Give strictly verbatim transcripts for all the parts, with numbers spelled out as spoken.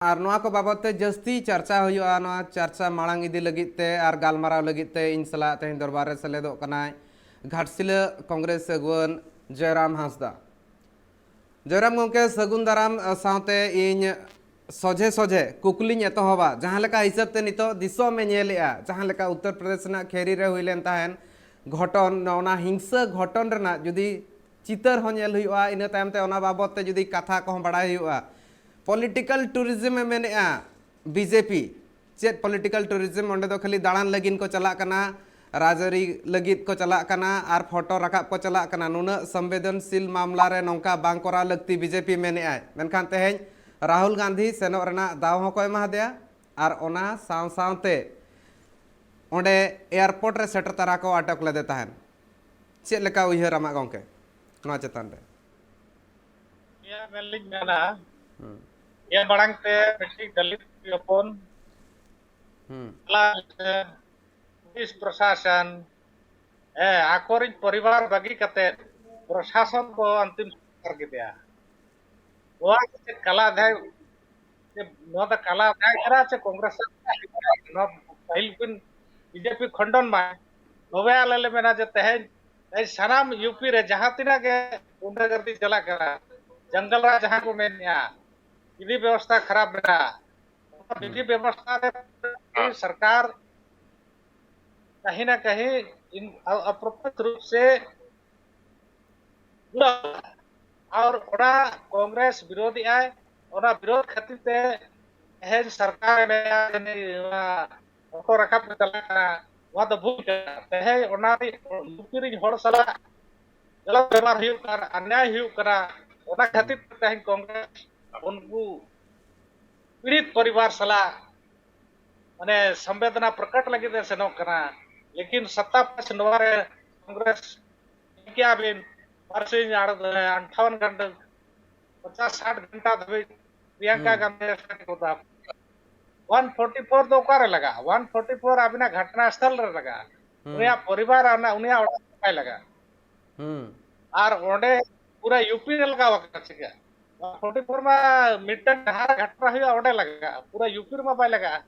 ᱟᱨ ᱱᱚᱣᱟ ᱠᱚ ᱵᱟᱵᱚᱫ ᱛᱮ ᱡᱟᱹᱥᱛᱤ ᱪᱟᱨᱪᱟ ᱦᱩᱭᱩᱜᱼᱟ᱾ ᱱᱚᱣᱟ ᱪᱟᱨᱪᱟ ᱢᱟᱲᱟᱝ ᱤᱫᱤ ᱞᱟᱹᱜᱤᱫ ᱛᱮ ᱟᱨ ᱜᱟᱞᱢᱟᱨᱟᱣ ᱞᱟᱹᱜᱤᱫ ᱛᱮ ᱤᱧ ᱥᱟᱞᱟᱜ ᱛᱮᱦᱮᱧ ᱫᱚᱨᱵᱟᱨ ᱨᱮ ᱥᱮᱞᱮᱫᱚᱜ ᱠᱟᱱᱟᱭ ᱜᱷᱟᱴᱥᱤᱞᱟᱹ ᱠᱚᱝᱜᱨᱮᱥ ᱟᱹᱜᱩᱣᱟᱹᱱ ᱡᱚᱭᱨᱟᱢ ᱦᱟᱸᱥᱫᱟ᱾ ᱡᱚᱭᱨᱟᱢ ᱜᱚᱢᱠᱮ, ᱥᱟᱹᱜᱩᱱ ᱫᱟᱨᱟᱢ᱾ ᱥᱟᱶᱛᱮ ᱤᱧ ᱥᱚᱡᱷᱮ ᱥᱚᱡᱷᱮ ᱠᱩᱠᱞᱤᱧ ᱮᱛᱚᱦᱚᱵᱟ, ᱡᱟᱦᱟᱸ ᱞᱮᱠᱟ ᱦᱤᱥᱟᱹᱵ ᱛᱮ ᱱᱤᱛᱚᱜ ᱫᱤᱥᱚᱢ ᱮ ᱧᱮᱞᱮᱜᱼᱟ, ᱡᱟᱦᱟᱸ ᱞᱮᱠᱟ ᱩᱛᱛᱚᱨ ᱯᱨᱚᱫᱮᱥ ᱨᱮᱱᱟᱜ ᱠᱷᱮᱨᱤ ᱨᱮ ᱦᱩᱭ ᱞᱮᱱ ᱛᱟᱦᱮᱸᱱ ᱜᱷᱚᱴᱚᱱ, ᱚᱱᱟ ᱦᱤᱝᱥᱟᱹ ᱜᱷᱚᱴᱚᱱ ᱨᱮᱱᱟᱜ ᱡᱩᱫᱤ ᱪᱤᱛᱟᱹᱨ ᱦᱚᱸ ᱧᱮᱞ ᱦᱩᱭᱩᱜᱼᱟ, ᱤᱱᱟᱹ ᱛᱟᱭᱚᱢ ᱛᱮ ᱚᱱᱟ ᱵᱟᱵᱚᱫ ᱛᱮ ᱡᱩᱫᱤ ᱠᱟᱛᱷᱟ ᱠᱚᱦᱚᱸ ᱵᱟᱲᱟᱭ ᱦᱩᱭᱩᱜᱼᱟ, ᱯᱚᱞᱤᱴᱤᱠᱟᱞ ᱴᱩᱨᱤᱡᱚᱢ ᱮ ᱢᱮᱱᱮᱜᱼᱟ ᱵᱤᱡᱮᱯᱤ᱾ ᱪᱮᱫ ᱯᱚᱞᱤᱴᱤᱠᱟᱞ ᱴᱩᱨᱤᱡᱚᱢ? ᱚᱸᱰᱮ ᱫᱚ ᱠᱷᱟᱹᱞᱤ ᱫᱟᱬᱟᱱ ᱞᱟᱹᱜᱤᱫ ᱠᱚ ᱪᱟᱞᱟᱜ ᱠᱟᱱᱟ, ᱨᱟᱡᱽᱟᱹᱨᱤ ᱞᱟᱹᱜᱤᱫ ᱠᱚ ᱪᱟᱞᱟᱜ ᱠᱟᱱᱟ ᱟᱨ ᱯᱷᱳᱴᱳ ᱨᱟᱠᱟᱵ ᱠᱚ ᱪᱟᱞᱟᱜ ᱠᱟᱱᱟ᱾ ᱱᱩᱱᱟᱹᱜ ᱥᱚᱝᱵᱮᱫᱚᱱᱥᱤᱞ ᱢᱟᱢᱞᱟ ᱨᱮ ᱱᱚᱝᱠᱟ ᱵᱟᱝ ᱠᱚᱨᱟᱣ ᱞᱟᱹᱠᱛᱤ ᱵᱤᱡᱮᱯᱤ ᱢᱮᱱᱮᱜᱼᱟᱭ, ᱢᱮᱱᱠᱷᱟᱱ ᱛᱮᱦᱮᱧ ᱨᱟᱦᱩᱞ ᱜᱟᱱᱫᱷᱤ ᱥᱮᱱᱚᱜ ᱨᱮᱱᱟᱜ ᱫᱟᱣ ᱦᱚᱸᱠᱚ ᱮᱢᱟ ᱫᱮᱭᱟ ᱟᱨ ᱚᱱᱟ ᱥᱟᱶ ᱥᱟᱶᱛᱮ ᱚᱸᱰᱮ ᱮᱭᱟᱨᱯᱳᱨᱴ ᱨᱮ ᱥᱮᱴᱮᱨ ᱛᱟᱨᱟ ᱠᱚ ᱟᱴᱚᱠ ᱞᱮᱫᱮ ᱛᱟᱦᱮᱸᱱ᱾ ᱪᱮᱫ ᱞᱮᱠᱟ ᱩᱭᱦᱟᱹᱨ ᱟᱢᱟᱜ ᱜᱚᱢᱠᱮ ᱱᱚᱣᱟ ᱪᱮᱛᱟᱱ ᱨᱮ? ᱤᱧᱟᱹᱜ ᱢᱮᱱ ᱞᱤᱧ ᱢᱮᱱᱟ, ᱦᱩᱸ᱾ ᱤᱧᱟᱹᱜ ᱢᱟᱲᱟᱝ ᱛᱮ ᱢᱤᱫᱴᱤᱡ ᱫᱟᱹᱞᱤᱛ ᱠᱩᱲᱤ ᱦᱚᱯᱚᱱ ᱦᱩᱸ᱾ ᱪᱟᱞᱟᱣ ᱞᱮᱱ ᱯᱩᱞᱤᱥ ᱯᱨᱚᱥᱟᱥᱚᱱ, ᱦᱮᱸ, ᱟᱠᱚᱨᱤᱡ ᱯᱚᱨᱤᱵᱟᱨ ᱵᱟᱹᱜᱤ ᱠᱟᱛᱮ ᱯᱨᱚᱥᱟᱥᱚᱱ ᱠᱚ ᱚᱱᱛᱤᱢ ᱥᱚᱝᱥᱠᱟᱨ ᱠᱮᱫᱮᱭᱟ᱾ ᱱᱚᱣᱟ ᱪᱮᱫ ᱠᱟᱞᱟ ᱚᱫᱷᱭᱟᱭ, ᱪᱮ ᱱᱚᱣᱟ ᱫᱚ ᱠᱟᱞᱟ ᱚᱫᱷᱭᱟᱭ ᱠᱟᱱᱟ ᱪᱮ ᱠᱚᱝᱜᱨᱮᱥ ᱨᱮᱱᱟᱜ ᱠᱟᱱᱟ? ᱱᱚᱣᱟ ᱯᱟᱹᱦᱤᱞ ᱠᱷᱚᱱ ᱵᱤᱡᱮᱯᱤ ᱠᱷᱚᱱᱰᱚᱱ ᱢᱟᱭ, ᱛᱚᱵᱮ ᱟᱞᱮ ᱞᱮ ᱢᱮᱱᱟ ᱡᱮ ᱛᱮᱦᱮᱧ, ᱛᱮᱦᱮᱧ ᱥᱟᱱᱟᱢ ᱭᱩᱯᱤ ᱨᱮ ᱡᱟᱦᱟᱸ ᱛᱤᱱᱟᱹᱜ ᱜᱮ ᱜᱩᱱᱰᱟᱜᱟᱨᱫᱤ ᱪᱟᱞᱟᱜ ᱠᱟᱱᱟ, ᱡᱚᱝᱜᱚᱞ ᱨᱟᱡᱽ ᱡᱟᱦᱟᱸ ᱠᱚ ᱢᱮᱱᱮᱜᱼᱟ, ᱵᱤᱫᱷᱤ ᱵᱮᱵᱚᱥᱛᱷᱟ ᱠᱷᱟᱨᱟᱯ ᱢᱮᱱᱟᱜᱼᱟ, ᱚᱱᱟ ᱵᱤᱫᱷᱤ ᱵᱮᱵᱚᱥᱛᱷᱟ ᱨᱮ ᱥᱚᱨᱠᱟᱨ ᱠᱟᱹᱦᱤ ᱱᱟ ᱠᱟᱹᱦᱤ ᱤᱱ-, ᱟ-, ᱚᱯᱨᱚᱛᱛᱚᱠᱷ ᱨᱩᱯ ᱥᱮ ᱡᱩᱲᱟᱣ ᱟᱨ ᱚᱱᱟ ᱠᱚᱝᱜᱨᱮᱥ ᱵᱤᱨᱳᱫᱷᱮᱜᱼᱟᱭ, ᱚᱱᱟ ᱵᱤᱨᱳᱫᱷ ᱠᱷᱟᱹᱛᱤᱨ ᱛᱮ ᱛᱮᱦᱮᱧ ᱥᱚᱨᱠᱟᱨ ᱮ ᱢᱮᱱᱟ ᱡᱟᱹᱱᱤᱡ ᱱᱚᱣᱟ ᱯᱷᱳᱴᱳ ᱨᱟᱠᱟᱵ ᱠᱚ ᱪᱟᱞᱟᱜ ᱠᱟᱱᱟ, ᱱᱚᱣᱟ ᱫᱚ ᱵᱷᱩᱞ ᱠᱟᱱᱟ᱾ ᱛᱮᱦᱮᱧ ᱚᱱᱟ ᱨᱤᱱ ᱭᱩᱯᱤ ᱨᱤᱱ ᱦᱚᱲ ᱥᱟᱞᱟᱜ ᱜᱟᱞᱟᱛ ᱵᱮᱵᱚᱦᱟᱨ ᱦᱩᱭᱩᱜ ᱠᱟᱱᱟ, ᱚᱱᱱᱭᱟᱭ ᱦᱩᱭᱩᱜ ᱠᱟᱱᱟ, ᱚᱱᱟ ᱠᱷᱟᱹᱛᱤᱨ ᱛᱮ ᱛᱮᱦᱮᱧ ᱠᱚᱝᱜᱨᱮᱥ ᱩᱱᱠᱩ ᱯᱤᱲᱤᱛ ᱯᱚᱨᱤᱵᱟᱨ ᱥᱟᱞᱟᱜ ᱢᱟᱱᱮ ᱥᱚᱢᱵᱮᱫᱚᱱᱟ ᱯᱨᱚᱠᱚᱴ ᱞᱟᱹᱜᱤᱫ ᱮ ᱥᱮᱱᱚᱜ ᱠᱟᱱᱟ, ᱞᱮᱠᱤᱱ ᱥᱟᱛᱟᱥ ᱱᱚᱣᱟ ᱨᱮ ᱠᱚᱝᱜᱨᱮᱥ ᱧᱮᱞ ᱠᱮᱜᱼᱟ ᱵᱤᱱ, ᱵᱟᱨᱥᱤᱧ ᱟᱴ-, ᱟᱴᱷᱟᱣᱚᱱ ᱜᱷᱚᱱᱴᱟ, ᱯᱚᱪᱟᱥ ᱥᱟᱴ ᱜᱷᱚᱱᱴᱟ ᱫᱷᱟᱹᱵᱤᱡ ᱯᱨᱤᱭᱟᱝᱠᱟ ᱦᱩᱸ᱾ ᱜᱟᱱᱫᱷᱤ ᱨᱮ ᱥᱮᱱ ᱠᱚ ᱫᱟᱵ᱾ ᱚᱣᱟᱱ ᱯᱷᱳᱨᱴᱤ ᱯᱷᱳᱨ ᱫᱚ ᱚᱠᱟᱨᱮ ᱞᱟᱜᱟᱜᱼᱟ? ᱚᱣᱟᱱ ᱯᱷᱳᱨᱴᱤ ᱯᱷᱳᱨ ᱟᱵᱤᱱᱟᱜ ᱜᱷᱚᱴᱱᱟ ᱥᱛᱷᱚᱞ ᱨᱮ ᱞᱟᱜᱟᱜᱼᱟ, ᱦᱩᱸ᱾ ᱩᱱᱤᱭᱟᱜ ᱯᱚᱨᱤᱵᱟᱨ ᱟᱨ ᱚᱱᱟ, ᱩᱱᱤᱭᱟᱜ ᱚᱲᱟᱜ ᱨᱮ ᱵᱟᱭ ᱞᱟᱜᱟᱜᱼᱟ᱾ ᱦᱩᱸ᱾ ᱟᱨ ᱚᱸᱰᱮ ᱯᱩᱨᱟᱹ ᱭᱩᱯᱤ ᱨᱮ ᱞᱟᱜᱟᱣ ᱟᱠᱟᱱᱟ ᱪᱤᱠᱟ? ᱯᱷᱳᱨᱴᱤ ᱯᱷᱳᱨ ᱢᱟ ᱢᱤᱫᱴᱟᱝ ᱰᱟᱦᱟᱨ ᱜᱷᱟᱴᱨᱟ ᱦᱩᱭᱩᱜᱼᱟ, ᱚᱸᱰᱮ ᱞᱟᱜᱟᱜᱼᱟ, ᱯᱩᱨᱟᱹ ᱭᱩᱯᱤ ᱨᱮᱢᱟ ᱵᱟᱭ ᱞᱟᱜᱟᱜᱼᱟ᱾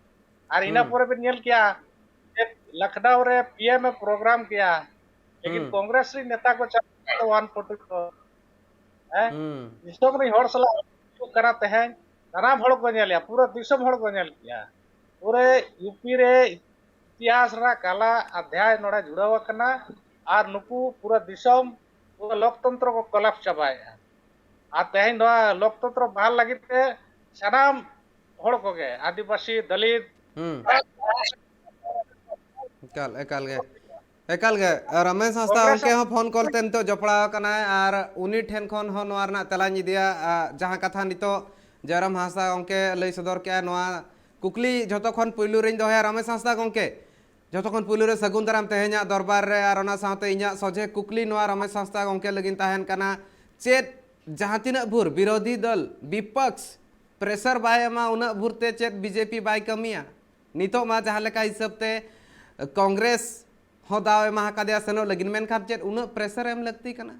ᱟᱨ ᱤᱱᱟᱹ ᱯᱚᱨᱮ ᱵᱤᱱ ᱧᱮᱞ ᱠᱮᱭᱟ ᱡᱮ ᱞᱚᱠᱷᱱᱚᱣ ᱨᱮ ᱯᱤ ᱮᱢ ᱮ ᱯᱨᱳᱜᱨᱟᱢ ᱠᱮᱭᱟ, ᱞᱮᱠᱤᱱ ᱠᱚᱝᱜᱨᱮᱥ ᱨᱤᱱ ᱱᱮᱛᱟ ᱠᱚ ᱪᱟᱞᱟᱣ ᱠᱟᱛᱮ ᱚᱣᱟᱱ ᱯᱷᱳᱨᱴᱤ ᱯᱷᱳᱨ, ᱦᱮᱸ? ᱦᱩᱸ᱾ ᱫᱤᱥᱚᱢ ᱨᱤᱱ ᱦᱚᱲ ᱥᱟᱞᱟᱜ ᱦᱩᱭᱩᱜ ᱠᱟᱱᱟ ᱛᱮᱦᱮᱧ, ᱥᱟᱱᱟᱢ ᱦᱚᱲ ᱠᱚ ᱧᱮᱞᱮᱜᱼᱟ, ᱯᱩᱨᱟᱹ ᱫᱤᱥᱚᱢ ᱦᱚᱲ ᱠᱚ ᱧᱮᱞ ᱠᱮᱜᱼᱟ᱾ ᱯᱩᱨᱟᱹ ᱭᱩᱯᱤ ᱨᱮ ᱤᱛᱤᱦᱟᱥ ᱨᱮᱱᱟᱜ ᱠᱟᱞᱟ ᱚᱫᱷᱭᱟᱭ ᱱᱚᱰᱮ ᱡᱩᱲᱟᱹᱣ ᱟᱠᱟᱱᱟ᱾ ᱟᱨ ᱱᱩᱠᱩ ᱯᱩᱨᱟᱹ ᱫᱤᱥᱚᱢ, ᱯᱩᱨᱟᱹ ᱞᱳᱠᱛᱚᱱᱛᱨᱚ ᱠᱚ ᱠᱚᱞᱟᱯᱥ ᱪᱟᱵᱟᱭᱮᱜᱼᱟ᱾ ᱟᱨ ᱛᱮᱦᱮᱧ ᱱᱚᱣᱟ ᱞᱳᱠᱛᱚᱱᱛᱨᱚ ᱵᱟᱦᱟᱞ ᱞᱟᱹᱜᱤᱫ ᱛᱮ ᱥᱟᱱᱟᱢ ᱦᱚᱲ ᱠᱚᱜᱮ, ᱟᱹᱫᱤᱵᱟᱹᱥᱤ, ᱫᱚᱞᱤᱛ, ᱦᱩᱸ᱾ ᱮᱠᱟᱞ, ᱮᱠᱟᱞ ᱜᱮ᱾ ᱮᱠᱟᱞ ᱜᱮ᱾ ᱨᱟᱢᱮᱥ ᱦᱟᱸᱥᱫᱟ ᱠᱚᱝᱜᱨᱮᱥ ᱜᱚᱢᱠᱮ ᱦᱚᱸ ᱯᱷᱳᱱ ᱠᱚᱞ ᱛᱮ ᱱᱤᱛᱚᱜ ᱡᱚᱯᱲᱟᱣ ᱟᱠᱟᱱᱟᱭ, ᱟᱨ ᱩᱱᱤ ᱴᱷᱮᱱ ᱠᱷᱚᱱ ᱦᱚᱸ ᱱᱚᱣᱟ ᱨᱮᱱᱟᱜ ᱛᱮᱞᱟᱧ ᱤᱫᱤᱭᱟ᱾ ᱟ, ᱡᱟᱦᱟᱸ ᱠᱟᱛᱷᱟ ᱱᱤᱛᱚᱜ ᱡᱚᱭᱨᱟᱢ ᱦᱟᱸᱥᱫᱟ ᱜᱚᱢᱠᱮ ᱞᱟᱹᱭ ᱥᱚᱫᱚᱨ ᱠᱮᱜᱼᱟ, ᱱᱚᱣᱟ ᱠᱩᱠᱞᱤ ᱡᱷᱚᱛᱚ ᱠᱷᱚᱱ ᱯᱩᱭᱞᱩ ᱨᱤᱧ ᱫᱚᱦᱚᱭᱟ ᱨᱟᱢᱮᱥ ᱦᱟᱸᱥᱫᱟ ᱜᱚᱢᱠᱮ᱾ ᱡᱷᱚᱛᱚ ᱠᱷᱚᱱ ᱯᱩᱭᱞᱩ ᱨᱮ ᱥᱟᱹᱜᱩᱱ ᱫᱟᱨᱟᱢ ᱛᱮᱦᱮᱧᱟᱜ ᱫᱚᱨᱵᱟᱨ ᱨᱮ, ᱟᱨ ᱚᱱᱟ ᱥᱟᱶᱛᱮ ᱤᱧᱟᱹᱜ ᱥᱚᱡᱷᱮ ᱠᱩᱠᱞᱤ ᱱᱚᱣᱟ ᱨᱟᱢᱮᱥ ᱦᱟᱸᱥᱫᱟ ᱜᱚᱢᱠᱮ ᱞᱟᱹᱜᱤᱫ ᱛᱟᱦᱮᱱ ᱠᱟᱱᱟ, ᱪᱮᱫ ᱡᱟᱦᱟᱸ ᱛᱤᱱᱟᱹᱜ ᱵᱷᱳᱨ ᱵᱤᱨᱳᱫᱷᱤ ᱫᱚᱞ, ᱵᱤᱯᱚᱠᱥ, ᱯᱨᱮᱥᱟᱨ ᱵᱟᱭ ᱮᱢᱟ, ᱩᱱᱟᱹᱜ ᱵᱷᱳᱨ ᱛᱮ ᱪᱮᱫ ᱵᱤᱡᱮᱯᱤ ᱵᱟᱭ ᱠᱟᱹᱢᱤᱭᱟ? ᱱᱤᱛᱚᱜ ᱢᱟ ᱡᱟᱦᱟᱸ ᱞᱮᱠᱟ ᱦᱤᱥᱟᱹᱵ ᱛᱮ ᱠᱚᱝᱜᱨᱮᱥ ᱦᱚᱸ ᱫᱟᱣ ᱮᱢᱟ ᱟᱠᱟᱫᱮᱭᱟ ᱥᱮᱱᱚᱜ ᱞᱟᱹᱜᱤᱫ, ᱢᱮᱱᱠᱷᱟᱱ ᱪᱮᱫ ᱩᱱᱟᱹᱜ ᱯᱨᱮᱥᱟᱨ ᱮᱢ ᱞᱟᱹᱠᱛᱤ ᱠᱟᱱᱟ?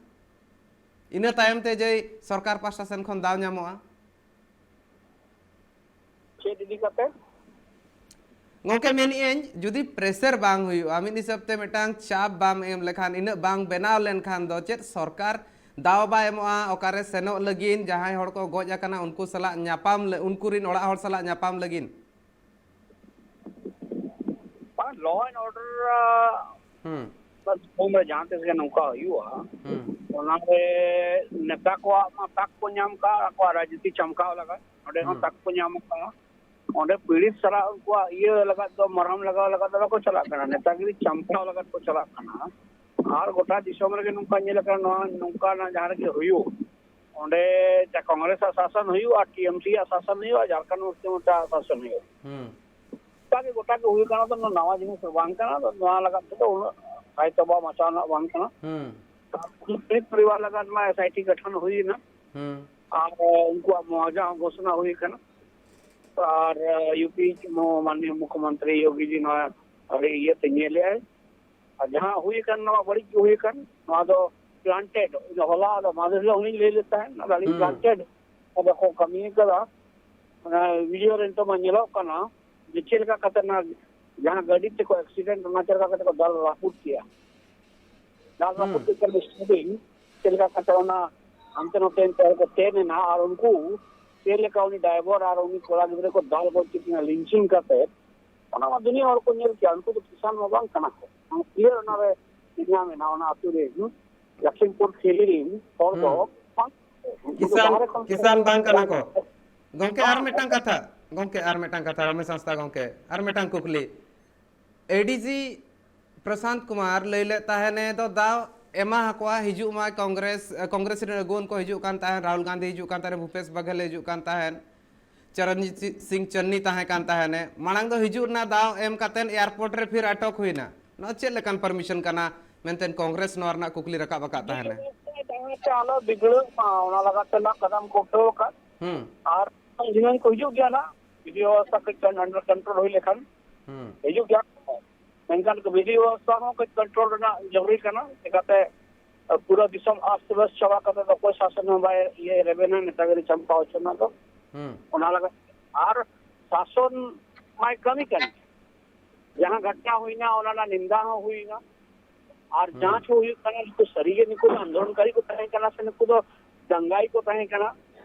ᱤᱱᱟᱹ ᱛᱟᱭᱚᱢ ᱛᱮ ᱡᱮ ᱥᱚᱨᱠᱟᱨ ᱯᱟᱥᱴᱟ ᱥᱮᱱ ᱠᱷᱚᱱ ᱫᱟᱣ ᱧᱟᱢᱚᱜᱼᱟ᱾ ᱪᱮᱫ ᱤᱫᱤ ᱠᱟᱛᱮ? ᱜᱚᱢᱠᱮ, ᱢᱮᱱᱮᱫ ᱟᱹᱧ, ᱡᱩᱫᱤ ᱯᱨᱮᱥᱟᱨ ᱵᱟᱝ ᱦᱩᱭᱩᱜᱼᱟ, ᱢᱤᱫ ᱦᱤᱥᱟᱹᱵ ᱛᱮ ᱢᱤᱫᱴᱟᱝ ᱪᱟᱯ ᱵᱟᱢ ᱮᱢ ᱞᱮᱠᱷᱟᱱ, ᱤᱱᱟᱹᱜ ᱵᱟᱝ ᱵᱮᱱᱟᱣ ᱞᱮᱱᱠᱷᱟᱱ ᱫᱚ ᱪᱮᱫ ᱥᱚᱨᱠᱟᱨ ᱫᱟᱣ ᱵᱟᱭ ᱮᱢᱚᱜᱼᱟ ᱚᱠᱟᱨᱮ ᱥᱮᱱᱚᱜ ᱞᱟᱹᱜᱤᱫ, ᱡᱟᱦᱟᱸᱭ ᱦᱚᱲ ᱠᱚ ᱜᱚᱡ ᱟᱠᱟᱱᱟ ᱩᱱᱠᱩ ᱥᱟᱞᱟᱜ ᱧᱟᱯᱟᱢ ᱞᱟᱹ-, ᱩᱱᱠᱩ ᱨᱤᱱ ᱚᱲᱟᱜ ᱦᱚᱲ ᱥᱟᱞᱟᱜ ᱧᱟᱯᱟᱢ ᱞᱟᱹᱜᱤᱫ? ᱵᱟᱝ, law and order, ᱟ, ᱦᱩᱸ᱾ ᱫᱤᱥᱚᱢ ᱨᱮ ᱡᱟᱦᱟᱸ ᱛᱤᱥ ᱜᱮ ᱱᱚᱝᱠᱟ ᱦᱩᱭᱩᱜᱼᱟ, ᱦᱩᱸ᱾ ᱚᱱᱟᱨᱮ ᱱᱮᱛᱟ ᱠᱚᱣᱟᱜ ᱢᱟ ᱛᱟᱠ ᱠᱚ ᱧᱟᱢ ᱠᱟᱜ, ᱟᱠᱚᱣᱟᱜ ᱨᱟᱡᱽᱱᱤᱛᱤ ᱪᱟᱢᱠᱟᱣ ᱞᱟᱜᱟᱫ, ᱚᱸᱰᱮ ᱦᱚᱸ ᱦᱩᱸ᱾ ᱛᱟᱠ ᱠᱚ ᱧᱟᱢ ᱠᱟᱜᱼᱟ᱾ ᱚᱸᱰᱮ ᱯᱤᱲᱤᱛ ᱥᱟᱞᱟᱜ ᱩᱱᱠᱩᱣᱟᱜ ᱤᱭᱟᱹ ᱞᱟᱜᱟᱫ ᱫᱚ, ᱢᱟᱨᱟᱢ ᱞᱟᱜᱟᱣ ᱞᱟᱜᱟᱫ ᱫᱚ ᱵᱟᱠᱚ ᱪᱟᱞᱟᱜ ᱠᱟᱱᱟ, ᱱᱮᱛᱟᱜᱤᱨᱤ ᱪᱟᱢᱠᱟᱣ ᱞᱟᱜᱟᱫ ᱠᱚ ᱪᱟᱞᱟᱜ ᱠᱟᱱᱟ᱾ ᱟᱨ ᱜᱚᱴᱟ ᱫᱤᱥᱚᱢ ᱨᱮᱜᱮ ᱱᱚᱝᱠᱟ ᱧᱮᱞ ᱟᱠᱟᱱᱟ, ᱱᱚᱣᱟ ᱱᱚᱝᱠᱟᱱᱟᱜ ᱡᱟᱦᱟᱸ ᱨᱮᱜᱮ ᱦᱩᱭᱩᱜ, ᱚᱸᱰᱮ ᱪᱟ ᱠᱚᱝᱜᱨᱮᱥ ᱟᱜ ᱥᱟᱥᱚᱱ ᱦᱩᱭᱩᱜᱼᱟ, ᱴᱤ ᱮᱢ ᱥᱤ ᱟᱜ ᱥᱟᱥᱚᱱ ᱦᱩᱭᱩᱜᱼᱟ, ᱡᱷᱟᱲᱠᱷᱚᱸᱰ ᱢᱩᱠᱛᱤ ᱢᱳᱨᱪᱟ ᱟᱜ ᱥᱟᱥᱚᱱ ᱦᱩᱭᱩᱜᱼᱟ᱾ ᱦᱩᱸ᱾ ᱜᱚᱴᱟ ᱜᱮ, ᱜᱚᱴᱟ ᱜᱮ ᱦᱩᱭ ᱠᱟᱱᱟ, ᱫᱚ ᱱᱟᱣᱟ ᱡᱤᱱᱤᱥ ᱫᱚ ᱵᱟᱝ ᱠᱟᱱᱟ, ᱫᱚ ᱱᱚᱣᱟ ᱞᱟᱜᱟᱫ ᱛᱮᱫᱚ ᱩᱱᱟᱹᱜ ᱦᱟᱭ ᱛᱚᱵᱟ ᱢᱟᱪᱟᱣ ᱨᱮᱱᱟᱜ ᱵᱟᱝ ᱠᱟᱱᱟ᱾ ᱦᱩᱸ᱾ ᱯᱤᱲᱤᱛ ᱯᱚᱨᱤᱵᱟᱨ ᱞᱟᱜᱟᱫ ᱢᱟ ᱮᱥ ᱟᱭ ᱴᱤ ᱜᱚᱴᱷᱚᱱ ᱦᱩᱭ ᱮᱱᱟ᱾ ᱦᱩᱸ᱾ ᱟᱨ ᱩᱱᱠᱩᱣᱟᱜ ᱢᱚᱣᱟᱡᱟ ᱦᱚᱸ ᱜᱷᱳᱥᱚᱱᱟ ᱦᱩᱭ ᱠᱟᱱᱟ᱾ ᱟᱨ ᱭᱩ ᱯᱤ ᱢᱚ-, ᱢᱟᱱᱱᱤᱭᱚ ᱢᱩᱠᱷᱭᱚᱢᱚᱱᱛᱨᱤ ᱭᱳᱜᱤ ᱡᱤ ᱱᱚᱣᱟ ᱟᱹᱰᱤ ᱤᱭᱟᱹᱛᱮ ᱧᱮᱞᱮᱜᱼᱟᱭ᱾ ᱟᱨ ᱡᱟᱦᱟᱸ ᱦᱩᱭ ᱟᱠᱟᱱ, ᱱᱚᱣᱟ ᱵᱟᱹᱲᱤᱡ ᱜᱮ ᱦᱩᱭ ᱟᱠᱟᱱ, ᱱᱚᱣᱟ ᱫᱚ planted, ᱤᱧ ᱫᱚ ᱦᱚᱞᱟ ᱟᱫᱚ ᱢᱟᱫᱷᱮᱨ ᱦᱤᱞᱳᱜ ᱦᱚᱸᱞᱤᱧ ᱞᱟᱹᱭ ᱞᱮᱫ ᱛᱟᱦᱮᱸᱫ, ᱚᱱᱟ ᱫᱚ ᱟᱹᱞᱤᱧ ᱦᱩᱸ᱾ planted᱾ ᱵᱟᱠᱚ ᱠᱟᱹᱢᱤ ᱠᱟᱫᱟ᱾ ᱚᱱᱟ ᱵᱷᱤᱰᱤᱭᱳ ᱨᱮ ᱱᱤᱛᱚᱜ ᱢᱟ ᱧᱮᱞᱚᱜ ᱠᱟᱱᱟ ᱡᱮ ᱪᱮᱫ ᱞᱮᱠᱟ ᱠᱟᱛᱮ ᱚᱱᱟ ᱡᱟᱦᱟᱸ ᱜᱟᱹᱰᱤ ᱛᱮᱠᱚ ᱮᱠᱥᱤᱰᱮᱱᱴ, ᱚᱱᱟ ᱪᱮᱫ ᱞᱮᱠᱟ ᱠᱟᱛᱮ ᱠᱚ ᱫᱟᱞ ᱨᱟᱹᱯᱩᱫ ᱠᱮᱜᱼᱟ᱾ ᱫᱟᱞ ᱦᱩᱸ᱾ ᱨᱟᱹᱯᱩᱫ ᱠᱮᱫ ᱠᱷᱟᱱ ᱥᱴᱟᱨᱴᱤᱝ ᱪᱮᱫ ᱞᱮᱠᱟ ᱠᱟᱛᱮ ᱚᱱᱟ ᱦᱟᱱᱛᱮ ᱱᱟᱛᱮ ᱮᱱᱛᱮ ᱠᱚ ᱛᱮᱱ ᱮᱱᱟ, ᱟᱨ ᱩᱱᱠᱩ ᱪᱮᱫ ᱞᱮᱠᱟ ᱩᱱᱤ ᱰᱨᱟᱭᱵᱷᱟᱨ ᱟᱨ ᱩᱱᱤ ᱠᱚᱲᱟ ᱜᱤᱫᱽᱨᱟᱹ ᱠᱚ ᱫᱟᱞ ᱜᱚᱡ ᱠᱮᱫ ᱠᱤᱱᱟ ᱞᱤᱧᱪᱤᱝ ᱠᱟᱛᱮ, ᱚᱱᱟ ᱢᱟ ᱫᱩᱱᱤᱭᱟᱹ ᱦᱚᱲ ᱠᱚ ᱧᱮᱞ ᱠᱮᱜᱼᱟ᱾ ᱩᱱᱠᱩ ᱫᱚ ᱠᱤᱥᱟᱱ ᱢᱟ ᱵᱟᱝ ᱠᱟᱱᱟ ᱠᱚ᱾ ᱠᱞᱤᱭᱟᱨ ᱚᱱᱟ ᱨᱮ ᱧᱟᱢ ᱮᱱᱟ, ᱚᱱᱟ ᱟᱹᱛᱩ ᱨᱮ, ᱦᱩᱸ, ᱞᱚᱠᱷᱤᱢᱯᱩᱨ ᱠᱷᱤᱨᱤ ᱨᱮᱱ ᱦᱚᱲ ᱫᱚ ᱦᱩᱸ᱾ ᱵᱟᱝ, ᱩᱱᱠᱩ ᱫᱚ ᱠᱤᱥᱟᱱ, ᱵᱟᱦᱨᱮ ᱠᱷᱚᱱ ᱠᱤᱥᱟᱱ ᱵᱟᱝ ᱠᱟᱱᱟ ᱠᱚ᱾ ᱜᱚᱝᱠᱮ, ᱟᱨ ᱵᱟᱝ, ᱢᱤᱫᱴᱟᱝ ᱠᱟᱛᱷᱟ, ᱜᱚᱝᱠᱮ, ᱟᱨ ᱢᱤᱫᱴᱟᱝ ᱠᱟᱛᱷᱟ, ᱨᱟᱢᱮᱥ ᱦᱟᱸᱥᱫᱟ ᱜᱚᱝᱠᱮ, ᱟᱨ ᱢᱤᱫᱴᱟᱝ ᱠᱩᱠᱞᱤ᱾ ᱮ ᱰᱤ ᱡᱤ ᱯᱨᱚᱥᱟᱱᱛ ᱠᱩᱢᱟᱨ ᱞᱟᱹᱭ ᱞᱮᱫ ᱛᱟᱦᱮᱱᱮ ᱫᱚ ᱫᱟᱣ ᱮᱢᱟ ᱟᱠᱚᱣᱟ, ᱦᱤᱡᱩᱜ ᱢᱟ ᱠᱚᱝᱜᱨᱮᱥ, ᱠᱚᱝᱜᱨᱮᱥ ᱨᱮᱱ ᱟᱹᱜᱩᱣᱟᱹᱱ ᱠᱚ ᱦᱤᱡᱩᱜ ᱠᱟᱱ ᱛᱟᱦᱮᱱ, ᱨᱟᱦᱩᱞ ᱜᱟᱱᱫᱷᱤ ᱦᱤᱡᱩᱜ ᱠᱟᱱ ᱛᱟᱦᱮᱱ, ᱵᱷᱩᱯᱮᱥ ᱵᱟᱜᱷᱮᱞ ᱦᱤᱡᱩᱜ ᱠᱟᱱ ᱛᱟᱦᱮᱱ, ᱪᱚᱨᱚᱱᱡᱤᱛ ᱥᱤᱝ ᱪᱟᱱᱱᱤ ᱛᱟᱦᱮᱸ ᱠᱟᱱ ᱛᱟᱦᱮᱱᱮ᱾ ᱢᱟᱲᱟᱝ ᱫᱚ ᱦᱤᱡᱩᱜ ᱨᱮᱱᱟᱜ ᱫᱟᱣ ᱮᱢ ᱠᱟᱛᱮᱱ ᱮᱭᱟᱨᱯᱳᱨᱴ ᱨᱮ ᱯᱷᱤᱨ ᱟᱴᱚᱠ ᱦᱩᱭᱱᱟ᱾ ᱱᱚᱣᱟ ᱪᱮᱫ ᱞᱮᱠᱟᱱ ᱯᱟᱨᱢᱤᱥᱚᱱ ᱠᱟᱱᱟ ᱢᱮᱱᱛᱮ ᱠᱚᱝᱜᱨᱮᱥ ᱱᱚᱣᱟ ᱨᱮᱱᱟᱜ ᱠᱩᱠᱞᱤ ᱨᱟᱠᱟᱵ ᱟᱠᱟᱫ ᱛᱟᱦᱮᱱᱟ᱾ ᱡᱟᱦᱟᱸ ᱪᱮ ᱟᱞᱚ ᱵᱤᱜᱽᱲᱟᱹᱜ ᱢᱟ, ᱚᱱᱟ ᱞᱟᱜᱟᱫ ᱛᱮ ᱱᱟᱜ ᱠᱟᱫᱟᱢ ᱠᱚ ᱩᱴᱷᱟᱹᱣ ᱟᱠᱟᱫ᱾ ᱦᱩᱸ᱾ ᱟᱨ ᱤᱧ ᱠᱚ ᱦᱤᱡᱩᱜ ᱜᱮᱭᱟ ᱱᱟᱜ, ᱡᱩᱫᱤ ᱚᱵᱚᱥᱛᱟ ᱠᱟᱹᱡ ᱟᱱᱰᱟᱨ ᱠᱚᱱᱴᱨᱳᱞ ᱦᱩᱭ ᱞᱮᱠᱷᱟᱱ ᱦᱩᱸ᱾ ᱦᱤᱡᱩᱜ ᱜᱮᱭᱟ᱾ ᱢᱮᱱᱠᱷᱟᱱ ᱵᱤᱰᱤᱳ ᱚᱵᱚᱥᱛᱟ ᱦᱚᱸ ᱠᱟᱹᱡ ᱠᱚᱱᱴᱨᱳᱞ ᱨᱮᱱᱟᱜ ᱡᱚᱨᱩᱨᱤ ᱠᱟᱱᱟ᱾ ᱪᱮᱠᱟᱛᱮ ᱯᱩᱨᱟᱹ ᱫᱤᱥᱚᱢ ᱟᱥᱛᱮ ᱵᱮᱥ ᱪᱟᱵᱟ ᱠᱟᱛᱮ ᱫᱚ ᱚᱠᱚᱭ ᱥᱟᱥᱚᱱ ᱦᱚᱸ ᱵᱟᱭ ᱤᱭᱟᱹ ᱨᱮᱵᱮᱱᱟ, ᱱᱮᱛᱟᱜᱤᱨᱤ ᱪᱟᱢᱯᱟ ᱦᱚᱪᱚ ᱨᱮᱱᱟᱜ ᱫᱚ᱾ ᱦᱩᱸ᱾ ᱚᱱᱟ ᱞᱟᱹᱜᱤᱫ ᱟᱨ ᱥᱟᱥᱚᱱ ᱢᱟᱭ ᱠᱟᱹᱢᱤ ᱠᱟᱱ ᱜᱮ᱾ ᱡᱟᱦᱟᱸ ᱜᱷᱚᱴᱱᱟ ᱦᱩᱭᱱᱟ, ᱚᱱᱟ ᱨᱮᱱᱟᱜ ᱱᱤᱱᱫᱟ ᱦᱚᱸ ᱦᱩᱭᱱᱟ᱾ ᱟᱨ ᱦᱩᱸ᱾ ᱡᱟᱸᱪ ᱦᱚᱸ ᱦᱩᱭᱩᱜ ᱠᱟᱱᱟ, ᱱᱩᱠᱩ ᱥᱟᱹᱨᱤᱜᱮ ᱱᱩᱠᱩ ᱫᱚ ᱟᱱᱫᱳᱞᱚᱱᱠᱟᱨᱤ ᱠᱚ ᱛᱟᱦᱮᱸ ᱠᱟᱱᱟ ᱥᱮ ᱱᱩᱠᱩ ᱫᱚ ᱫᱟᱝᱜᱟᱭᱤ ᱠᱚ ᱛᱟᱦᱮᱸ ᱠᱟᱱᱟ,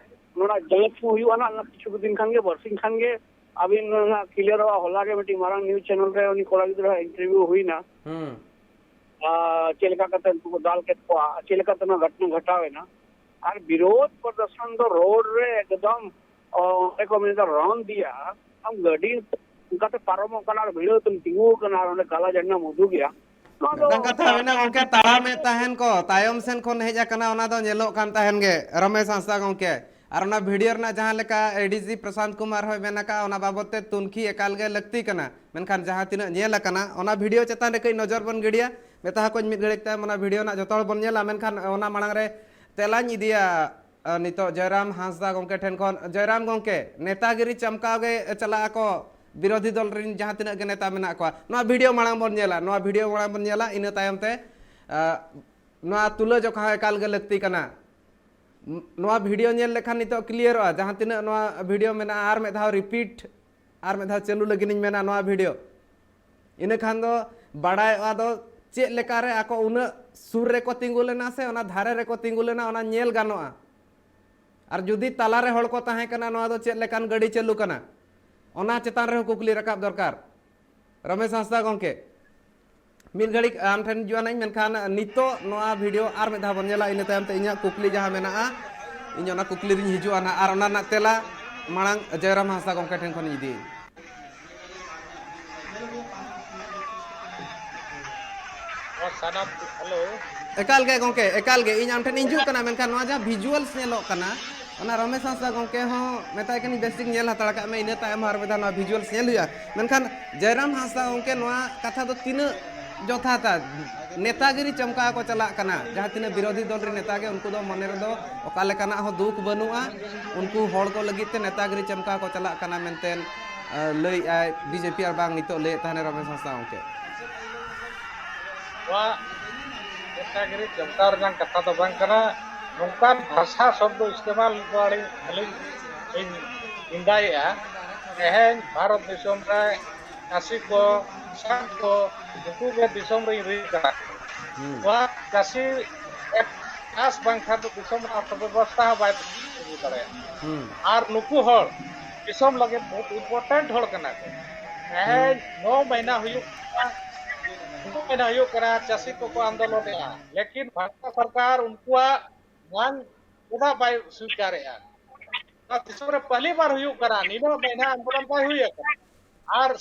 ᱱᱚᱣᱟ ᱡᱟᱸᱪ ᱦᱚᱸ ᱦᱩᱭᱩᱜᱼᱟ ᱱᱟᱜ᱾ ᱠᱤᱪᱷᱩ ᱫᱤᱱ ᱠᱷᱟᱱ ᱜᱮ, ᱵᱟᱨᱥᱤᱧ ᱠᱷᱟᱱ ᱜᱮ ᱟᱹᱵᱤᱱ ᱱᱚᱣᱟ ᱠᱞᱤᱭᱟᱨᱚᱜᱼᱟ᱾ ᱦᱚᱞᱟ ᱜᱮ ᱢᱤᱫᱴᱤᱡ ᱢᱟᱨᱟᱝ ᱱᱤᱭᱩᱡᱽ ᱪᱮᱱᱮᱞ ᱨᱮ ᱩᱱᱤ ᱠᱚᱲᱟ ᱜᱤᱫᱽᱨᱟᱹ ᱤᱱᱴᱟᱨᱵᱷᱤᱭᱩ ᱦᱩᱭᱱᱟ᱾ ᱦᱩᱸ᱾ ᱟᱨ ᱪᱮᱫ ᱞᱮᱠᱟ ᱠᱟᱛᱮ ᱩᱱᱠᱩ ᱠᱚ ᱫᱟᱞ ᱠᱮᱫ ᱠᱚᱣᱟ, ᱪᱮᱫ ᱞᱮᱠᱟᱛᱮ ᱱᱚᱣᱟ ᱜᱷᱚᱴᱱᱟ ᱜᱷᱚᱴᱟᱣ ᱮᱱᱟ᱾ ᱟᱨ ᱵᱤᱨᱳᱫᱷ ᱯᱨᱚᱫᱚᱨᱥᱚᱱ ᱫᱚ ᱨᱳᱰ ᱨᱮ ᱮᱠᱫᱚᱢ, ᱚ, ᱚᱸᱰᱮ ᱠᱚ ᱢᱮᱱᱫᱟ ᱨᱚᱱ ᱫᱤᱭᱟ, ᱟᱢ ᱜᱟᱹᱰᱤ ᱚᱱᱠᱟᱛᱮ ᱯᱟᱨᱚᱢᱚᱜ ᱠᱟᱱᱟ ᱟᱨ ᱵᱷᱤᱲᱟᱹᱣ ᱛᱮᱢ ᱛᱤᱸᱜᱩ ᱟᱠᱟᱱᱟ ᱟᱨ ᱚᱸᱰᱮ ᱠᱟᱞᱟ ᱡᱷᱟᱱᱰᱟᱢ ᱩᱫᱩᱜᱮᱜᱼᱟ᱾ ᱱᱚᱣᱟ ᱫᱚ ᱢᱤᱫᱴᱟᱝ ᱠᱟᱛᱷᱟ ᱦᱩᱭᱱᱟ ᱜᱚᱝᱠᱮ, ᱛᱟᱲᱟᱢᱮᱫ ᱛᱟᱦᱮᱱ ᱠᱚ, ᱛᱟᱭᱚᱢ ᱥᱮᱱ ᱠᱷᱚᱱ ᱦᱮᱡ ᱟᱠᱟᱱᱟ, ᱚᱱᱟ ᱫᱚ ᱧᱮᱞᱚᱜ ᱠᱟᱱ ᱛᱟᱦᱮᱱ ᱜᱮ, ᱨᱚᱢᱮᱥ ᱦᱟᱸᱥᱫᱟ ᱜᱚᱝᱠᱮ᱾ ᱟᱨ ᱚᱱᱟ ᱵᱷᱤᱰᱤᱭᱳ ᱨᱮᱱᱟᱜ ᱡᱟᱦᱟᱸ ᱞᱮᱠᱟ ᱮ ᱰᱤ ᱡᱤ ᱯᱨᱚᱥᱟᱱᱛ ᱠᱩᱢᱟᱨ ᱦᱚᱸᱭ ᱢᱮᱱ ᱟᱠᱟᱫᱼᱟ, ᱚᱱᱟ ᱵᱟᱵᱚᱛ ᱛᱮ ᱛᱩᱱᱠᱷᱤ ᱮᱠᱟᱞ ᱜᱮ ᱞᱟᱹᱠᱛᱤ ᱠᱟᱱᱟ᱾ ᱢᱮᱱᱠᱷᱟᱱ ᱡᱟᱦᱟᱸ ᱛᱤᱱᱟᱹᱜ ᱧᱮᱞ ᱟᱠᱟᱱᱟ, ᱚᱱᱟ ᱵᱷᱤᱰᱤᱭᱳ ᱪᱮᱛᱟᱱ ᱨᱮ ᱠᱟᱹᱡ ᱱᱚᱡᱚᱨ ᱵᱚᱱ ᱜᱤᱰᱤᱭᱟ᱾ ᱢᱮᱛᱟ ᱦᱟᱠᱚᱧ ᱢᱤᱫ ᱜᱷᱟᱹᱲᱤᱡ ᱛᱟᱭᱚᱢ ᱚᱱᱟ ᱵᱷᱤᱰᱤᱭᱳ ᱨᱮᱱᱟᱜ ᱡᱚᱛᱚ ᱦᱚᱲ ᱵᱚᱱ ᱧᱮᱞᱟ, ᱢᱮᱱᱠᱷᱟᱱ ᱚᱱᱟ ᱢᱟᱲᱟᱝ ᱨᱮ ᱛᱮᱞᱟᱧ ᱤᱫᱤᱭᱟ, ᱟ, ᱱᱤᱛᱚᱜ ᱡᱚᱭᱨᱟᱢ ᱦᱟᱸᱥᱫᱟ ᱜᱚᱝᱠᱮ ᱴᱷᱮᱱ ᱠᱷᱚᱱ᱾ ᱡᱚᱭᱨᱟᱢ ᱜᱚᱝᱠᱮ, ᱱᱮᱛᱟᱜᱤᱨᱤ ᱪᱟᱢᱠᱟᱣ ᱜᱮ ᱪᱟᱞᱟᱜ ᱟᱠᱚ ᱵᱤᱨᱳᱫᱷᱤ ᱫᱚᱞ ᱨᱮᱱ ᱡᱟᱦᱟᱸ ᱛᱤᱱᱟᱹᱜ ᱜᱮ ᱱᱮᱛᱟ ᱢᱮᱱᱟᱜ ᱠᱚᱣᱟ᱾ ᱱᱚᱣᱟ ᱵᱷᱤᱰᱤᱭᱳ ᱢᱟᱲᱟᱝ ᱵᱚᱱ ᱧᱮᱞᱟ, ᱱᱚᱣᱟ ᱵᱷᱤᱰᱤᱭᱳ ᱢᱟᱲᱟᱝ ᱵᱚᱱ ᱧᱮᱞᱟ, ᱤᱱᱟᱹ ᱛᱟᱭᱚᱢ ᱛᱮ, ᱟ, ᱱᱚᱣᱟ ᱛᱩᱞᱟᱹᱡᱚᱠᱷᱟ ᱦᱚᱸ ᱮᱠᱟᱞ ᱜᱮ ᱞᱟᱹᱠᱛᱤ ᱠᱟᱱᱟ᱾ ᱱᱚᱣᱟ ᱵᱷᱤᱰᱤᱭᱳ ᱧᱮᱞ ᱞᱮᱠᱷᱟᱱ ᱱᱤᱛᱚᱜ ᱠᱞᱤᱭᱟᱨᱚᱜᱼᱟ, ᱡᱟᱦᱟᱸ ᱛᱤᱱᱟᱹᱜ ᱱᱚᱣᱟ ᱵᱷᱤᱰᱤᱭᱳ ᱢᱮᱱᱟᱜᱼᱟ, ᱟᱨ ᱢᱤᱫ ᱫᱷᱟᱣ ᱨᱤᱯᱤᱴ, ᱟᱨ ᱢᱤᱫ ᱫᱷᱟᱣ ᱪᱟᱹᱞᱩ ᱞᱟᱹᱜᱤᱫ ᱤᱧ ᱢᱮᱱᱟ ᱱᱚᱣᱟ ᱵᱷᱤᱰᱤᱭᱳ᱾ ᱤᱱᱟᱹ ᱠᱷᱟᱱ ᱫᱚ ᱵᱟᱲᱟᱭᱚᱜᱼᱟ ᱫᱚ ᱪᱮᱫ ᱞᱮᱠᱟᱨᱮ ᱟᱠᱚ ᱩᱱᱟᱹᱜ ᱥᱩᱨ ᱨᱮᱠᱚ ᱛᱤᱸᱜᱩ ᱞᱮᱱᱟ ᱥᱮ ᱚᱱᱟ ᱫᱷᱟᱨᱮ ᱨᱮᱠᱚ ᱛᱤᱸᱜᱩ ᱞᱮᱱᱟ, ᱚᱱᱟ ᱧᱮᱞ ᱜᱟᱱᱚᱜᱼᱟ᱾ ᱟᱨ ᱡᱩᱫᱤ ᱛᱟᱞᱟᱨᱮ ᱦᱚᱲ ᱠᱚ ᱛᱟᱦᱮᱸ ᱠᱟᱱᱟ, ᱱᱚᱣᱟ ᱫᱚ ᱪᱮᱫ ᱞᱮᱠᱟᱱ ᱜᱟᱹᱰᱤ ᱪᱟᱹᱞᱩ ᱠᱟᱱᱟ, ᱚᱱᱟ ᱪᱮᱛᱟᱱ ᱨᱮᱦᱚᱸ ᱠᱩᱠᱞᱤ ᱨᱟᱠᱟᱵ ᱫᱚᱨᱠᱟᱨ᱾ ᱨᱚᱢᱮᱥ ᱦᱟᱸᱥᱫᱟ ᱜᱚᱢᱠᱮ, ᱢᱤᱫ ᱜᱷᱟᱹᱲᱤᱡ ᱟᱢ ᱴᱷᱮᱱ ᱦᱤᱡᱩᱜᱼᱟ ᱱᱟᱧ, ᱢᱮᱱᱠᱷᱟᱱ ᱱᱤᱛᱚᱜ ᱱᱚᱣᱟ ᱵᱷᱤᱰᱤᱭᱳ ᱟᱨ ᱢᱤᱫ ᱫᱷᱟᱣ ᱵᱚᱱ ᱧᱮᱞᱟ, ᱤᱱᱟᱹ ᱛᱟᱭᱚᱢ ᱛᱮ ᱤᱧᱟᱹᱜ ᱠᱩᱠᱞᱤ ᱡᱟᱦᱟᱸ ᱢᱮᱱᱟᱜᱼᱟ, ᱤᱧ ᱚᱱᱟ ᱠᱩᱠᱞᱤ ᱨᱤᱧ ᱦᱤᱡᱩᱜᱼᱟ ᱱᱟᱦᱟᱜ, ᱟᱨ ᱚᱱᱟ ᱨᱮᱱᱟᱜ ᱛᱮᱞᱟ ᱢᱟᱲᱟᱝ ᱡᱚᱭᱨᱟᱢ ᱦᱟᱸᱥᱫᱟ ᱜᱚᱢᱠᱮ ᱴᱷᱮᱱ ᱠᱷᱚᱱᱤᱧ ᱤᱫᱤᱭᱟᱹᱧ᱾ ᱱᱚᱣᱟ ᱥᱟᱱᱟᱢ, ᱦᱮᱞᱳ᱾ ᱮᱠᱟᱞ ᱜᱮ ᱜᱚᱢᱠᱮ, ᱮᱠᱟᱞ ᱜᱮ, ᱤᱧ ᱟᱢ ᱴᱷᱮᱱ ᱤᱧ ᱦᱤᱡᱩᱜ ᱠᱟᱱᱟ, ᱢᱮᱱᱠᱷᱟᱱ ᱱᱚᱣᱟ ᱡᱟᱦᱟᱸ ᱵᱷᱤᱡᱩᱣᱟᱞᱥ ᱧᱮᱞᱚᱜ ᱠᱟᱱᱟ, ᱚᱱᱟ ᱨᱚᱢᱮᱥ ᱦᱟᱸᱥᱫᱟ ᱜᱚᱢᱠᱮ ᱦᱚᱸ ᱢᱮᱛᱟᱭ ᱠᱟᱹᱱᱟᱹᱧ ᱵᱮᱥ ᱴᱷᱤᱠ ᱧᱮᱞ ᱦᱟᱛᱟᱲ ᱠᱟᱜ ᱢᱮ, ᱤᱱᱟᱹ ᱛᱟᱭᱚᱢ ᱟᱨ ᱢᱤᱫ ᱫᱷᱟᱣ ᱱᱚᱣᱟ ᱵᱷᱤᱡᱩᱣᱟᱞᱥ ᱧᱮᱞ ᱦᱩᱭᱩᱜᱼᱟ᱾ ᱢᱮᱱᱠᱷᱟᱱ ᱡᱚᱭᱨᱟᱢ ᱦᱟᱸᱥᱫᱟ ᱜᱚᱢᱠᱮ, ᱱᱚᱣᱟ ᱠᱟᱛᱷᱟ ᱫᱚ ᱛᱤᱱᱟᱹᱜ ᱡᱚᱛᱷᱟᱛᱟ? ᱱᱮᱛᱟᱜᱤᱨᱤ ᱪᱚᱢᱠᱟᱣ ᱠᱚ ᱪᱟᱞᱟᱜ ᱠᱟᱱᱟ, ᱡᱟᱦᱟᱸ ᱛᱤᱱᱟᱹᱜ ᱵᱤᱨᱳᱫᱷᱤ ᱫᱚᱞ ᱨᱮ ᱱᱮᱛᱟ ᱜᱮ, ᱩᱱᱠᱩ ᱫᱚ ᱢᱚᱱᱮ ᱨᱮᱫᱚ ᱚᱠᱟ ᱞᱮᱠᱟᱱᱟᱜ ᱦᱚᱸ ᱫᱩᱠ ᱵᱟᱹᱱᱩᱜᱼᱟ᱾ ᱩᱱᱠᱩ ᱦᱚᱲ ᱠᱚ ᱞᱟᱹᱜᱤᱫ ᱛᱮ ᱱᱮᱛᱟᱜᱤᱨᱤ ᱪᱚᱢᱠᱟᱣ ᱠᱚ ᱪᱟᱞᱟᱜ ᱠᱟᱱᱟ ᱢᱮᱱᱛᱮ, ᱟᱸ, ᱞᱟᱹᱭᱮᱫᱼᱟᱭ ᱵᱤᱡᱮᱯᱤ, ᱟᱨ ᱵᱟᱝ ᱱᱤᱛᱚᱜ ᱞᱟᱹᱭᱮᱫ ᱛᱟᱦᱮᱱ ᱨᱚᱢᱮᱥ ᱦᱟᱸᱥᱫᱟ ᱜᱚᱢᱠᱮ᱾ ᱱᱚᱣᱟ ᱱᱮᱛᱟᱜᱤᱨᱤ ᱪᱚᱢᱠᱟᱣ ᱨᱮᱱᱟᱜ ᱠᱟᱛᱷᱟ ᱫᱚ ᱵᱟᱝ ᱠᱟᱱᱟ᱾ ᱱᱚᱝᱠᱟᱱ ᱵᱷᱟᱥᱟ ᱥᱚᱵᱫᱚ ᱤᱥᱛᱮᱢᱟᱞ ᱫᱚ ᱟᱹᱞᱤᱧ, ᱟᱹᱞᱤᱧ ᱞᱤᱧ ᱱᱤᱱᱫᱟᱭᱮᱫᱼᱟ᱾ ᱛᱮᱦᱮᱧ ᱵᱷᱟᱨᱚᱛ ᱫᱤᱥᱚᱢ ᱨᱮ ᱪᱟᱹᱥᱤ ᱠᱚ, ᱠᱤᱥᱟᱱ ᱠᱚ, ᱱᱩᱠᱩ ᱜᱮ ᱫᱤᱥᱚᱢ ᱨᱮᱱ ᱨᱤᱱ ᱠᱟᱱᱟ ᱠᱚ᱾ ᱦᱩᱸ᱾ ᱱᱚᱣᱟ ᱪᱟᱹᱥᱤ ᱪᱟᱥ ᱵᱟᱝᱠᱷᱟᱱ ᱫᱚ ᱫᱤᱥᱚᱢ ᱨᱮᱱᱟᱜ ᱚᱨᱛᱷᱚ ᱵᱮᱵᱚᱥᱛᱷᱟ ᱦᱚᱸ ᱵᱟᱭ ᱛᱤᱸᱜᱩ ᱫᱟᱲᱮᱭᱟᱜᱼᱟ᱾ ᱦᱩᱸ᱾ ᱟᱨ ᱱᱩᱠᱩ ᱦᱚᱲ ᱫᱤᱥᱚᱢ ᱞᱟᱹᱜᱤᱫ ᱵᱚᱦᱩᱛ ᱤᱢᱯᱚᱨᱴᱮᱱᱴ ᱦᱚᱲ ᱠᱟᱱᱟ ᱠᱚ᱾ ᱛᱮᱦᱮᱧ ᱦᱩᱸ᱾ ᱱᱚ ᱢᱟᱹᱦᱱᱟᱹ ᱦᱩᱭᱩᱜ ᱠᱟᱱᱟ, ᱱᱚ ᱢᱟᱹᱦᱱᱟᱹ ᱦᱩᱭᱩᱜ ᱠᱟᱱᱟ ᱪᱟᱹᱥᱤ ᱠᱚᱠᱚ ᱟᱱᱫᱳᱞᱚᱱᱮᱜᱼᱟ, ᱞᱮᱠᱤᱱ ᱵᱷᱟᱨᱚᱛ ᱥᱚᱨᱠᱟᱨ ᱩᱱᱠᱩᱣᱟᱜ ᱢᱟᱝ ᱪᱮᱫᱟᱜ ᱵᱟᱭ ᱥᱣᱤᱠᱟᱨᱮᱜᱼᱟ? ᱱᱚᱣᱟ ᱫᱤᱥᱚᱢ ᱨᱮ ᱯᱟᱦᱞᱤ ᱵᱟᱨ ᱦᱩᱭᱩᱜ ᱠᱟᱱᱟ, ᱱᱤᱱᱟᱹᱜ ᱢᱟᱹᱦᱱᱟᱹ ᱟᱱᱫᱳᱞᱚᱱ ᱵᱟᱭ ᱦᱩᱭ ᱟᱠᱟᱱᱟ᱾ ᱟᱨ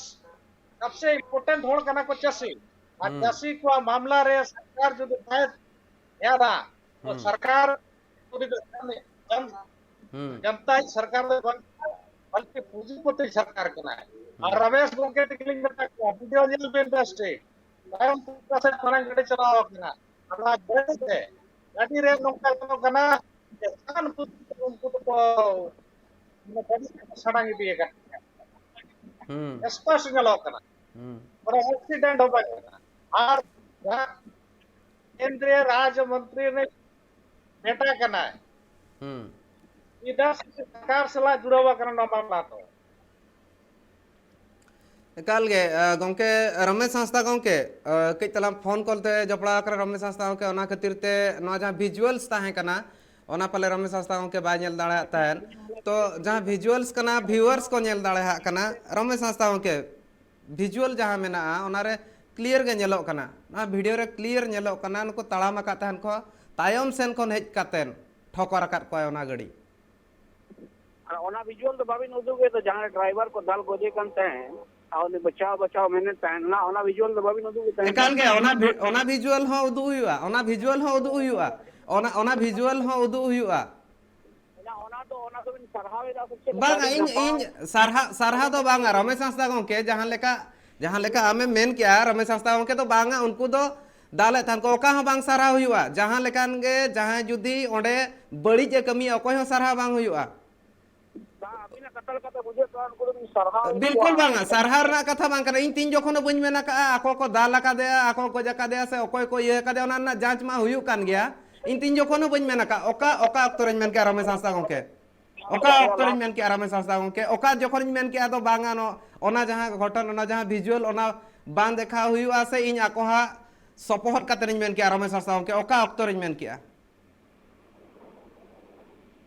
ᱥᱚᱵᱥᱮ ᱤᱢᱯᱚᱨᱴᱮᱱᱴ ᱦᱚᱲ ᱠᱟᱱᱟ ᱠᱚ ᱪᱟᱹᱥᱤ, ᱟᱨ ᱦᱩᱸ᱾ ᱪᱟᱹᱥᱤ ᱠᱚᱣᱟᱜ ᱢᱟᱢᱞᱟ ᱨᱮ ᱥᱚᱨᱠᱟᱨ ᱡᱩᱫᱤ ᱵᱟᱭ ᱧᱮᱞᱟ, ᱛᱚ ᱦᱩᱸ᱾ ᱥᱚᱨᱠᱟᱨ ᱡᱩᱫᱤ ᱡᱟᱱ-, ᱡᱟᱱ-, ᱦᱩᱸ᱾ ᱡᱟᱱᱛᱟ ᱥᱚᱨᱠᱟᱨ ᱫᱚ ᱵᱟᱝ, ᱵᱚᱞᱠᱤ ᱯᱩᱸᱡᱤᱯᱚᱛᱤ ᱥᱚᱨᱠᱟᱨ ᱠᱟᱱᱟᱭ᱾ ᱟᱨ ᱦᱩᱸ᱾ ᱨᱚᱢᱮᱥ ᱜᱚᱢᱠᱮ ᱛᱟᱹᱠᱤᱱ ᱞᱤᱧ ᱢᱮᱛᱟ ᱠᱚᱣᱟ, ᱵᱷᱤᱰᱤᱭᱳ ᱧᱮᱞ ᱵᱤᱱ ᱵᱮᱥ ᱴᱷᱤᱠ᱾ ᱛᱟᱭᱚᱢ ᱯᱟᱥᱴᱟ ᱥᱮᱫ ᱢᱟᱲᱟᱝ ᱜᱟᱹᱰᱤ ᱪᱟᱞᱟᱣ ᱟᱠᱟᱱᱟ᱾ ᱟᱨ ᱚᱱᱟ ᱜᱟᱹᱰᱤ ᱨᱮ, ᱜᱟᱹᱰᱤ ᱨᱮ ᱱᱚᱝᱠᱟ ᱧᱮᱞᱚᱜ ᱠᱟᱱᱟ ᱡᱮ ᱥᱟᱱᱟᱢ ᱠᱚ, ᱩᱱᱠᱩ ᱫᱚᱠᱚ, ᱢᱟᱱᱮ, ᱜᱟᱹᱰᱤ ᱠᱚ ᱥᱟᱰᱟᱝ ᱤᱫᱤ ᱟᱠᱟᱫ ᱛᱟᱦᱮᱸᱫ᱾ ᱦᱩᱸ᱾ ᱥᱯᱚᱥᱴ ᱧᱮᱞᱚᱜ ᱠᱟᱱᱟ᱾ ᱦᱩᱸ᱾ ᱢᱟᱱᱮ, ᱮᱠᱥᱤᱰᱮᱱᱴ ᱦᱚᱸ ᱵᱟᱝ ᱠᱟᱱᱟ᱾ ᱟᱨ ᱡᱟᱦᱟᱸ ᱠᱮᱱᱫᱨᱤᱭᱚ ᱨᱟᱡᱽ ᱢᱚᱱᱛᱨᱤ ᱨᱤᱱᱤᱡ ᱵᱮᱴᱟ ᱠᱟᱱᱟᱭ, ᱦᱩᱸ᱾ ᱪᱮᱫᱟᱜ ᱥᱮ ᱥᱚᱨᱠᱟᱨ ᱥᱟᱞᱟᱜ ᱡᱩᱲᱟᱹᱣ ᱟᱠᱟᱱᱟ ᱱᱚᱣᱟ ᱢᱟᱢᱞᱟ ᱫᱚ᱾ ᱮᱠᱟᱞ ᱜᱮ, ᱟ, ᱜᱚᱢᱠᱮ, ᱨᱚᱢᱮᱥ ᱦᱟᱸᱥᱫᱟ ᱜᱚᱢᱠᱮ, ᱟ, ᱠᱟᱹᱡ ᱛᱟᱞᱟᱝ ᱯᱷᱳᱱ ᱠᱚᱞ ᱛᱮ ᱡᱚᱯᱲᱟᱣ ᱟᱠᱟᱱᱟ ᱨᱚᱢᱮᱥ ᱦᱟᱸᱥᱫᱟ ᱜᱚᱢᱠᱮ, ᱚᱱᱟ ᱠᱷᱟᱹᱛᱤᱨ ᱛᱮ ᱱᱚᱣᱟ ᱡᱟᱦᱟᱸ visuals ᱛᱟᱦᱮᱸ ᱠᱟᱱᱟ, ᱚᱱᱟ ᱯᱟᱞᱮ ᱨᱚᱢᱮᱥ ᱦᱟᱸᱥᱫᱟ ᱜᱚᱢᱠᱮ ᱵᱟᱭ ᱧᱮᱞ ᱫᱟᱲᱮᱭᱟᱜ ᱛᱟᱦᱮᱸᱫ᱾ ᱛᱚ ᱡᱟᱦᱟᱸ visuals ᱠᱟᱱᱟ, viewers ᱠᱚ ᱧᱮᱞ ᱫᱟᱲᱮᱭᱟᱜ ᱠᱟᱱᱟ, ᱨᱚᱢᱮᱥ ᱦᱟᱸᱥᱫᱟ ᱜᱚᱢᱠᱮ, visual ᱡᱟᱦᱟᱸ ᱢᱮᱱᱟᱜᱼᱟ, ᱚᱱᱟᱨᱮ clear ᱜᱮ ᱧᱮᱞᱚᱜ ᱠᱟᱱᱟ, ᱱᱚᱣᱟ video ᱨᱮ clear ᱧᱮᱞᱚᱜ ᱠᱟᱱᱟ, ᱱᱩᱠᱩ ᱛᱟᱲᱟᱢ ᱟᱠᱟᱫ ᱛᱟᱦᱮᱱ ᱠᱚ, ᱛᱟᱭᱚᱢ ᱥᱮᱱ ᱠᱷᱚᱱ ᱦᱮᱡ ᱠᱟᱛᱮᱱ ᱴᱷᱚᱠᱚᱨ ᱟᱠᱟᱫ ᱠᱚᱣᱟᱭ ᱚᱱᱟ ᱜᱟᱹᱰᱤ᱾ ᱟᱨ ᱚᱱᱟ visual ᱫᱚ ᱵᱟᱵᱤᱱ ᱩᱫᱩᱜ ᱮᱫᱟ, ᱡᱟᱦᱟᱸᱭ driver ᱠᱚ ᱫᱟᱞ ᱜᱚᱡᱮ ᱠᱟᱱ ᱛᱟᱦᱮᱸᱫ, ᱟᱨ ᱩᱱᱤ ᱵᱟᱪᱟᱣ ᱵᱟᱪᱟᱣ ᱢᱮᱱᱮᱫ ᱛᱟᱦᱮᱸᱫ, ᱚᱱᱟ, ᱚᱱᱟ visual ᱫᱚ ᱵᱟᱵᱤᱱ ᱩᱫᱩᱜ ᱮᱫ ᱛᱟᱦᱮᱸᱫ? ᱮᱠᱟᱞ ᱜᱮ, ᱚᱱᱟ vi-, ᱚᱱᱟ visual ᱦᱚᱸ ᱩᱫᱩᱜ ᱦᱩᱭᱩᱜᱼᱟ, ᱚᱱᱟ visual ᱦᱚᱸ ᱩᱫᱩᱜ ᱦᱩᱭᱩᱜᱼᱟ, ᱚᱱᱟ, ᱚᱱᱟ visual ᱦᱚᱸ ᱩᱫᱩᱜ ᱦᱩᱭᱩᱜᱼᱟ᱾ ᱚᱱᱟ, ᱚᱱᱟ ᱫᱚ, ᱚᱱᱟ ᱫᱚᱵᱤᱱ ᱥᱟᱨᱦᱟᱣ ᱮᱫᱟ ᱥᱮ ᱪᱮᱫ? ᱵᱟᱝᱟ, ᱵᱟᱹᱲᱤᱡ ᱤᱧ, ᱱᱟᱯᱟᱭ? ᱤᱧ ᱥᱟᱨᱦᱟᱣ, ᱥᱟᱨᱦᱟᱣ ᱫᱚ ᱵᱟᱝᱟ, ᱨᱚᱢᱮᱥ ᱦᱟᱸᱥᱫᱟ ᱜᱚᱢᱠᱮ, ᱡᱟᱦᱟᱸ ᱞᱮᱠᱟ, ᱡᱟᱦᱟᱸ ᱞᱮᱠᱟ ᱟᱢᱮᱢ ᱢᱮᱱ ᱠᱮᱜᱼᱟ, ᱨᱚᱢᱮᱥ ᱦᱟᱸᱥᱫᱟ ᱜᱚᱢᱠᱮ ᱫᱚ ᱵᱟᱝᱟ, ᱩᱱᱠᱩ ᱫᱚ ᱫᱟᱞᱮᱫ ᱛᱟᱦᱮᱱ ᱠᱚ, ᱚᱠᱟ ᱦᱚᱸ ᱵᱟᱝ ᱥᱟᱨᱦᱟᱣ ᱦᱩᱭᱩᱜᱼᱟ᱾ ᱡᱟᱦᱟᱸ ᱞᱮᱠᱟᱱ ᱜᱮ ᱡᱟᱦᱟᱸᱭ ᱡᱩᱫᱤ ᱚᱸᱰᱮ ᱵᱟᱹᱲᱤᱡ ᱮ ᱠᱟᱹᱢᱤᱭᱟ, ᱚᱠᱚᱭ ᱦᱚᱸ ᱥᱟᱨᱦᱟᱣ ᱵᱟᱝ ᱦᱩᱭᱩᱜᱼᱟ᱾ ᱵᱟᱝ, ᱟᱹᱵᱤᱱᱟᱜ ᱠᱟᱛᱷᱟ ᱞᱮᱠᱟᱛᱮ ᱵᱩᱡᱷᱟᱹᱜ ᱠᱟᱱᱟ, ᱩᱱᱠᱩ ᱫᱚᱵᱤᱱ ᱥᱟᱨᱦᱟᱣᱮᱫ ᱵᱤᱞᱠᱩᱞ ᱠᱚᱣᱟ᱾ ᱵᱟᱝᱟ, ᱥᱟᱨᱦᱟᱣ ᱨᱮᱱᱟᱜ ᱠᱟᱛᱷᱟ ᱵᱟᱝ ᱠᱟᱱᱟ᱾ ᱤᱧ ᱛᱤᱱ ᱡᱚᱠᱷᱚᱱ ᱦᱚᱸ ᱵᱟᱹᱧ ᱢᱮᱱ ᱟᱠᱟᱫᱼᱟ ᱟᱠᱚ ᱠᱚ ᱫᱟᱞ ᱟᱠᱟᱫᱮᱭᱟ, ᱟᱠᱚ ᱠᱚ ᱜᱚᱡ ᱟᱠᱟᱫᱮᱭᱟ ᱥᱮ ᱚᱠᱚᱭ ᱠᱚ ᱤᱭᱟᱹ ᱟᱠᱟᱫᱮᱭᱟ, ᱚᱱᱟ ᱨᱮᱱᱟᱜ ᱡᱟᱸᱪ ᱢᱟ ᱦᱩᱭᱩᱜ ᱠᱟᱱ ᱜᱮᱭᱟ᱾ ᱤᱧ ᱛᱤᱱ ᱡᱚᱠᱷᱚᱱ ᱦᱚᱸ ᱵᱟᱹᱧ ᱢᱮᱱ ᱟᱠᱟᱫ, ᱚᱠᱟ, ᱚᱠᱟ ᱚᱠᱛᱚ ᱨᱮᱧ ᱢᱮᱱ ᱠᱮᱜᱼᱟ ᱨᱚᱢᱮᱥ ᱦᱟᱸᱥᱫᱟ ᱜᱚᱢᱠᱮ? ᱚᱠᱟ ᱚᱠᱛᱚ ᱨᱮᱧ ᱢᱮᱱ ᱠᱮᱜᱼᱟ ᱨᱚᱢᱮᱥ ᱦᱟᱸᱥᱫᱟ ᱜᱚᱢᱠᱮ? ᱚᱠᱟ ᱡᱚᱠᱷᱚᱱᱤᱧ ᱢᱮᱱ ᱠᱮᱜᱼᱟ ᱫᱚ ᱵᱟᱝᱟ, ᱱᱚ-, ᱚᱱᱟ ᱡᱟᱦᱟᱸ ᱜᱷᱚᱴᱚᱱ, ᱚᱱᱟ ᱡᱟᱦᱟᱸ visual, ᱚᱱᱟ ᱵᱟᱝ ᱫᱮᱠᱷᱟᱣ ᱦᱩᱭᱩᱜᱼᱟ ᱥᱮ ᱤᱧ ᱟᱠᱚ ᱦᱟᱸᱜ ᱥᱚᱯᱚᱦᱚᱫ ᱠᱟᱛᱮ ᱨᱤᱧ ᱢᱮᱱ ᱠᱮᱜᱼᱟ ᱨᱚᱢᱮᱥ ᱦᱟᱸᱥᱫᱟ ᱜᱚᱢᱠᱮ? ᱚᱠᱟ ᱚᱠᱛᱚ ᱨᱤᱧ ᱢᱮᱱ ᱠᱮᱜᱼᱟ?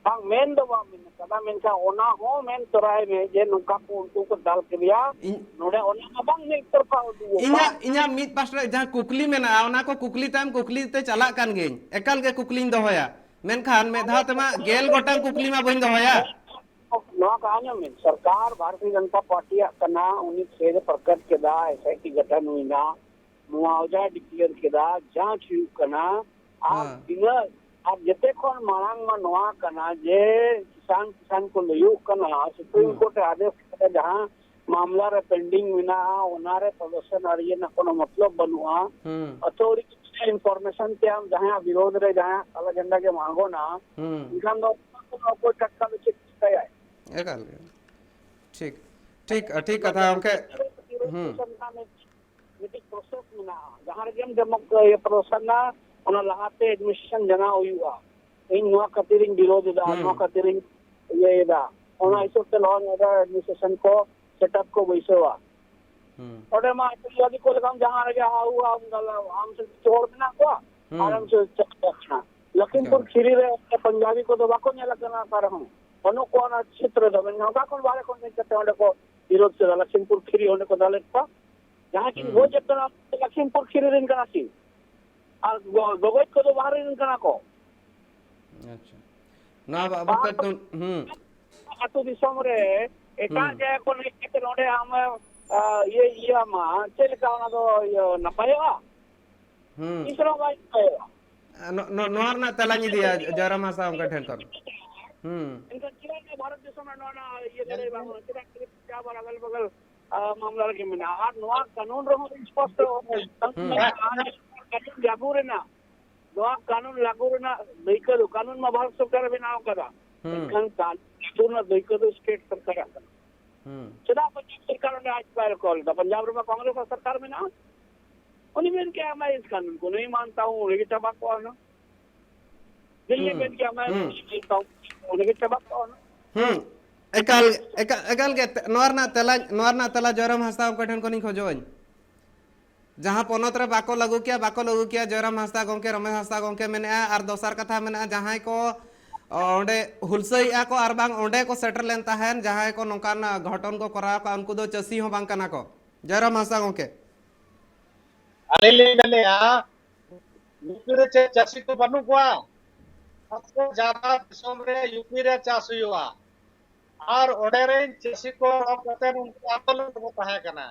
ᱵᱟᱝ, ᱢᱮᱱ ᱫᱚ ᱵᱟᱝ ᱢᱮᱱ ᱠᱟᱫᱟ, ᱢᱮᱱᱠᱷᱟᱱ ᱚᱱᱟ ᱦᱚᱸ ᱢᱮᱱ ᱛᱚᱨᱟᱭ ᱢᱮ ᱡᱮ ᱱᱚᱝᱠᱟ ᱠᱚ ᱩᱱᱠᱩ ᱠᱚ ᱫᱟᱞ ᱠᱮᱫᱮᱭᱟ᱾ ᱤᱧ ᱱᱚᱰᱮ ᱚᱱᱟ ᱢᱟ ᱵᱟᱝ ᱢᱤᱫ ᱛᱚᱨᱯᱷᱟ ᱩᱫᱩᱜᱚᱜ ᱤᱧᱟᱹᱜ, ᱠᱟᱱ᱾ ᱤᱧᱟᱹᱜ ᱢᱤᱫ ᱯᱟᱥᱴᱟ ᱨᱮ ᱡᱟᱦᱟᱸ ᱠᱩᱠᱞᱤ ᱢᱮᱱᱟᱜᱼᱟ, ᱚᱱᱟ ᱠᱚ ᱠᱩᱠᱞᱤ ᱛᱟᱭᱚᱢ ᱠᱩᱠᱞᱤ ᱛᱮ ᱪᱟᱞᱟᱜ ᱠᱟᱱ ᱜᱤᱭᱟᱹᱧ, ᱮᱠᱟᱞ ᱜᱮ ᱠᱩᱠᱞᱤᱧ ᱫᱚᱦᱚᱭᱟ᱾ ᱢᱮᱱᱠᱷᱟᱱ ᱢᱤᱫ ᱫᱷᱟᱣ ᱛᱮᱢᱟ ᱜᱮᱞ ᱜᱚᱴᱟᱝ ᱠᱩᱠᱞᱤ ᱢᱟ ᱵᱟᱹᱧ ᱫᱚᱦᱚᱭᱟ᱾ ᱱᱚᱣᱟ ᱠᱚ ᱟᱸᱡᱚᱢ ᱢᱮ, ᱥᱚᱨᱠᱟᱨ ᱵᱷᱟᱨᱚᱛᱤᱭᱚ ᱡᱚᱱᱚᱛᱟ ᱯᱟᱨᱴᱤᱭᱟᱜ ᱠᱟᱱᱟ, ᱩᱱᱤ ᱠᱷᱮᱫ ᱮ ᱯᱨᱚᱠᱟᱴ ᱠᱮᱫᱟ, ᱮᱥ ᱟᱭ ᱴᱤ ᱜᱚᱴᱷᱚᱱ ᱦᱩᱭᱱᱟ, ᱢᱩᱟᱣᱡᱟ declare ᱠᱮᱫᱟ, ᱡᱟᱸᱪ ᱦᱩᱭᱩᱜ ᱠᱟᱱᱟ᱾ ᱟᱨ ᱦᱮᱸ᱾ ᱛᱤᱱᱟᱹᱜ, ᱟᱨ ᱡᱮᱛᱮ ᱠᱷᱚᱱ ᱢᱟᱲᱟᱝ ᱢᱟ ᱱᱚᱣᱟ ᱠᱟᱱᱟ ᱡᱮ ᱠᱤᱥᱟᱱ, ᱠᱤᱥᱟᱱ ᱠᱚ ᱞᱟᱹᱭᱚᱜ ᱠᱟᱱᱟ, ᱥᱩᱯᱨᱤᱢ ᱦᱩᱸ᱾ ᱠᱳᱨᱴ ᱨᱮ ᱟᱫᱮᱥ ᱠᱟᱛᱮ ᱡᱟᱦᱟᱸ ᱢᱟᱢᱞᱟ ᱨᱮ pending ᱢᱮᱱᱟᱜᱼᱟ, ᱚᱱᱟ ᱨᱮ ᱯᱨᱚᱫᱚᱨᱥᱚᱱ ᱟᱹᱨᱤ ᱨᱮᱱᱟᱜ ᱠᱳᱱᱳ ᱢᱚᱛᱞᱚᱵ ᱵᱟᱹᱱᱩᱜᱼᱟ᱾ ᱦᱩᱸ᱾ ᱟᱹᱛᱷᱟᱹᱣᱲᱤ information ᱛᱮ ᱟᱢ ᱡᱟᱦᱟᱸᱭᱟᱜ ᱵᱤᱨᱳᱫᱷ ᱨᱮ ᱡᱟᱦᱟᱸᱭᱟᱜ ᱠᱟᱞᱟ ᱡᱷᱟᱱᱰᱟ ᱜᱮᱢ ᱟᱬᱜᱚᱱᱟ, ᱦᱩᱸ᱾ ᱮᱱᱠᱷᱟᱱ ᱫᱚ ᱚᱠᱚᱭ ᱴᱟᱴᱠᱟ ᱫᱚ ᱪᱮᱫ ᱪᱤᱠᱟᱹᱭᱟᱭ? ᱮᱠᱟᱞ ᱜᱮ᱾ ᱴᱷᱤᱠ, ᱴᱷᱤᱠ, ᱴᱷᱤᱠ ᱠᱟᱛᱷᱟ ᱜᱚᱢᱠᱮ᱾ ᱦᱩᱸ᱾ ᱢᱤᱫᱴᱤᱡ process ᱢᱮᱱᱟᱜᱼᱟ, ᱡᱟᱦᱟᱸ ᱨᱮᱜᱮᱢ ᱰᱮᱢᱳ-, ᱤᱭᱟᱹ, ᱯᱨᱚᱫᱚᱨᱥᱚᱱᱟ, ᱚᱱᱟ ᱞᱟᱦᱟᱛᱮ administration ᱡᱟᱱᱟᱣ ᱦᱩᱭᱩᱜᱼᱟ᱾ ᱤᱧ ᱱᱚᱣᱟ ᱠᱷᱟᱹᱛᱤᱨ ᱤᱧ ᱵᱤᱨᱳᱫ ᱮᱫᱟ, ᱦᱩᱸ᱾ ᱱᱚᱣᱟ ᱠᱷᱟᱹᱛᱤᱨ ᱤᱧ ᱤᱭᱟᱹᱭᱮᱫᱟ, ᱚᱱᱟ ᱦᱩᱸ᱾ ᱦᱤᱥᱟᱹᱵ ᱛᱮ law and order administration ᱠᱚ setup ᱠᱚ ᱵᱟᱹᱭᱥᱟᱹᱣᱟ᱾ ᱦᱩᱸ᱾ ᱚᱸᱰᱮ ᱢᱟ ᱟᱹᱛᱩ ᱡᱟᱹᱛᱤ ᱠᱚ ᱞᱮᱠᱟᱢ ᱡᱟᱦᱟᱸ ᱨᱮᱜᱮ ᱦᱟᱣ ᱦᱟᱣ ᱟᱢ ᱫᱟᱞᱟ, ᱟᱢ ᱥᱮ ᱠᱤᱪᱷᱩ ᱦᱚᱲ ᱢᱮᱱᱟᱜ ᱠᱚᱣᱟ, ᱦᱩᱸ᱾ ᱟᱨ ᱟᱢ ᱥᱮ ᱪᱟᱞᱟᱜ ᱠᱟᱱᱟ᱾ ᱞᱚᱠᱷᱤᱢᱯᱩᱨ ᱦᱩᱸ᱾ ᱠᱷᱤᱨᱤ ᱨᱮ ᱯᱟᱧᱡᱟᱵᱤ ᱠᱚᱫᱚ ᱵᱟᱠᱚ ᱧᱮᱞ ᱟᱠᱟᱱᱟ ᱚᱠᱟ ᱨᱮᱦᱚᱸ᱾ ᱵᱟᱹᱱᱩᱜ ᱠᱚᱣᱟ ᱚᱱᱟ ᱪᱷᱮᱛᱨᱚ ᱫᱚ, ᱢᱮᱱᱠᱷᱟᱱ ᱚᱠᱟ ᱠᱷᱚᱱ ᱵᱟᱦᱨᱮ ᱠᱷᱚᱱ ᱦᱮᱡ ᱠᱟᱛᱮ ᱚᱸᱰᱮ ᱠᱚ ᱵᱤᱨᱳᱫ ᱠᱮᱫᱟ, ᱞᱚᱠᱷᱤᱢᱯᱩᱨ ᱠᱷᱤᱨᱤ ᱚᱸᱰᱮ ᱠᱚ ᱫᱟᱞᱮᱫ ᱠᱚᱣᱟ᱾ ᱡᱟᱦᱟᱸᱭ ᱠᱤᱱ ᱦᱩᱸ᱾ ᱜᱚᱡ ᱮᱫ ᱠᱟᱱᱟ, ᱞᱚᱠᱷᱤᱢᱯᱩᱨ ᱠᱷᱤᱨᱤ ᱨᱮᱱ ᱠᱟᱱᱟ ᱠᱤᱱ᱾ ᱟᱨ ᱜᱚ-, ᱜᱚᱜᱚᱡ ᱠᱚᱫᱚ ᱵᱟᱦᱨᱮ ᱨᱮᱱ ᱠᱟᱱᱟ ᱠᱚ᱾ ᱟᱪᱪᱷᱟ᱾ ᱱᱚᱣᱟ ᱵᱟᱵᱚᱫ ᱛᱮ ᱵᱟᱝ ᱛᱚ, ᱦᱩᱸ᱾ ᱟᱹᱛᱩ ᱫᱤᱥᱚᱢ ᱨᱮ ᱮᱴᱟᱜ ᱦᱩᱸ᱾ ᱡᱟᱭᱜᱟ ᱠᱷᱚᱱ ᱦᱮᱡ ᱠᱟᱛᱮ ᱱᱚᱰᱮ ᱟᱢ, ᱟ, ᱤᱭᱟᱹ, ᱤᱭᱟᱹ ᱟᱢᱟ, ᱪᱮᱫ ᱞᱮᱠᱟ ᱚᱱᱟ ᱫᱚ, ᱤᱭᱟᱹ, ᱱᱟᱯᱟᱭᱚᱜᱼᱟ? ᱦᱩᱸ᱾ ᱛᱤᱥ ᱨᱮᱦᱚᱸ ᱵᱟᱭ ᱱᱟᱯᱟᱭᱚᱜᱼᱟ᱾ ᱱᱚ-, ᱱᱚ-, ᱱᱚᱣᱟ ᱨᱮᱱᱟᱜ ᱛᱮᱞᱟᱧ ᱤᱫᱤᱭᱟ ᱡᱚᱭᱨᱟᱢ ᱦᱟᱸᱥᱫᱟ ᱜᱚᱢᱠᱮ ᱴᱷᱮᱱ ᱠᱷᱚᱱ᱾ ᱦᱩᱸ᱾ ᱮᱱᱠᱷᱟᱱ ᱪᱮᱫᱟᱜ ᱱᱚᱣᱟ ᱵᱷᱟᱨᱚᱛ ᱫᱤᱥᱚᱢ ᱨᱮ ᱱᱚᱣᱟ, ᱱᱚᱣᱟ ᱤᱭᱟᱹ ᱞᱟᱹᱲᱦᱟᱹᱭ ᱵᱟᱝ ᱦᱩᱭᱩᱜᱼᱟ? ᱪᱮᱫᱟᱜ ᱠᱷᱟᱹᱞᱤ ᱯᱚᱧᱡᱟᱵᱽ ᱟᱨ ᱟᱜᱟᱞ ᱵᱟᱜᱟᱞ, ᱟ, ᱢᱟᱢᱞᱟ ᱨᱮᱜᱮ ᱢᱮᱱᱟᱜᱼᱟ? ᱟᱨ ᱱᱚᱣᱟ ᱠᱟᱹᱱᱩᱱ ᱨᱮᱦᱚᱸ ᱥᱯᱚᱥᱴᱚ ᱦᱩᱸ᱾ ᱠᱟᱹᱱᱩᱱ ᱞᱟᱹᱜᱩ ᱨᱮᱱᱟᱜ, ᱱᱚᱣᱟ ᱠᱟᱹᱱᱩᱱ ᱞᱟᱹᱜᱩ ᱨᱮᱱᱟᱜ ᱫᱟᱹᱭᱠᱟᱹ ᱫᱚ, ᱠᱟᱹᱱᱩᱱ ᱢᱟ ᱵᱷᱟᱨᱚᱛ ᱥᱚᱨᱠᱟᱨ ᱮ ᱵᱮᱱᱟᱣ ᱠᱟᱫᱟ, ᱦᱩᱸ᱾ ᱢᱮᱱᱠᱷᱟᱱ ᱠᱟᱹᱱᱩᱱ ᱞᱟᱹᱜᱩ ᱨᱮᱱᱟᱜ ᱫᱟᱹᱭᱠᱟᱹ ᱫᱚ ᱥᱴᱮᱴ ᱥᱚᱨᱠᱟᱨᱟᱜ ᱠᱟᱱᱟ᱾ ᱦᱩᱸ᱾ ᱪᱮᱫᱟᱜ ᱯᱚᱧᱡᱟᱵᱽ ᱥᱚᱨᱠᱟᱨ ᱚᱸᱰᱮ ᱟᱡ ᱵᱟᱭ ᱨᱚᱠᱚᱞ ᱮᱫᱟ? ᱯᱚᱧᱡᱟᱵᱽ ᱨᱮᱢᱟ ᱠᱚᱝᱜᱨᱮᱥ ᱥᱚᱨᱠᱟᱨ ᱢᱮᱱᱟᱜᱼᱟ᱾ ᱩᱱᱤ ᱢᱮᱱ ᱠᱮᱜᱼᱟ, "मैं इस कानून को नहीं मानता हूँ", ᱚᱸᱰᱮ ᱜᱮ ᱪᱟᱵᱟ ᱠᱚᱜᱼᱟ ᱦᱩᱱᱟᱹᱝ᱾ ᱫᱤᱞᱞᱤ ᱦᱩᱸ᱾ ᱢᱮᱱ ᱠᱮᱜᱼᱟ, "मैं ᱦᱩᱸ᱾ नहीं मानता हूँ", ᱚᱸᱰᱮ ᱜᱮ ᱪᱟᱵᱟ ᱠᱚᱜᱼᱟ ᱦᱩᱱᱟᱹᱝ᱾ ᱦᱩᱸ᱾ ᱮᱠᱟᱞ, ᱮᱠᱟᱞ, ᱮᱠᱟᱞ ᱜᱮ ᱛᱮ-, ᱱᱚᱣᱟ ᱨᱮᱱᱟᱜ ᱛᱮᱞᱟ, ᱱᱚᱣᱟ ᱨᱮᱱᱟᱜ ᱛᱮᱞᱟ ᱡᱚᱭᱨᱟᱢ ᱦᱟᱸᱥᱫᱟ ᱜᱚᱢᱠᱮ ᱴᱷᱮᱱ ᱠᱷᱚᱱᱤᱧ ᱠᱷᱚᱡᱚᱜᱼᱟᱹᱧ᱾ ᱡᱟᱦᱟᱸ ᱯᱚᱱᱚᱛ ᱨᱮ ᱵᱟᱠᱚ ᱞᱟᱹᱜᱩ ᱠᱮᱭᱟ, ᱵᱟᱠᱚ ᱞᱟᱹᱜᱩ ᱠᱮᱭᱟ, ᱡᱚᱭᱨᱟᱢ ᱦᱟᱸᱥᱫᱟ ᱜᱚᱢᱠᱮ, ᱨᱚᱢᱮᱥ ᱦᱟᱸᱥᱫᱟ ᱜᱚᱢᱠᱮ ᱢᱮᱱᱮᱜᱼᱟ, ᱟᱨ ᱫᱚᱥᱟᱨ ᱠᱟᱛᱷᱟ ᱢᱮᱱᱟᱜᱼᱟ, ᱡᱟᱦᱟᱸᱭ ᱠᱚ, ᱚ, ᱚᱸᱰᱮ ᱦᱩᱞᱥᱟᱹᱭᱮᱜᱼᱟ ᱠᱚ ᱟᱨ ᱵᱟᱝ ᱚᱸᱰᱮ ᱠᱚ ᱥᱮᱴᱮᱨ ᱞᱮᱱ ᱛᱟᱦᱮᱱ, ᱡᱟᱦᱟᱸᱭ ᱠᱚ ᱱᱚᱝᱠᱟᱱ ᱜᱷᱚᱴᱚᱱ ᱠᱚ ᱠᱚᱨᱟᱣ ᱠᱟᱜᱼᱟ, ᱩᱱᱠᱩ ᱫᱚ ᱪᱟᱹᱥᱤ ᱦᱚᱸ ᱵᱟᱝ ᱠᱟᱱᱟ ᱠᱚ᱾ ᱡᱚᱭᱨᱟᱢ ᱦᱟᱸᱥᱫᱟ ᱜᱚᱢᱠᱮ᱾ ᱟᱹᱞᱤᱧ ᱞᱤᱧ ᱢᱮᱱᱮᱜᱼᱟ, ᱱᱩᱠᱩ ᱨᱮ ᱪᱮᱫ ᱪᱟᱹᱥᱤ ᱠᱚ ᱵᱟᱹᱱᱩᱜ ᱠᱚᱣᱟ? ᱥᱚᱵᱥᱮ ᱡᱟᱫᱟ ᱫᱤᱥᱚᱢ ᱨᱮ ᱭᱩᱯᱤ ᱨᱮ ᱪᱟᱥ ᱦᱩᱭᱩᱜᱼᱟ᱾ ᱟᱨ ᱚᱸᱰᱮ ᱨᱮᱱ ᱪᱟᱹᱥᱤ ᱠᱚ ᱚᱰᱚᱠ ᱠᱟᱛᱮ ᱩᱱᱠᱩ ᱟᱱᱫᱳᱞᱚᱱ ᱨᱮᱠᱚ ᱛᱟᱦᱮᱸ ᱠᱟᱱᱟ᱾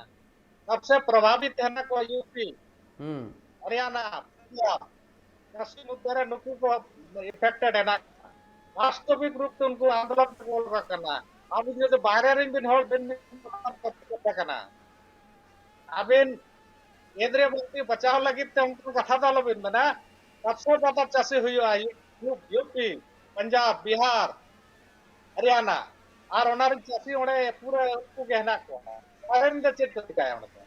ᱥᱚᱵᱥᱮ ᱯᱨᱚᱵᱷᱟᱵᱤᱛ ᱦᱮᱱᱟᱜ ᱠᱚᱣᱟ ᱭᱩᱯᱤ, ᱦᱩᱸ᱾ ᱦᱚᱨᱤᱭᱟᱱᱟ, ᱯᱚᱧᱡᱟᱵᱽ᱾ ᱪᱟᱹᱥᱤ ᱢᱩᱫᱽᱫᱷᱮ ᱨᱮ ᱱᱩᱠᱩ ᱠᱚ ᱮᱯᱷᱮᱠᱴᱮᱰ ᱦᱮᱱᱟᱜ ᱠᱚᱣᱟ᱾ ᱵᱟᱥᱛᱚᱵᱤᱠ ᱨᱩᱯ ᱛᱮ ᱩᱱᱠᱩ ᱟᱱᱫᱳᱞᱚᱱ ᱨᱮᱠᱚ ᱚᱰᱚᱠ ᱟᱠᱟᱱᱟ᱾ ᱟᱵᱚ ᱡᱩᱫᱤ ᱵᱟᱦᱨᱮ ᱨᱮᱱ ᱵᱤᱱ ᱦᱚᱲ ᱵᱤᱱ ᱠᱟᱱᱟ, ᱟᱵᱤᱱ ᱠᱮᱱᱫᱨᱤᱭᱚ ᱢᱚᱱᱛᱨᱤ ᱵᱟᱪᱟᱣ ᱞᱟᱹᱜᱤᱫ ᱛᱮ ᱩᱱᱠᱩ ᱠᱟᱛᱷᱟ ᱫᱚ ᱟᱞᱚᱵᱤᱱ ᱢᱮᱱᱟ᱾ ᱥᱚᱵᱥᱮ ᱡᱟᱫᱟ ᱪᱟᱹᱥᱤ ᱦᱩᱭᱩᱜᱼᱟ ᱭᱩ-, ᱭᱩ-, ᱭᱩᱯᱤ, ᱯᱚᱧᱡᱟᱵᱽ, ᱵᱤᱦᱟᱨ, ᱦᱚᱨᱤᱭᱟᱱᱟ᱾ ᱟᱨ ᱚᱱᱟ ᱨᱮᱱ ᱪᱟᱹᱥᱤ ᱚᱸᱰᱮ ᱯᱩᱨᱟᱹ ᱩᱱᱠᱩ ᱜᱮ ᱦᱮᱱᱟᱜ ᱠᱚᱣᱟ᱾ ᱵᱟᱦᱨᱮ ᱨᱮᱱ ᱫᱚ ᱪᱮᱫ ᱠᱚ ᱪᱤᱠᱟᱹᱭᱟ ᱚᱸᱰᱮ ᱫᱚ?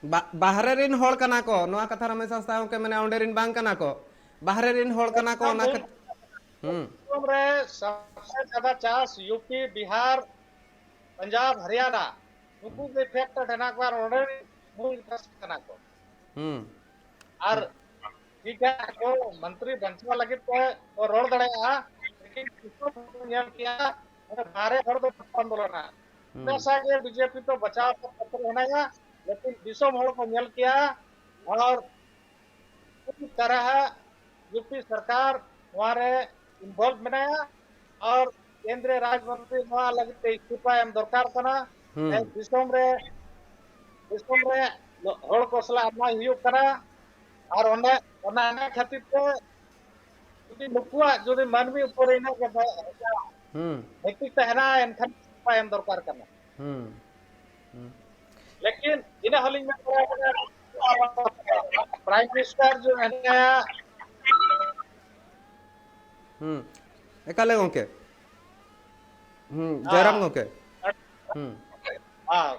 ᱵᱟ-, ᱵᱟᱦᱨᱮ ᱨᱮᱱ ᱦᱚᱲ ᱠᱟᱱᱟ ᱠᱚ᱾ ᱱᱚᱣᱟ ᱠᱟᱛᱷᱟ ᱨᱚᱢᱮᱥ ᱦᱟᱸᱥᱫᱟ ᱜᱚᱢᱠᱮ ᱢᱮᱱᱟ, ᱚᱸᱰᱮ ᱨᱮᱱ ᱵᱟᱝ ᱠᱟᱱᱟ ᱠᱚ᱾ ᱵᱟᱦᱨᱮ ᱨᱮᱱ ᱦᱚᱲ ᱠᱟᱱᱟ ᱠᱚ, ᱚᱱᱟ ᱠᱷᱟᱹᱛᱤᱨ᱾ ᱦᱩᱸ᱾ ᱫᱤᱥᱚᱢ ᱨᱮ ᱥᱚᱵᱥᱮ ᱡᱟᱫᱟ ᱪᱟᱥ ᱭᱩ ᱯᱤ, ᱵᱤᱦᱟᱨ, ᱯᱟᱧᱡᱟᱵᱽ, ᱦᱚᱨᱤᱭᱟᱱᱟ, ᱱᱩᱠᱩ ᱜᱮ ᱟᱯᱷᱮᱠᱴᱮᱰ ᱦᱮᱱᱟᱜ ᱠᱚᱣᱟ, ᱟᱨ ᱚᱸᱰᱮ ᱨᱤᱱ ᱢᱩᱞ ᱪᱟᱹᱥᱤ ᱠᱟᱱᱟ ᱠᱚ᱾ ᱦᱩᱸ᱾ ᱟᱨ ᱴᱷᱤᱠ ᱜᱮᱭᱟ, ᱟᱠᱚ ᱢᱚᱱᱛᱨᱤ ᱵᱟᱧᱪᱟᱣ ᱞᱟᱹᱜᱤᱫ ᱛᱮ ᱠᱚ ᱨᱚᱲ ᱫᱟᱲᱮᱭᱟᱜᱼᱟ, ᱞᱮᱠᱤᱱ ᱫᱤᱥᱚᱢ ᱦᱚᱲ ᱠᱚ ᱧᱮᱞ ᱠᱮᱜᱼᱟ, ᱚᱸᱰᱮ ᱵᱟᱦᱨᱮ ᱦᱚᱲ ᱫᱚ ᱵᱟᱠᱚ ᱟᱱᱫᱳᱞᱚᱱᱟ᱾ ᱦᱩᱸ᱾ ᱦᱟᱢᱮᱥᱟ ᱜᱮ ᱵᱤᱡᱮᱯᱤ ᱫᱚ ᱵᱟᱪᱟᱣ ᱠᱟᱛᱮ ᱦᱮᱱᱟᱭᱟ, ᱞᱮᱠᱤᱱ ᱫᱤᱥᱚᱢ ᱦᱚᱲ ᱠᱚ ᱧᱮᱞ ᱠᱮᱜᱼᱟ, ᱟᱨ ᱯᱩᱨᱤ ᱛᱟᱨᱟᱦ ᱭᱩ ᱯᱤ ᱥᱚᱨᱠᱟᱨ ᱱᱚᱣᱟ ᱨᱮ ᱤᱱᱵᱚᱞᱵᱷ ᱢᱮᱱᱟᱭᱟ, ᱟᱨ ᱠᱮᱱᱫᱨᱤᱭᱚ ᱨᱟᱡᱽ ᱢᱚᱱᱛᱨᱤ ᱱᱚᱣᱟ ᱞᱟᱹᱜᱤᱫ ᱛᱮ ᱤᱥᱛᱤᱯᱷᱟ ᱮᱢ ᱫᱚᱨᱠᱟᱨ ᱠᱟᱱᱟ᱾ ᱦᱩᱸ᱾ ᱛᱮᱦᱮᱧ ᱫᱤᱥᱚᱢ ᱨᱮ, ᱫᱤᱥᱚᱢ ᱨᱮ ᱦᱚᱲ ᱠᱚ ᱥᱟᱞᱟᱜ ᱱᱚᱣᱟ ᱦᱩᱭᱩᱜ ᱠᱟᱱᱟ, ᱟᱨ ᱚᱱᱮ, ᱚᱱᱟ, ᱚᱱᱟ ᱠᱷᱟᱹᱛᱤᱨ ᱛᱮ ᱡᱩᱫᱤ ᱱᱩᱠᱩᱣᱟᱜ ᱡᱩᱫᱤ ᱢᱟᱹᱱᱢᱤ ᱩᱯᱚᱨ ᱤᱱᱟᱹᱜ ᱜᱮ ᱫᱟᱭᱟ, ᱦᱩᱸ᱾ ᱱᱤᱛᱤ ᱛᱟᱦᱮᱱᱟ, ᱮᱱᱠᱷᱟᱱ ᱤᱥᱛᱤᱯᱷᱟ ᱮᱢ ᱫᱚᱨᱠᱟᱨ ᱠᱟᱱᱟ᱾ ᱦᱩᱸ᱾ ᱦᱩᱸ᱾ ᱞᱮᱠᱤᱱ ᱤᱱᱟᱹ ᱦᱚᱸᱞᱤᱧ ᱢᱮᱱ ᱵᱟᱲᱟ ᱠᱟᱫᱟ, ᱯᱨᱟᱭᱤᱢ ᱢᱤᱱᱤᱥᱴᱟᱨ ᱡᱩᱫᱤ ᱦᱮᱱᱟᱭᱟ, ᱦᱩᱸ, ᱮᱠᱟᱞᱮ ᱜᱚᱝᱠᱮ᱾ ᱦᱩᱸ, ᱡᱚᱭᱨᱟᱢ ᱦᱮᱸ᱾ ᱜᱚᱝᱠᱮ᱾ ᱦᱩᱸ᱾ ᱦᱮᱸ᱾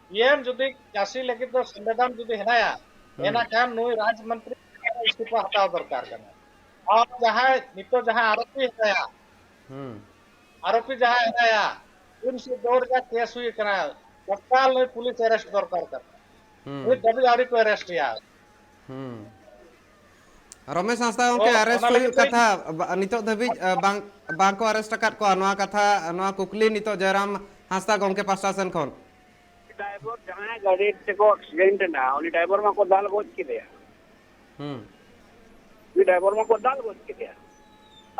ᱯᱤ ᱮᱢ ᱡᱩᱫᱤ ᱪᱟᱹᱥᱤ ᱞᱟᱹᱜᱤᱫ ᱫᱚ ᱥᱚᱝᱵᱤᱫᱷᱟᱱ ᱡᱩᱫᱤ ᱦᱮᱱᱟᱭᱟ, ᱦᱩᱸ᱾ ᱮᱱᱠᱷᱟᱱ ᱱᱩᱭ ᱨᱟᱡᱽ ᱢᱚᱱᱛᱨᱤ ᱤᱥᱛᱤᱯᱷᱟ ᱦᱟᱛᱟᱣ ᱫᱚᱨᱠᱟᱨ ᱠᱟᱱᱟ᱾ ᱟᱨ ᱡᱟᱦᱟᱸᱭ, ᱱᱤᱛᱚᱜ ᱡᱟᱦᱟᱸ ᱟᱨᱳᱯᱤ ᱦᱮᱱᱟᱭᱟ, ᱦᱩᱸ᱾ ᱟᱨᱳᱯᱤ ᱡᱟᱦᱟᱸᱭ ᱦᱮᱱᱟᱭᱟ, ᱩᱱᱤ ᱥᱮ ᱫᱚ ᱦᱟᱡᱟᱨ ᱠᱮᱥ ᱦᱩᱭ ᱠᱟᱱᱟ, ᱛᱚᱛᱠᱟᱞ ᱱᱩᱭ ᱯᱩᱞᱤᱥ ᱮᱨᱮᱥᱴ ᱫᱚᱨᱠᱟᱨ ᱠᱟᱱᱟ᱾ ᱦᱩᱸ᱾ ᱱᱩᱭ ᱫᱷᱟᱹᱵᱤᱡ ᱟᱹᱣᱨᱤ ᱠᱚ ᱮᱨᱮᱥᱴ ᱮᱭᱟ᱾ ᱦᱩᱸ᱾ ᱨᱚᱢᱮᱥ ᱦᱟᱸᱥᱫᱟ ᱜᱚᱝᱠᱮ ᱛᱚ, ᱟᱨᱮᱥᱴ ᱚᱱᱟ ᱦᱩᱭᱩᱜ ᱞᱟᱹᱜᱤᱫ ᱛᱮ ᱠᱟᱛᱷᱟ, ᱵᱟ-, ᱱᱤᱛᱚᱜ ᱫᱷᱟᱹᱵᱤᱡ, ᱟ, ᱵᱟᱝ, ᱵᱟᱝ ᱠᱚ ᱟᱨᱮᱥᱴ ᱟᱠᱟᱫ ᱠᱚᱣᱟ᱾ ᱱᱚᱣᱟ ᱠᱟᱛᱷᱟ, ᱱᱚᱣᱟ ᱠᱩᱠᱞᱤ ᱱᱤᱛᱚᱜ ᱡᱚᱭᱨᱟᱢ ᱦᱟᱸᱥᱫᱟ ᱜᱚᱝᱠᱮ ᱯᱟᱥᱴᱟ ᱥᱮᱱ ᱠᱷᱚᱱ᱾ ᱰᱨᱟᱭᱵᱷᱟᱨ ᱡᱟᱦᱟᱸᱭ ᱜᱟᱹᱰᱤ ᱛᱮᱠᱚ ᱮᱠᱥᱤᱰᱮᱱᱴ ᱮᱱᱟ, ᱩᱱᱤ ᱰᱨᱟᱭᱵᱷᱟᱨ ᱢᱟᱠᱚ ᱫᱟᱞ ᱜᱚᱡ ᱠᱮᱫᱮᱭᱟ᱾ ᱦᱩᱸ᱾ ᱩᱱᱤ ᱰᱨᱟᱭᱵᱷᱟᱨ ᱢᱟᱠᱚ ᱫᱟᱞ ᱜᱚᱡ ᱠᱮᱫᱮᱭᱟ᱾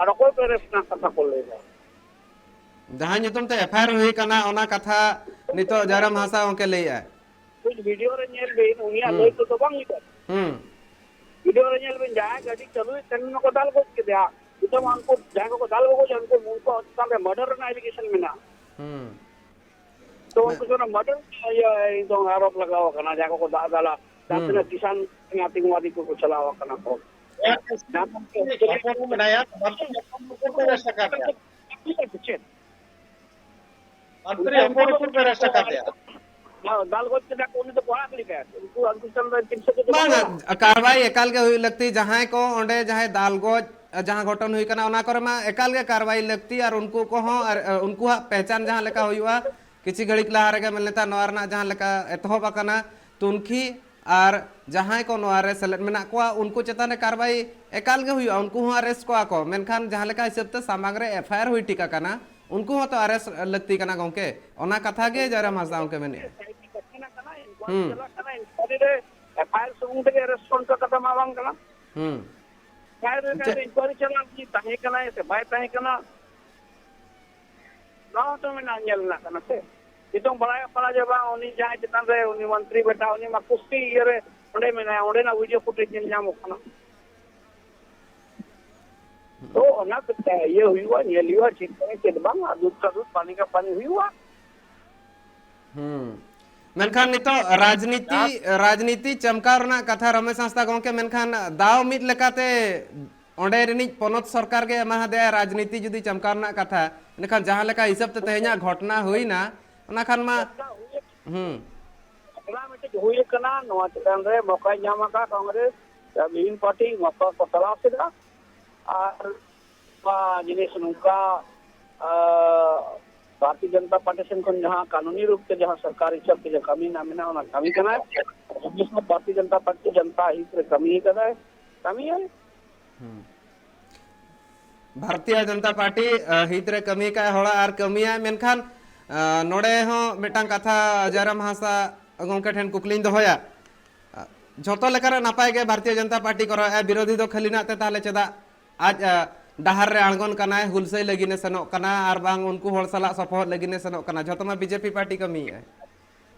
ᱟᱨ ᱚᱠᱚᱭ ᱠᱚ ᱮᱨᱮᱥᱴ ᱨᱮᱱᱟᱜ ᱠᱟᱛᱷᱟ ᱠᱚ ᱞᱟᱹᱭ ᱮᱫᱟ? ᱡᱟᱦᱟᱸ ᱧᱩᱛᱩᱢ ᱛᱮ ᱮᱯᱷ ᱟᱭ ᱟᱨ ᱦᱩᱭ ᱠᱟᱱᱟ, ᱚᱱᱟ ᱠᱟᱛᱷᱟ ᱱᱤᱛᱚᱜ ᱡᱟᱭᱨᱟᱢ ᱦᱟᱸᱥᱫᱟ ᱜᱚᱝᱠᱮ ᱞᱟᱹᱭᱮᱜᱼᱟᱭ᱾ ᱠᱩᱪ ᱵᱷᱤᱰᱤᱭᱳ ᱨᱮ ᱧᱮᱞ ᱵᱤᱱ, ᱩᱱᱤᱭᱟᱜ ᱦᱩᱸ᱾ ᱞᱟᱹᱭ ᱛᱮᱫᱚ ᱵᱟᱝ ᱦᱩᱭᱩᱜᱼᱟ᱾ ᱦᱩᱸ᱾ ᱵᱷᱤᱰᱤᱭᱳ ᱨᱮ ᱧᱮᱞ ᱵᱤᱱ, ᱡᱟᱦᱟᱸᱭ ᱜᱟᱹᱰᱤ ᱪᱟᱹᱞᱩᱭᱮᱫ ᱛᱟᱦᱮᱱ ᱩᱱᱤ ᱢᱟᱠᱚ ᱫᱟᱞ ᱜᱚᱡ ᱠᱮᱫᱮᱭᱟ᱾ ᱱᱤᱛᱚᱜ ᱢᱟ ᱩᱱᱠᱩ ᱡᱟᱦᱟᱸᱭ ᱠᱚᱠᱚ ᱫᱟᱞ ᱜᱚᱡ, ᱩᱱᱠᱩ, ᱩᱱᱠᱩᱣᱟᱜ ᱪᱮᱛᱟᱱ ᱨᱮ ᱢᱟᱨᱰᱟᱨ ᱨᱮᱱᱟᱜ ᱮᱞᱤᱜᱮᱥᱚᱱ ᱢᱮᱱᱟᱜᱼᱟ᱾ ᱦᱩᱸ᱾ ᱛᱚ ᱢᱮ- ᱩᱱᱠᱩ ᱥᱟᱶ ᱢᱟᱨᱰᱟᱨ, ᱤᱭᱟᱹ, ᱮᱠᱫᱚᱢ ᱟᱨᱳᱯ ᱞᱟᱜᱟᱣ ᱟᱠᱟᱱᱟ, ᱡᱟᱦᱟᱸᱭ ᱠᱚᱠᱚ ᱫᱟᱜ ᱫᱟᱞᱟ, ᱡᱟᱦᱟᱸ ᱦᱩᱸ᱾ ᱛᱤᱱᱟᱹᱜ ᱠᱤᱥᱟᱱ ᱟᱛᱚᱝᱠᱟᱵᱟᱫᱤ ᱠᱚᱠᱚ ᱪᱟᱞᱟᱣ ᱟᱠᱟᱱᱟ ᱠᱚ᱾ ᱦᱚᱯᱚᱱ ᱢᱮᱱᱟᱭᱟ, ᱢᱟᱨᱰᱟᱨ ᱦᱚᱯᱚᱱ ᱠᱚ ᱮᱨᱮᱥᱴ ᱟᱠᱟᱫ ᱠᱚᱣᱟ᱾ ᱪᱮᱫ? ᱢᱚᱱᱛᱨᱤ ᱦᱚᱯᱚᱱ ᱦᱚᱯᱚᱱ ᱠᱚ ᱮᱨᱮᱥᱴ ᱟᱠᱟᱫᱮᱭᱟ᱾ ᱫᱟᱞ ᱜᱚᱡ ᱠᱮᱫᱟ ᱠᱚ, ᱩᱱᱤ ᱫᱚ ᱠᱚ ᱟᱲᱟᱜ ᱜᱤᱰᱤ ᱠᱟᱭᱟ ᱠᱚ᱾ ᱩᱱᱠᱩ, ᱩᱱᱠᱩ ᱪᱮᱛᱟᱱ ᱨᱮ ᱛᱤᱱ ᱥᱚ ᱠᱚ ᱵᱟᱝᱟ, ᱠᱟᱨᱣᱟᱭ ᱮᱠᱟᱞ ᱜᱮ ᱦᱩᱭᱩᱜ ᱞᱟᱹᱠᱛᱤ᱾ ᱡᱟᱦᱟᱸᱭ ᱠᱚ ᱚᱸᱰᱮ ᱡᱟᱦᱟᱸᱭ ᱫᱟᱞ ᱜᱚᱡ, ᱡᱟᱦᱟᱸ ᱜᱷᱚᱴᱚᱱ ᱦᱩᱭ ᱠᱟᱱᱟ, ᱚᱱᱟ ᱠᱚᱨᱮ ᱢᱟ ᱮᱠᱟᱞ ᱜᱮ ᱠᱟᱨᱣᱟᱭ ᱞᱟᱹᱠᱛᱤ, ᱟᱨ ᱩᱱᱠᱩ ᱠᱚᱦᱚᱸ, ᱟᱨ, ᱟᱨ ᱩᱱᱠᱩᱣᱟᱜ ᱯᱮᱦᱪᱟᱱ ᱡᱟᱦᱟᱸ ᱞᱮᱠᱟ ᱦᱩᱭᱩᱜᱼᱟ, ᱠᱤᱪᱷᱤ ᱜᱷᱟᱹᱲᱤᱡ ᱞᱟᱦᱟ ᱨᱮᱜᱮ ᱢᱮᱱ ᱞᱮᱫᱟ, ᱱᱚᱣᱟ ᱨᱮᱱᱟᱜ ᱡᱟᱦᱟᱸ ᱞᱮᱠᱟ ᱮᱛᱚᱦᱚᱵ ᱟᱠᱟᱱᱟ ᱛᱩᱱᱠᱷᱤ, ᱟᱨ ᱡᱟᱦᱟᱸᱭ ᱠᱚ ᱱᱚᱣᱟ ᱨᱮ ᱥᱮᱞᱮᱫ ᱢᱮᱱᱟᱜ ᱠᱚᱣᱟ, ᱩᱱᱠᱩ ᱪᱮᱛᱟᱱ ᱨᱮ ᱠᱟᱨᱣᱟᱭ ᱮᱠᱟᱞ ᱜᱮ ᱦᱩᱭᱩᱜᱼᱟ᱾ ᱩᱱᱠᱩ ᱦᱚᱸ ᱟᱨᱮᱥᱴ ᱠᱚᱣᱟ ᱠᱚ, ᱢᱮᱱᱠᱷᱟᱱ ᱡᱟᱦᱟᱸ ᱞᱮᱠᱟ ᱦᱤᱥᱟᱹᱵ ᱛᱮ ᱥᱟᱢᱟᱝ ᱨᱮ ᱮᱯᱷ ᱟᱭ ᱟᱨ ᱦᱩᱭ ᱴᱷᱤᱠ ᱟᱠᱟᱱᱟ, ᱩᱱᱠᱩ ᱦᱚᱸᱛᱚ ᱟᱨᱮᱥᱴ ᱞᱟᱹᱠᱛᱤ ᱠᱟᱱᱟ ᱜᱚᱝᱠᱮ᱾ ᱚᱱᱟ ᱠᱟᱛᱷᱟ ᱜᱮ ᱡᱟᱭᱨᱟᱢ ᱦᱟᱸᱥᱫᱟ ᱜᱚᱝᱠᱮ ᱢᱮᱱᱮᱫᱼᱟ᱾ ᱦᱩᱸ᱾ ᱪᱟᱞᱟᱜ ᱠᱟᱱᱟ, ᱤᱱᱠᱩᱣᱟᱨᱤ ᱨᱮ ᱮᱯᱷ ᱟᱭ ᱟᱨ ᱥᱩᱢᱩᱝ ᱛᱮᱜᱮ ᱟᱨᱮᱥᱴ ᱠᱚ ᱠᱟᱛᱷᱟ ᱢᱟ ᱵᱟᱝ ᱠᱟᱱᱟ᱾ ᱦᱩᱸ᱾ ᱮᱯᱷ ᱟᱭ ᱟᱨ ᱨᱮ ᱪᱮᱫ? ᱤᱱᱠᱩᱣᱟᱨᱤ ᱪᱟᱞᱟᱜ, ᱩᱱᱤ ᱛᱟᱦᱮᱸ ᱠᱟᱱᱟᱭ ᱥᱮ ᱵᱟᱭ ᱛᱟᱦᱮᱸ ᱠᱟᱱᱟ, ᱱᱚᱣᱟ ᱦᱚᱸᱛᱚ ᱢᱮᱱᱟᱜᱼᱟ, ᱧᱮᱞ ᱨᱮᱱᱟᱜ ᱠᱟᱱᱟ ᱥᱮ᱾ ᱱᱤᱛᱚᱝ ᱵᱟᱲᱟᱭᱚᱜ ᱠᱟᱱᱟ ᱡᱮ ᱵᱟᱝ, ᱩᱱᱤ ᱡᱟᱦᱟᱸᱭ ᱪᱮᱛᱟᱱ ᱨᱮ, ᱩᱱᱤ ᱢᱚᱱᱛᱨᱤ ᱵᱮᱴᱟ, ᱩᱱᱤ ᱢᱟ ᱠᱩᱥᱛᱤ ᱤᱭᱟᱹ ᱨᱮ ᱚᱸᱰᱮ ᱢᱮᱱᱟᱭᱟ, ᱚᱸᱰᱮᱱᱟᱜ ᱵᱷᱤᱰᱤᱭᱳ ᱯᱷᱩᱴᱮᱡᱽ ᱧᱮᱞ ᱧᱟᱢᱚᱜ ᱠᱟᱱᱟ᱾ ᱛᱚ ᱚᱱᱟ ᱠᱚ ᱤᱭᱟᱹ ᱦᱩᱭᱩᱜᱼᱟ, ᱧᱮᱞ ᱦᱩᱭᱩᱜᱼᱟ, ᱪᱮᱫ ᱠᱟᱱᱟ ᱪᱮᱫ ᱵᱟᱝ, ᱟᱨ ᱫᱩᱫ ᱠᱟ ᱫᱩᱫ, ᱯᱟᱱᱤ ᱠᱟ ᱯᱟᱱᱤ ᱦᱩᱭᱩᱜᱼᱟ᱾ ᱦᱩᱸ᱾ ᱢᱮᱱᱠᱷᱟᱱ ᱱᱤᱛᱚᱜ ᱨᱟᱡᱽᱱᱤᱛᱤ, ᱨᱟᱡᱽᱱᱤᱛᱤ ᱪᱟᱢᱠᱟᱣ ᱨᱮᱱᱟᱜ ᱠᱟᱛᱷᱟ ᱨᱚᱢᱮᱥ ᱦᱟᱸᱥᱫᱟ ᱜᱚᱝᱠᱮ, ᱢᱮᱱᱠᱷᱟᱱ ᱫᱟᱣ ᱢᱤᱫ ᱞᱮᱠᱟᱛᱮ ᱚᱸᱰᱮ ᱨᱤᱱᱤᱡ ᱯᱚᱱᱚᱛ ᱥᱚᱨᱠᱟᱨ ᱜᱮ ᱮᱢᱟ ᱦᱟᱫᱮᱭᱟ ᱨᱟᱡᱽᱱᱤᱛᱤ ᱡᱩᱫᱤ ᱪᱟᱢᱠᱟᱣ ᱨᱮᱱᱟᱜ ᱠᱟᱛᱷᱟ, ᱮᱱᱠᱷᱟᱱ ᱡᱟᱦᱟᱸ ᱞᱮᱠᱟ ᱦᱤᱥᱟᱹᱵ ᱛᱮ ᱛᱮᱦᱮᱧᱟᱜ ᱜᱷᱚᱴᱱᱟ ᱦᱩᱭᱱᱟ, ᱚᱱᱟ ᱠᱷᱟᱱ ᱢᱟ, ᱦᱩᱸ᱾ ᱜᱷᱚᱴᱱᱟ ᱢᱤᱫᱴᱮᱡ ᱦᱩᱭ ᱟᱠᱟᱱᱟ, ᱱᱚᱣᱟ ᱪᱮᱛᱟᱱ ᱨᱮ ᱢᱚᱠᱟᱭ ᱧᱟᱢ ᱟᱠᱟᱫ ᱠᱚᱝᱜᱨᱮᱥ, ᱵᱤᱵᱷᱤᱱᱱᱚ ᱯᱟᱨᱴᱤ ᱢᱚᱠᱟ ᱠᱚ ᱛᱚᱞᱟᱥ ᱮᱫᱟ᱾ ᱟᱨ ᱱᱚᱣᱟ ᱡᱤᱱᱤᱥ ᱱᱚᱝᱠᱟ, ᱟᱨ ᱵᱷᱟᱨᱚᱛᱤᱭᱚ ᱡᱚᱱᱚᱛᱟ ᱯᱟᱨᱴᱤ ᱥᱮᱱ ᱠᱷᱚᱱ ᱡᱟᱦᱟᱸ ᱠᱟᱹᱱᱩᱱᱤ ᱨᱩᱯ ᱛᱮ ᱡᱟᱦᱟᱸ ᱥᱚᱨᱠᱟᱨ ᱦᱤᱥᱟᱹᱵ ᱛᱮ ᱡᱟᱦᱟᱸ ᱠᱟᱹᱢᱤ ᱨᱮᱱᱟᱜ ᱢᱮᱱᱟᱜᱼᱟ, ᱚᱱᱟ ᱠᱟᱹᱢᱤ ᱠᱟᱱᱟᱭ᱾ ᱵᱷᱟᱨᱚᱛᱤᱭᱚ ᱡᱚᱱᱚᱛᱟ ᱯᱟᱨᱴᱤ ᱡᱚᱱᱚᱛᱟ ᱦᱤᱛ ᱨᱮ ᱠᱟᱹᱢᱤ ᱠᱟᱫᱟᱭ, ᱠᱟᱹᱢᱤᱭᱟᱭ᱾ ᱦᱩᱸ᱾ ᱵᱷᱟᱨᱚᱛᱤᱭᱚ ᱡᱚᱱᱚᱛᱟ ᱯᱟᱨᱴᱤ, ᱟ, ᱦᱤᱛ ᱨᱮ ᱠᱟᱹᱢᱤ ᱠᱟᱜ ᱦᱚᱲᱟᱜ ᱟᱨ ᱠᱟᱹᱢᱤᱭᱟᱭ, ᱢᱮᱱᱠᱷᱟᱱ, ᱟ, ᱱᱚᱰᱮ ᱦᱚᱸ ᱢᱤᱫᱴᱟᱝ ᱠᱟᱛᱷᱟ ᱡᱟᱭᱨᱟᱢ ᱦᱟᱸᱥᱫᱟ ᱜᱚᱝᱠᱮ ᱴᱷᱮᱱ ᱠᱩᱠᱞᱤᱧ ᱫᱚᱦᱚᱭᱟ᱾ ᱟ, ᱡᱷᱚᱛᱚ ᱞᱮᱠᱟᱱᱟᱜ ᱱᱟᱯᱟᱭ ᱜᱮ ᱵᱷᱟᱨᱚᱛᱤᱭᱚ ᱡᱚᱱᱚᱛᱟ ᱯᱟᱨᱴᱤ ᱠᱚᱨᱟᱣᱮᱫᱼᱟ, ᱵᱤᱨᱳᱫᱷᱤ ᱫᱚ ᱠᱷᱟᱹᱞᱤ ᱱᱟᱜ ᱛᱮ ᱛᱟᱦᱚᱞᱮ ᱪᱮᱫᱟᱜ ᱟᱡ, ᱟ, ᱰᱟᱦᱟᱨ ᱨᱮ ᱟᱬᱜᱚᱱ ᱠᱟᱱᱟᱭ, ᱦᱩᱞᱥᱟᱹᱭ ᱞᱟᱹᱜᱤᱫ ᱮ ᱥᱮᱱᱚᱜ ᱠᱟᱱᱟ, ᱟᱨ ᱵᱟᱝ ᱩᱱᱠᱩ ᱦᱚᱲ ᱥᱟᱞᱟᱜ ᱥᱚᱯᱚᱦᱚᱫ ᱞᱟᱹᱜᱤᱫ ᱮ ᱥᱮᱱᱚᱜ ᱠᱟᱱᱟ? ᱡᱷᱚᱛᱚ ᱢᱟ ᱵᱤᱡᱮᱯᱤ ᱯᱟᱨᱴᱤ ᱠᱟᱹᱢᱤᱭᱮᱫᱼᱟᱭ᱾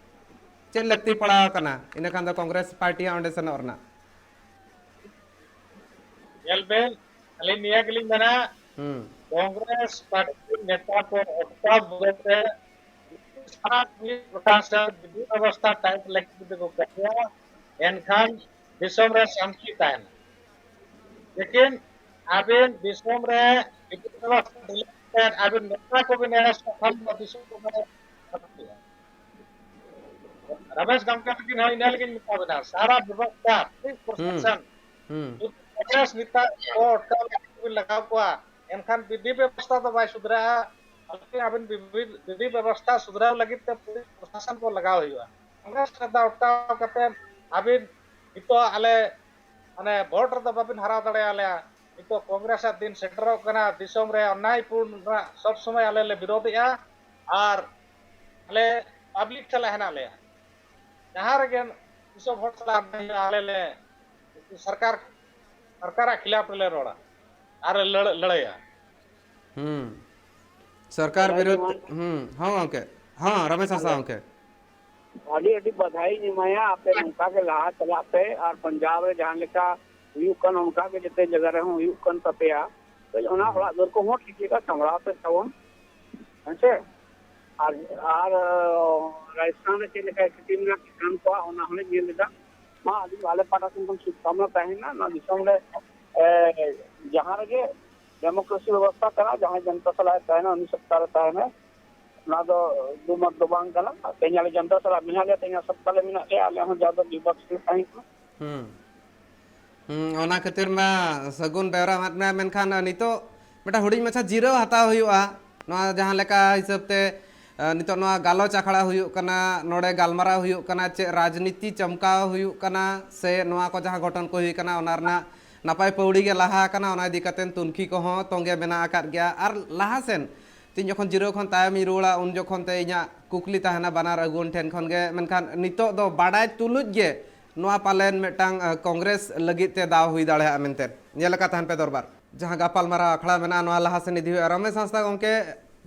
ᱪᱮᱫ ᱞᱟᱹᱠᱛᱤ ᱯᱟᱲᱟᱣ ᱟᱠᱟᱱᱟ ᱤᱱᱟᱹ ᱠᱷᱟᱱ ᱫᱚ ᱠᱚᱝᱜᱨᱮᱥ ᱯᱟᱨᱴᱤᱭᱟᱜ ᱚᱸᱰᱮ ᱥᱮᱱᱚᱜ ᱨᱮᱱᱟᱜ? ᱧᱮᱞ ᱵᱮᱱ, ᱟᱹᱞᱤᱧ ᱱᱤᱭᱟᱹ ᱜᱮᱞᱤᱧ ᱢᱮᱱᱟ, ᱦᱩᱸ᱾ ᱠᱚᱝᱜᱨᱮᱥ ᱯᱟᱨᱴᱤ ᱱᱮᱛᱟ ᱠᱚ ᱚᱠᱟ ᱵᱚᱫᱚᱞ ᱛᱮ ᱥᱟᱨᱟ ᱯᱨᱚᱠᱟᱨ ᱥᱮ ᱵᱤᱵᱷᱤᱱᱱᱚ ᱚᱵᱚᱥᱛᱷᱟ ᱴᱟᱭᱤᱴ ᱞᱟᱹᱜᱤᱫ ᱡᱩᱫᱤ ᱠᱚ ᱠᱟᱹᱢᱤᱭᱟ, ᱮᱱᱠᱷᱟᱱ ᱫᱤᱥᱚᱢ ᱨᱮ ᱥᱟᱱᱛᱤ ᱛᱟᱦᱮᱱᱟ᱾ ᱞᱮᱠᱤᱱ ᱟᱵᱮᱱ ᱫᱤᱥᱚᱢ ᱨᱮ ᱵᱤᱵᱷᱤᱱᱱᱚ ᱚᱵᱚᱥᱛᱷᱟ ᱰᱷᱤᱞᱟᱹᱣ ᱠᱟᱛᱮ ᱟᱵᱮᱱ ᱱᱮᱛᱟ ᱠᱚᱵᱮᱱ ᱮᱲᱮᱥ ᱠᱚ ᱠᱷᱟᱱ ᱫᱚ ᱫᱤᱥᱚᱢ ᱫᱚ ᱵᱟᱭ ᱥᱟᱱᱛᱤᱭᱟ᱾ ᱨᱟᱢᱮᱥ ᱜᱚᱢᱠᱮ ᱛᱟᱹᱠᱤᱱ ᱦᱚᱸ ᱤᱱᱟᱹ ᱞᱟᱹᱜᱤᱫ ᱢᱮᱛᱟ ᱵᱤᱱᱟ, ᱥᱟᱨᱟ ᱵᱮᱵᱚᱥᱛᱷᱟ, ᱴᱷᱤᱠ, ᱦᱩᱸ᱾ ᱯᱨᱚᱥᱟᱥᱚᱱ, ᱦᱩᱸ᱾ ᱡᱩᱫᱤ ᱠᱚᱝᱜᱨᱮᱥ ᱱᱮᱛᱟ ᱠᱚ ᱚᱴᱠᱟᱣ ᱞᱟᱹᱜᱤᱫ ᱵᱤᱱ ᱞᱟᱜᱟᱣ ᱠᱚᱣᱟ, ᱮᱱᱠᱷᱟᱱ ᱵᱤᱫᱷᱤ ᱵᱮᱵᱚᱥᱛᱷᱟ ᱫᱚ ᱵᱟᱭ ᱥᱩᱫᱷᱨᱟᱹᱜᱼᱟ᱾ ᱵᱚᱞᱠᱤ ᱟᱵᱤᱱ ᱵᱤᱫᱷᱤ, ᱵᱤᱫᱷᱤ ᱵᱮᱵᱚᱥᱛᱷᱟ ᱥᱩᱫᱷᱨᱟᱹᱣ ᱞᱟᱹᱜᱤᱫ ᱛᱮ ᱯᱩᱞᱤᱥ ᱯᱨᱚᱥᱟᱥᱚᱱ ᱠᱚ ᱞᱟᱜᱟᱣ ᱦᱩᱭᱩᱜᱼᱟ᱾ ᱠᱚᱝᱜᱨᱮᱥ ᱱᱮᱛᱟ ᱚᱴᱠᱟᱣ ᱠᱟᱛᱮ ᱟᱹᱵᱤᱱ ᱱᱤᱛᱚᱜ ᱟᱞᱮ ᱢᱟᱱᱮ ᱵᱷᱳᱴ ᱨᱮᱫᱚ ᱵᱟᱵᱤᱱ ᱦᱟᱨᱟᱣ ᱫᱟᱲᱮᱭᱟᱞᱮᱭᱟ᱾ ᱱᱤᱛᱚᱜ ᱠᱚᱝᱜᱨᱮᱥ ᱟᱜ ᱫᱤᱱ ᱥᱮᱴᱮᱨᱚᱜ ᱠᱟᱱᱟ, ᱫᱤᱥᱚᱢ ᱨᱮ ᱚᱱᱱᱟᱭᱯᱩᱨ ᱨᱮᱱᱟᱜ ᱥᱚᱵ ᱥᱚᱢᱚᱭ ᱟᱞᱮ ᱞᱮ ᱵᱤᱨᱳᱫᱷᱮᱜᱼᱟ ᱟᱨ ᱟᱞᱮ ᱯᱟᱵᱽᱞᱤᱠ ᱥᱟᱞᱟᱜ ᱦᱮᱱᱟᱜ ᱞᱮᱭᱟ᱾ ᱡᱟᱦᱟᱸ ᱨᱮᱜᱮ ᱫᱤᱥᱚᱢ ᱦᱚᱲ ᱥᱟᱞᱟᱜ ᱟᱞᱮ ᱞᱮ ᱥᱚᱨᱠᱟᱨ, ᱥᱚᱨᱠᱟᱨᱟᱜ ᱠᱷᱤᱞᱟᱯ ᱨᱮᱞᱮ ᱨᱚᱲᱟ ᱟᱨ ᱞᱟᱹᱲ-, ᱞᱟᱹᱲᱦᱟᱹᱭᱟ᱾ ᱦᱩᱸ᱾ ᱥᱚᱨᱠᱟᱨ ᱵᱟᱫᱷᱟᱭ ᱵᱤᱨᱩᱫᱷ, ᱮᱢᱟᱭᱟ᱾ ᱦᱩᱸ, ᱦᱚᱸ ᱜᱚᱝᱠᱮ᱾ ᱦᱚᱸ, ᱨᱚᱢᱮᱥ ᱦᱟᱸᱥᱫᱟ ᱦᱮᱞᱳ᱾ ᱜᱚᱝᱠᱮ᱾ ᱟᱹᱰᱤ ᱟᱹᱰᱤ ᱵᱟᱫᱷᱟᱭᱤᱧ ᱮᱢᱟᱭᱟ, ᱟᱯᱮ ᱱᱚᱝᱠᱟ ᱜᱮ ᱞᱟᱦᱟ ᱪᱟᱞᱟᱜ ᱯᱮ᱾ ᱟᱨ ᱯᱟᱧᱡᱟᱵᱽ ᱨᱮ ᱡᱟᱦᱟᱸ ᱞᱮᱠᱟ ᱦᱩᱭᱩᱜ ᱠᱟᱱ, ᱚᱱᱠᱟ ᱜᱮ ᱡᱚᱛᱚ ᱡᱟᱭᱜᱟ ᱨᱮᱦᱚᱸ ᱦᱩᱭᱩᱜ ᱠᱟᱱ ᱛᱟᱯᱮᱭᱟ᱾ ᱛᱚ, ᱚᱱᱟ ᱦᱩᱸ᱾ ᱚᱲᱟᱜ ᱫᱩᱣᱟᱹᱨ ᱠᱚᱦᱚᱸ ᱴᱷᱤᱠ ᱞᱮᱠᱟ ᱥᱟᱢᱵᱲᱟᱣ ᱯᱮ ᱛᱟᱵᱚᱱ, ᱦᱮᱸ ᱥᱮ? ᱟᱨ, ᱟᱨ, ᱨᱟᱡᱚᱥᱛᱷᱟᱱ ᱨᱮ ᱪᱮᱫ ᱞᱮᱠᱟ ᱥᱛᱷᱤᱛᱤ ᱢᱮᱱᱟᱜᱼᱟ ᱠᱤᱥᱟᱱ ᱠᱚᱣᱟᱜ, ᱚᱱᱟ ᱦᱚᱸᱞᱮ ᱧᱮᱞ ᱮᱫᱟ᱾ ᱢᱟ, ᱟᱹᱞᱤᱧ, ᱟᱞᱮ ᱯᱟᱦᱴᱟ ᱥᱮᱱ ᱠᱷᱚᱱ ᱥᱩᱵᱷᱠᱟᱢᱱᱟ ᱛᱟᱦᱮᱱᱟ᱾ ᱱᱚᱣᱟ ᱫᱤᱥᱚᱢ ᱨᱮ, ᱮ, ᱡᱟᱦᱟᱸ ᱨᱮᱜᱮ ᱰᱮᱢᱳᱠᱨᱮᱥᱤ ᱵᱮᱵᱚᱥᱛᱷᱟ ᱠᱟᱱᱟ, ᱡᱟᱦᱟᱸᱭ ᱡᱚᱱᱛᱟ ᱥᱟᱞᱟᱜ ᱮ ᱛᱟᱦᱮᱱᱟ, ᱩᱱᱤ ᱥᱚᱛᱛᱟ ᱨᱮ ᱛᱟᱦᱮᱱᱟ᱾ ᱚᱱᱟ ᱫᱚ ᱫᱩ ᱢᱚᱛ ᱫᱚ ᱵᱟᱝ ᱠᱟᱱᱟ᱾ ᱛᱮᱦᱮᱧ ᱟᱞᱮ ᱡᱚᱱᱛᱟ ᱥᱟᱞᱟᱜ ᱢᱮᱱᱟᱜ ᱞᱮᱭᱟ, ᱛᱮᱦᱮᱧ ᱥᱚᱛᱛᱟ ᱞᱮ ᱢᱮᱱᱟᱜ ᱞᱮᱭᱟ, ᱟᱞᱮ ᱦᱚᱸ ᱡᱟᱦᱟᱸ ᱫᱚ ᱵᱤᱯᱚᱠᱥ ᱨᱮ ᱛᱟᱦᱮᱸ ᱠᱟᱱᱟ᱾ ᱦᱩᱸ᱾ ᱦᱩᱸ, ᱚᱱᱟ ᱠᱷᱟᱹᱛᱤᱨ ᱢᱟ ᱥᱟᱹᱜᱩᱱ ᱵᱮᱣᱨᱟ ᱮᱢᱟᱫ ᱢᱮᱭᱟ, ᱢᱮᱱᱠᱷᱟᱱ ᱱᱤᱛᱚᱜ ᱢᱤᱫᱴᱟᱝ ᱦᱩᱰᱤᱧ ᱢᱟᱪᱷᱟ ᱡᱤᱨᱟᱹᱣ ᱦᱟᱛᱟᱣ ᱦᱩᱭᱩᱜᱼᱟ᱾ ᱱᱚᱣᱟ ᱡᱟᱦᱟᱸ ᱞᱮᱠᱟ ᱦᱤᱥᱟᱹᱵ ᱛᱮ, ᱟ, ᱱᱤᱛᱚᱜ ᱱᱚᱣᱟ ᱜᱟᱞᱚᱪ ᱟᱠᱷᱲᱟ ᱦᱩᱭᱩᱜ ᱠᱟᱱᱟ, ᱱᱚᱰᱮ ᱜᱟᱞᱢᱟᱨᱟᱣ ᱦᱩᱭᱩᱜ ᱠᱟᱱᱟ, ᱪᱮᱫ ᱨᱟᱡᱽᱱᱤᱛᱤ ᱪᱚᱢᱠᱟᱣ ᱦᱩᱭᱩᱜ ᱠᱟᱱᱟ, ᱥᱮ ᱱᱚᱣᱟ ᱠᱚ ᱡᱟᱦᱟᱸ ᱜᱷᱚᱴᱚᱱ ᱠᱚ ᱦᱩᱭ ᱠᱟᱱᱟ, ᱚᱱᱟ ᱨᱮᱱᱟᱜ ᱱᱟᱯᱟᱭ ᱯᱟᱹᱣᱲᱤ ᱜᱮ ᱞᱟᱦᱟ ᱟᱠᱟᱱᱟ, ᱚᱱᱟ ᱤᱫᱤ ᱠᱟᱛᱮ ᱛᱩᱱᱠᱷᱤ ᱠᱚᱦᱚᱸ ᱛᱚᱸᱜᱮ ᱢᱮᱱᱟᱜ ᱟᱠᱟᱫ ᱜᱮᱭᱟ᱾ ᱟᱨ ᱞᱟᱦᱟ ᱥᱮᱱ ᱛᱤᱧ ᱡᱚᱠᱷᱚᱱ ᱡᱤᱨᱟᱹᱣ ᱠᱷᱚᱱ ᱛᱟᱭᱚᱢᱤᱧ ᱨᱩᱣᱟᱹᱲᱟ, ᱩᱱ ᱡᱚᱠᱷᱚᱱ ᱛᱮ ᱤᱧᱟᱹᱜ ᱠᱩᱠᱞᱤ ᱛᱟᱦᱮᱱᱟ ᱵᱟᱱᱟᱨ ᱟᱹᱜᱩᱣᱟᱹᱱ ᱴᱷᱮᱱ ᱠᱷᱚᱱ ᱜᱮ᱾ ᱢᱮᱱᱠᱷᱟᱱ ᱱᱤᱛᱚᱜ ᱫᱚ ᱵᱟᱰᱟᱭ ᱛᱩᱞᱩᱡ ᱜᱮ ᱱᱚᱣᱟ ᱯᱟᱞᱮᱱ ᱢᱤᱫᱴᱟᱝ, ᱟ, ᱠᱚᱝᱜᱨᱮᱥ ᱞᱟᱹᱜᱤᱫ ᱛᱮ ᱫᱟᱣ ᱦᱩᱭ ᱫᱟᱲᱮᱭᱟᱜᱼᱟ ᱢᱮᱱᱛᱮ᱾ ᱧᱮᱞ ᱟᱠᱟᱫ ᱛᱟᱦᱮᱱ ᱯᱮ ᱫᱚᱨᱵᱟᱨ, ᱡᱟᱦᱟᱸ ᱜᱟᱯᱟᱞᱢᱟᱨᱟᱣ ᱟᱠᱷᱲᱟ ᱢᱮᱱᱟᱜᱼᱟ, ᱱᱚᱣᱟ ᱞᱟᱦᱟ ᱥᱮᱱ ᱤᱫᱤ ᱦᱩᱭᱩᱜᱼᱟ᱾ ᱨᱚᱢᱮᱥ ᱦᱟᱸᱥᱫᱟ ᱜᱚᱢᱠᱮ,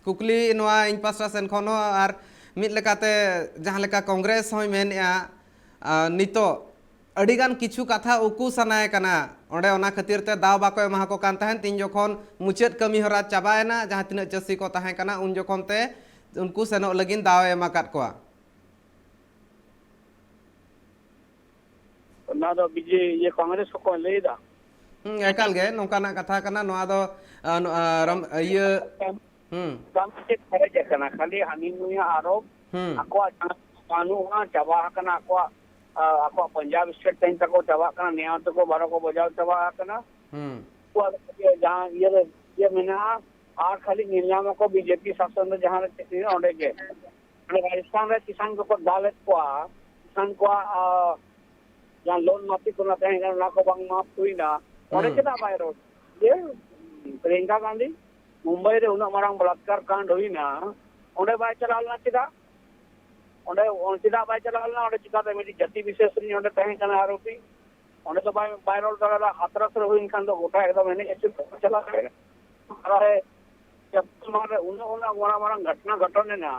ᱠᱩᱠᱞᱤ ᱱᱚᱣᱟ ᱤᱧ ᱯᱟᱥᱴᱟ ᱥᱮᱱ ᱠᱷᱚᱱ ᱦᱚᱸ, ᱟᱨ ᱢᱤᱫ ᱞᱮᱠᱟᱛᱮ ᱡᱟᱦᱟᱸ ᱞᱮᱠᱟ ᱠᱚᱝᱜᱨᱮᱥ ᱦᱚᱸᱭ ᱢᱮᱱᱮᱫᱼᱟ, ᱟ, ᱱᱤᱛᱚᱜ ᱟᱹᱰᱤᱜᱟᱱ ᱠᱤᱪᱷᱩ ᱠᱟᱛᱷᱟ ᱩᱠᱩ ᱥᱟᱱᱟᱭᱮ ᱠᱟᱱᱟ, ᱚᱸᱰᱮ ᱚᱱᱟ ᱠᱷᱟᱹᱛᱤᱨ ᱛᱮ ᱫᱟᱣ ᱵᱟᱠᱚ ᱮᱢᱟ ᱠᱚ ᱠᱟᱱ ᱛᱟᱦᱮᱸᱫ᱾ ᱛᱤᱧ ᱡᱚᱠᱷᱚᱱ ᱢᱩᱪᱟᱹᱫ ᱠᱟᱹᱢᱤ ᱦᱚᱨᱟ ᱪᱟᱵᱟᱭᱮᱱᱟ, ᱡᱟᱦᱟᱸ ᱛᱤᱱᱟᱹᱜ ᱪᱟᱹᱥᱤ ᱠᱚ ᱛᱟᱦᱮᱸ ᱠᱟᱱᱟ, ᱩᱱ ᱡᱚᱠᱷᱚᱱ ᱛᱮ ᱩᱱᱠᱩ ᱥᱮᱱᱚᱜ ᱞᱟᱹᱜᱤᱫ ᱫᱟᱣ ᱮ ᱮᱢ ᱟᱠᱟᱫ ᱠᱚᱣᱟ᱾ ᱚᱱᱟ ᱫᱚ ᱵᱤᱡᱮ-, ᱤᱭᱟᱹ, ᱠᱚᱝᱜᱨᱮᱥ ᱠᱚᱠᱚ ᱞᱟᱹᱭ ᱮᱫᱟ᱾ ᱦᱩᱸ, ᱮᱠᱟᱞ ᱜᱮ ᱱᱚᱝᱠᱟᱱᱟᱜ ᱠᱟᱛᱷᱟ ᱠᱟᱱᱟ᱾ ᱱᱚᱣᱟ ᱫᱚ, ᱟ, ᱱᱚ-, ᱟ, ᱨᱚᱢ-, ᱤᱭᱟᱹ, ᱦᱩᱸ᱾ ᱠᱟᱹᱢᱤ ᱪᱮᱫ ᱯᱮᱨᱮᱡ ᱟᱠᱟᱱᱟ? ᱠᱷᱟᱹᱞᱤ ᱦᱟᱹᱱᱤ ᱱᱩᱭᱟᱜ ᱟᱨᱳᱯ, ᱦᱩᱸ᱾ ᱟᱠᱚᱣᱟᱜ ᱡᱟᱦᱟᱸ ᱵᱟᱹᱱᱩᱜᱼᱟ, ᱪᱟᱵᱟ ᱟᱠᱟᱱᱟ ᱟᱠᱚᱣᱟᱜ, ᱟ, ᱟᱠᱚᱣᱟᱜ ᱯᱚᱧᱡᱟᱵᱽ ᱥᱴᱮᱴ ᱛᱟᱦᱮᱸ ᱛᱟᱠᱚ ᱪᱟᱵᱟᱜ ᱠᱟᱱᱟ, ᱱᱤᱭᱟᱢ ᱛᱟᱠᱚ ᱵᱟᱨᱚ ᱠᱚ ᱵᱚᱡᱟᱣ ᱪᱟᱵᱟ ᱟᱠᱟᱱᱟ᱾ ᱦᱩᱸ ᱩᱱᱠᱩᱣᱟᱜ ᱫᱚ ᱡᱟᱦᱟᱸ ᱤᱭᱟᱹ ᱨᱮ ᱤᱭᱟᱹ ᱢᱮᱱᱟᱜᱼᱟ, ᱟᱨ ᱠᱷᱟᱹᱞᱤ ᱧᱮᱞ ᱧᱟᱢ ᱟᱠᱚ ᱵᱤᱡᱮᱯᱤ ᱥᱟᱥᱚᱱ ᱨᱮ ᱡᱟᱦᱟᱸ ᱨᱮ ᱪᱮᱫ ᱦᱩᱭᱩᱜᱼᱟ ᱚᱸᱰᱮ ᱜᱮ᱾ ᱢᱟᱱᱮ ᱨᱟᱡᱚᱥᱛᱷᱟᱱ ᱨᱮ ᱠᱤᱥᱟᱱ ᱠᱚᱠᱚ ᱫᱟᱞᱮᱫ ᱠᱚᱣᱟ, ᱠᱤᱥᱟᱱ ᱠᱚᱣᱟᱜ, ᱟ, ᱡᱟᱦᱟᱸ ᱞᱳᱱ ᱢᱟᱯᱤ ᱠᱚ ᱛᱟᱦᱮᱸ ᱠᱟᱱᱟ, ᱚᱱᱟ ᱠᱚ ᱵᱟᱝ ᱢᱟᱯ ᱦᱩᱭᱱᱟ, ᱚᱸᱰᱮ ᱦᱩᱸ ᱪᱮᱫᱟᱜ ᱵᱟᱭ ᱨᱚᱲ? ᱡᱮ ᱯᱨᱤᱭᱟᱝᱠᱟ ᱜᱟᱱᱫᱷᱤ ᱢᱩᱢᱵᱟᱭ ᱨᱮ ᱩᱱᱟᱹᱜ ᱢᱟᱨᱟᱝ ᱵᱚᱞᱟᱛᱠᱟᱨ ᱠᱟᱱᱰ ᱦᱩᱭᱱᱟ, ᱚᱸᱰᱮ ᱵᱟᱭ ᱪᱟᱞᱟᱣ ᱞᱮᱱᱟ ᱪᱮᱫᱟᱜ? ᱚᱸᱰᱮ ᱚᱸᱰᱮ ᱪᱮᱫᱟᱜ ᱵᱟᱭ ᱪᱟᱞᱟᱣ ᱞᱮᱱᱟ? ᱚᱸᱰᱮ ᱪᱤᱠᱟᱹᱛᱮ ᱢᱤᱫᱴᱤᱡ ᱡᱟᱹᱛᱤ ᱵᱤᱥᱮᱥ ᱨᱤᱱᱤᱡ ᱚᱸᱰᱮ ᱛᱟᱦᱮᱸ ᱠᱟᱱᱟ ᱟᱨᱳᱯᱤ, ᱚᱸᱰᱮ ᱫᱚ ᱵᱟᱭ ᱵᱟᱭ ᱨᱚᱲ ᱫᱟᱲᱮᱭᱟᱫᱟ᱾ ᱦᱟᱛᱨᱟᱥ ᱨᱮ ᱦᱩᱭᱮᱱ ᱠᱷᱟᱱ ᱫᱚ ᱜᱚᱴᱟ ᱮᱠᱫᱚᱢ ᱮᱱᱮᱡ ᱟᱹᱪᱩᱨ ᱠᱟᱛᱮ ᱪᱟᱞᱟᱣ ᱫᱟᱲᱮᱭᱟᱜᱼᱟ᱾ ᱟᱨ ᱪᱟᱯᱚᱞ ᱢᱟᱨ ᱨᱮ ᱩᱱᱟᱹᱜ ᱩᱱᱟᱹᱜ ᱢᱟᱨᱟᱝ ᱢᱟᱨᱟᱝ ᱜᱷᱚᱴᱱᱟ ᱜᱷᱚᱴᱚᱱ ᱮᱱᱟ,